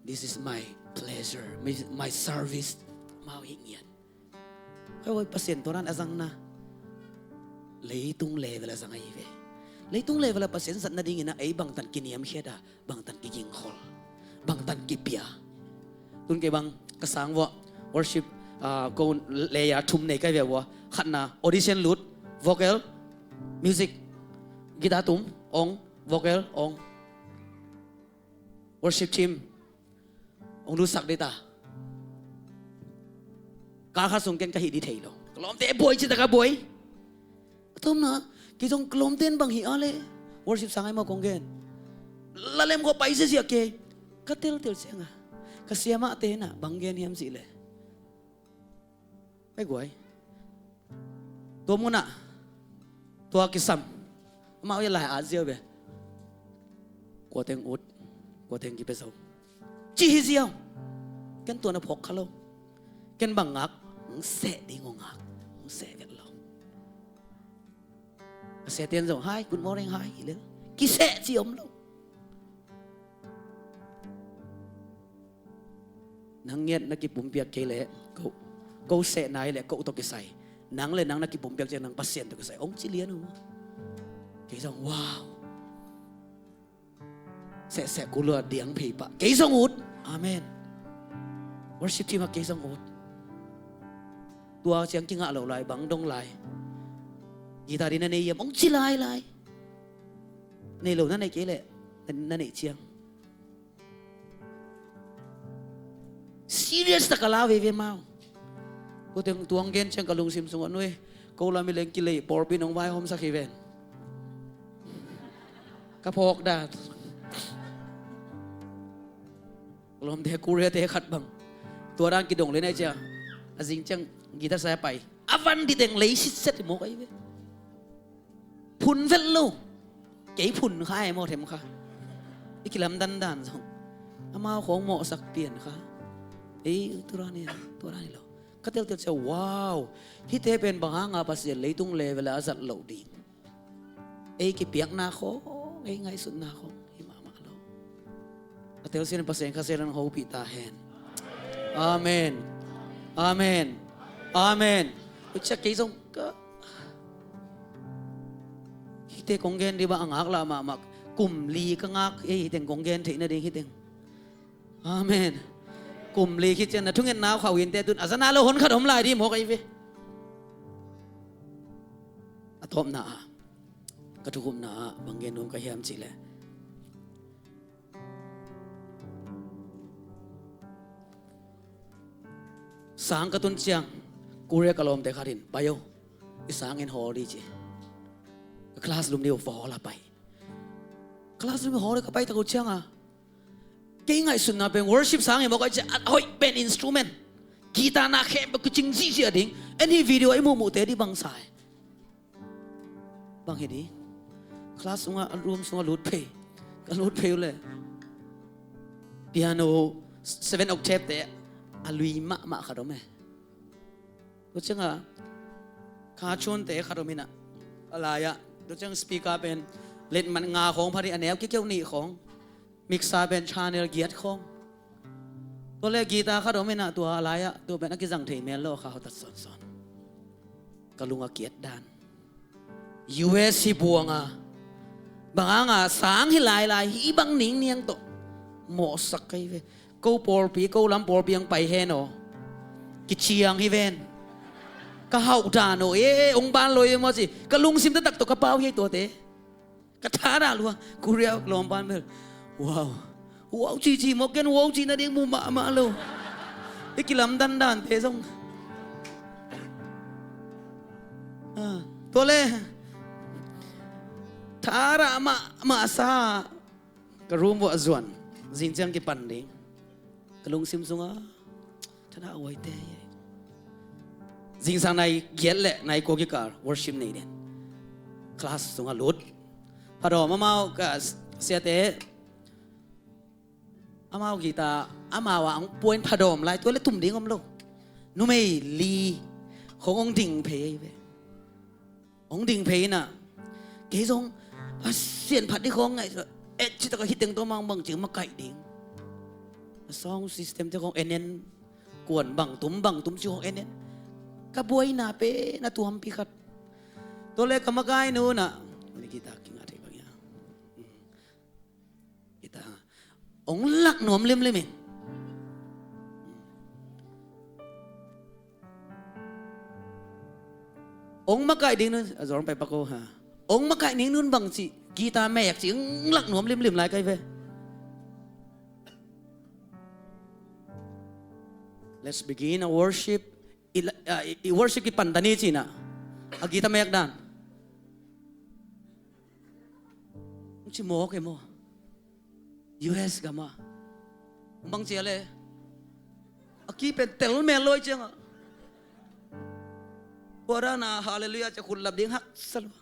this is my pleasure, my, my service. Amau hih ngian. Hei, hei, Pasian tua dan a zang na. Leitung level a zang ahi ve. Leitung level a Pasian zat nadingin a ei bangtan kiniamkhiat a, bangtan kigingkhol, bangtan kipia. Tun kei bang ka sang vuah worship, ah, ko leia thum nei kai ve vuah. Khatna audition lut, vocal, music, guitar tum, ong, vocal, ong. Worship team ong lutsak dih ta. Kal khat sung ken ka hih dih thei lo. Ka lawmte buai ci ta ka buai. A tomna kei zong ka lawmte in bang hih a le worship sang ai maw kong gen. Lalem ko pai zia zia kei. Ka teltel siang a ka siamah te na bang gen hiam sih le. Ai guai. Tua munah tua kisam amau ia lai at ziau ve. Kuateng ut, kuateng kipia zo. Ci hi ziau. Ken tua na phawk kha lo. Ken bang ngak, ng seh ding aw ngak, ng seh vet lo. Ka seh tian zo, hi, good morning, hi, hi le. Kiseh ci om lo. Nang ngiat na kipumpiak kei leh ko, ko seh nai leh ko tawh kisai. Nang le nang na kipumpiak ciang nang Pasian tawh kisai. Ong ci lian uh. Kei zong wow. Sehseh kulua diang phei pah kei zong ut. Amen. Worship team ah kei zong ut. Tua ciang kingah lo lai bang dong lai. Guitar ding na nei hiam ong ci lai lai. Nei lo na nei kei leh na nei ciang. Serious taka la veve mau. Ko teng tuang gen ciang ka lungsim sungah nui ko lam i leng kilei pawlpi nong vaihawmsak hi ven. Ka phawk dat. Lawmte Korea te khat bang tua dan kidong le nai cia a zing ciang guitar sai a pai a van di teng lei sitset i mawk ahi ve. Phun velh lo. Kei phun kha e maw them kha. I kilam dandan zong amau khawng mawhsak pian kha. Ei tura ni a tura ni lo. Ka teltel cia wow. Hihte pen bang hanga Pasian leitung level a zat loh ding. Ei kipiakna khawng ei ngaihsutna khawng hi mahmah lo. A telsian Pasian Kha Siangtho in hopih ta hen. Amen. Amen. Amen. Ucia kei zong ka hihte kong gen dih bang a ngak lah mahmah. Kum li ka ngak ei hiteng kong gen theih nading hiteng. Amen. Kum li khit cian na thungetna khauh hinte tun a zana lo hon khat om lai dih mawk ahi ve. A tawpna ah ka thukhupna ah bang gen nuam ka hiam cihleh sang ka tun ciang Korea ka lawmte khat in pai o i sangin hawl dih ci. Ka classroom dih uh fa hawl a pai. Classroom hawl dih ka pai tak uh cianga kei ngaihsutna pen worship sang hi mawk a ci a hoih pen instrument guitar na khem pen kucing zihziah ding. En hi video i muhmuhte dih bangsa e. Bang hi dih. Class sungah room sungah lut phei ka lut phei uh le piano seven octave te a lui mahmah khat om e. Tua cianga kha chuante khat om inah A lai-ah tua ciang speaker pen letmat nga khawng pha ding, a neu kikiau nih khawng, mixer pen channel giat khawng. Tua le guitar khat om inah tua a lai-ah tua pen a kizang thei mel lo kha hawtat sawnsawn. Ka lung a kiat dan. U S hi buanga bang hanga sang hi lailai hi bang ningniang tawh mawhsak ka hi ve. Ko pawlpi, ko lam pawlpi ang pai hen aw. Kiciang hi ven. Ka hauh dan aw, e, e, ong ban lo e maw ci. Ka lungsim taktak tawh ka pau hi tuate. Ka thadah lua, Korea lawmpan bel. Wow. Wow cici maw, ken wow cih nading mu mahmah lo. I kilamdan dante zong. Ah, tua le. Thadah mahmah sa. Ka room vuah zuan. Zing ciang kipan ding. Ka lungsim sunga thadah huaite hi. Zingsang nai giat le nai kua kikal worship nei den. Class sunga lut. Phadawm amau ka siate. Amau guitar amau a ang puan phadawm lai tua le tum ding om lo. Numei li khong ong ding phei ahi ve. Hong ding phei inah kei zong Pasian phat ding khawng ngaih. Et citak a hiteng tawh mang bang cing makaih ding. A sound system te khawng enen kuan bang tum bang tum ci khawng enen. Ka buaina pen a tuampi khat. Tua le ka makai nu nah ni kita kinga thei bang ia. Kita hong lak nuam limlim in. Hong makaih ding nun a zawng pai pak uh ha. Hong makaih ding nun bang cih guitar mek cih hong lak nuam limlim lai kai ve. Let's begin a worship. I, la- ah, i, i worship kipan ta ni cinah a guitar mek dan. Ci mawk e maw? U S gama bang cia le a ki pen tel mel lawi cianga. Tua dana halleluiah cia khutlap ding haksa lua.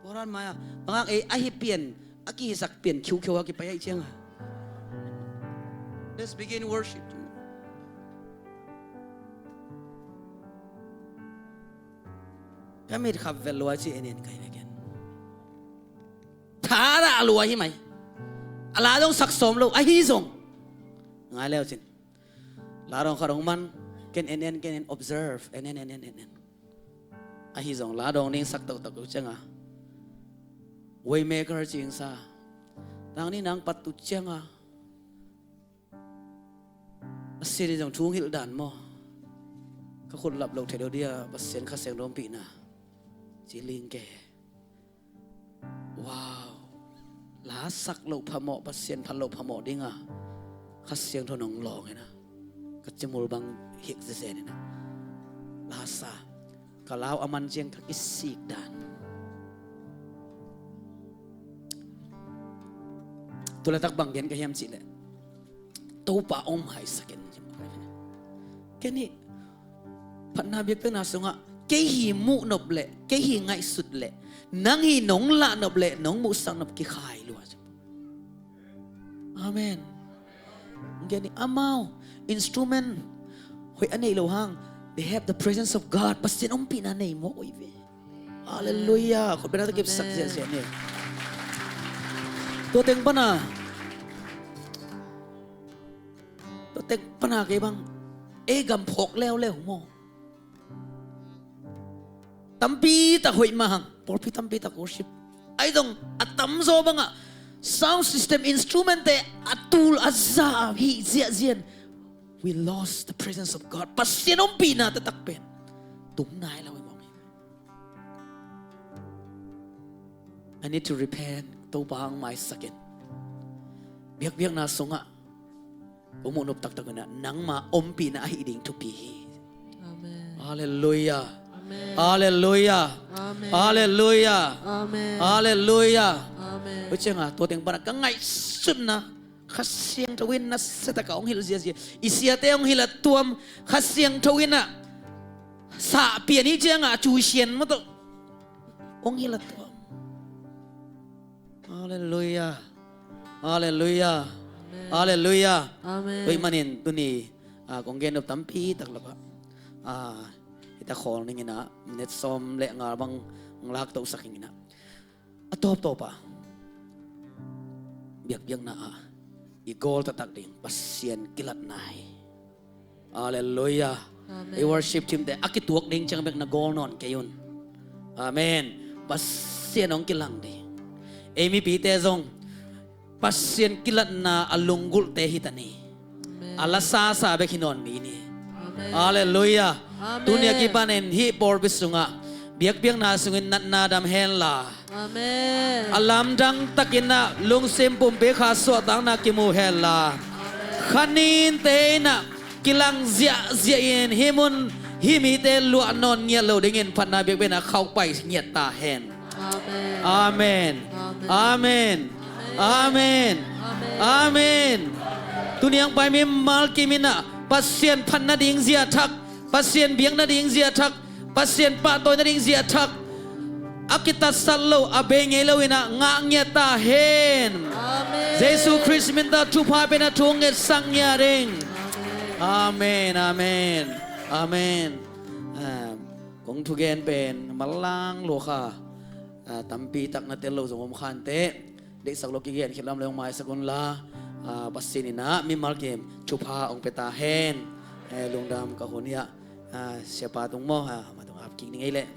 Tua dan mai-a bangak ei ahi pian a kihisak pian khiukheu a kipai ahi cianga. Let's begin worship. Ka mit khap vel lua ci en en kai veken. Thadah lua hi mai. A la dong sak sawm lo ahi zong ngai leu cin. La dong khat hong man ken en en ken en observe en en en en en en. Ahi zong la dong ning sak toktok uh cianga. Waymaker cingsa. Nang ni nang pat tu cianga. Pasian in zong thu hong hilh dan maw? Ka khut lap lo thei lo dia Pasian Kha Siangtho ompihna ci ling ke. Wow. La sak loh phamawh, Pasian phat loh phamawh dinga Kha Siangtho nong lawng hina ka cimul bang hik zezen hina. La sa ka lau a man ciang ka kisik dan. Tulatak bang gen ka hiam cihleh Topa ong maisak in. Ken hi phatna biakpiakna sungah kei hi muh nop leh kei hi ngaihsut leh nang hi nong lah nop leh nong muhsak nop kikhai lua. Amen. Gen hi amau instrument hoih a neih lo hang they have the presence of God. Pasian ompihna nei mawk oi ve. Halleluiah. Khut bena ta kipsak ziahziah ni. Tua teng pana tua teng pana kei bang ei gam phawk leuleu maw? Tampi tak hoih mah hang pawlpi tampi tak worship ai dong a tamzaw bangah sound system instrument te a tul a za a hih ziahzian. We lost the presence of God. Pasian ompihna taktak pen tum nai lo i mawng hi. I need to repent. Topa ang maisak in. Biakbiakna sungah kong muh nop taktak inah nangma ompihna ahi ding thupi hi. Amen. Halleluiah. Amen. Halleluiah. Amen. Halleluiah. Amen. Halleluiah. Amen. Tua cianga tua teng pana ka ngaihsutna Kha Siangtho in nasia taka hong hilh ziazia. I siate hong hilh a tuam Kha Siangtho inah sahpian hi cianga a cuisian mawtaw hong hilh a tuam. Halleluiah. Halleluiah. Amen. Halleluiah. Amen. Tua ahih manin tuni ah kong gen nop tampi tak lapah ah hita khawl ninginah minit sawm le nga bang hong laktohsak ing inah, a tawptawp ah biakpiakna ah i gawl taktak ding Pasian kilatna hi. Halleluiah. I worship team te a kituak ding ciang bek na gawl nawn kei un. Amen. Pasian hong kilang ding. Ei mipite zong Pasian kilatna a lunggulhte hi ta ni. A lasasa bek hi nawn mi ni. Halleluiah. Tuni a kipanin hih pawlpi sungah biakpiakna sungin natna dam henla, a lamdang takin ah lungsim pumpi kha suahtakna kimu henla, khaninte in ah kilang ziahziah in hih mun hih mite luah nawn ngiat lo dingin phatna biakpiakna khauh pai ngiat ta hen. Amen. Amen. Amen. Amen. Tuni hong pai mimal kim in ah Pasian phat nading zia thak, Pasian biak nading zia thak, Pasian pahtawi nading zia thak a kitatsat lo, a bei ngei lo in ah ngah ngiat ta hen. Jesu Khrist min tawh thupha pen a thu ngetsak ngiat ding. Amen. Amen. Amen. Ah, kong thugen pen manlang lua kha, ah, tampi tak na tel lo zong om khante, deihsak lo kigen khit lam le hong maisak unla, ah, Pasian in ah mimal kim thupha hong pia ta hen. Eh, lungdam ka hun hi ah, ah, siapa tung maw, ah, ma tung ap kik ning ei leh.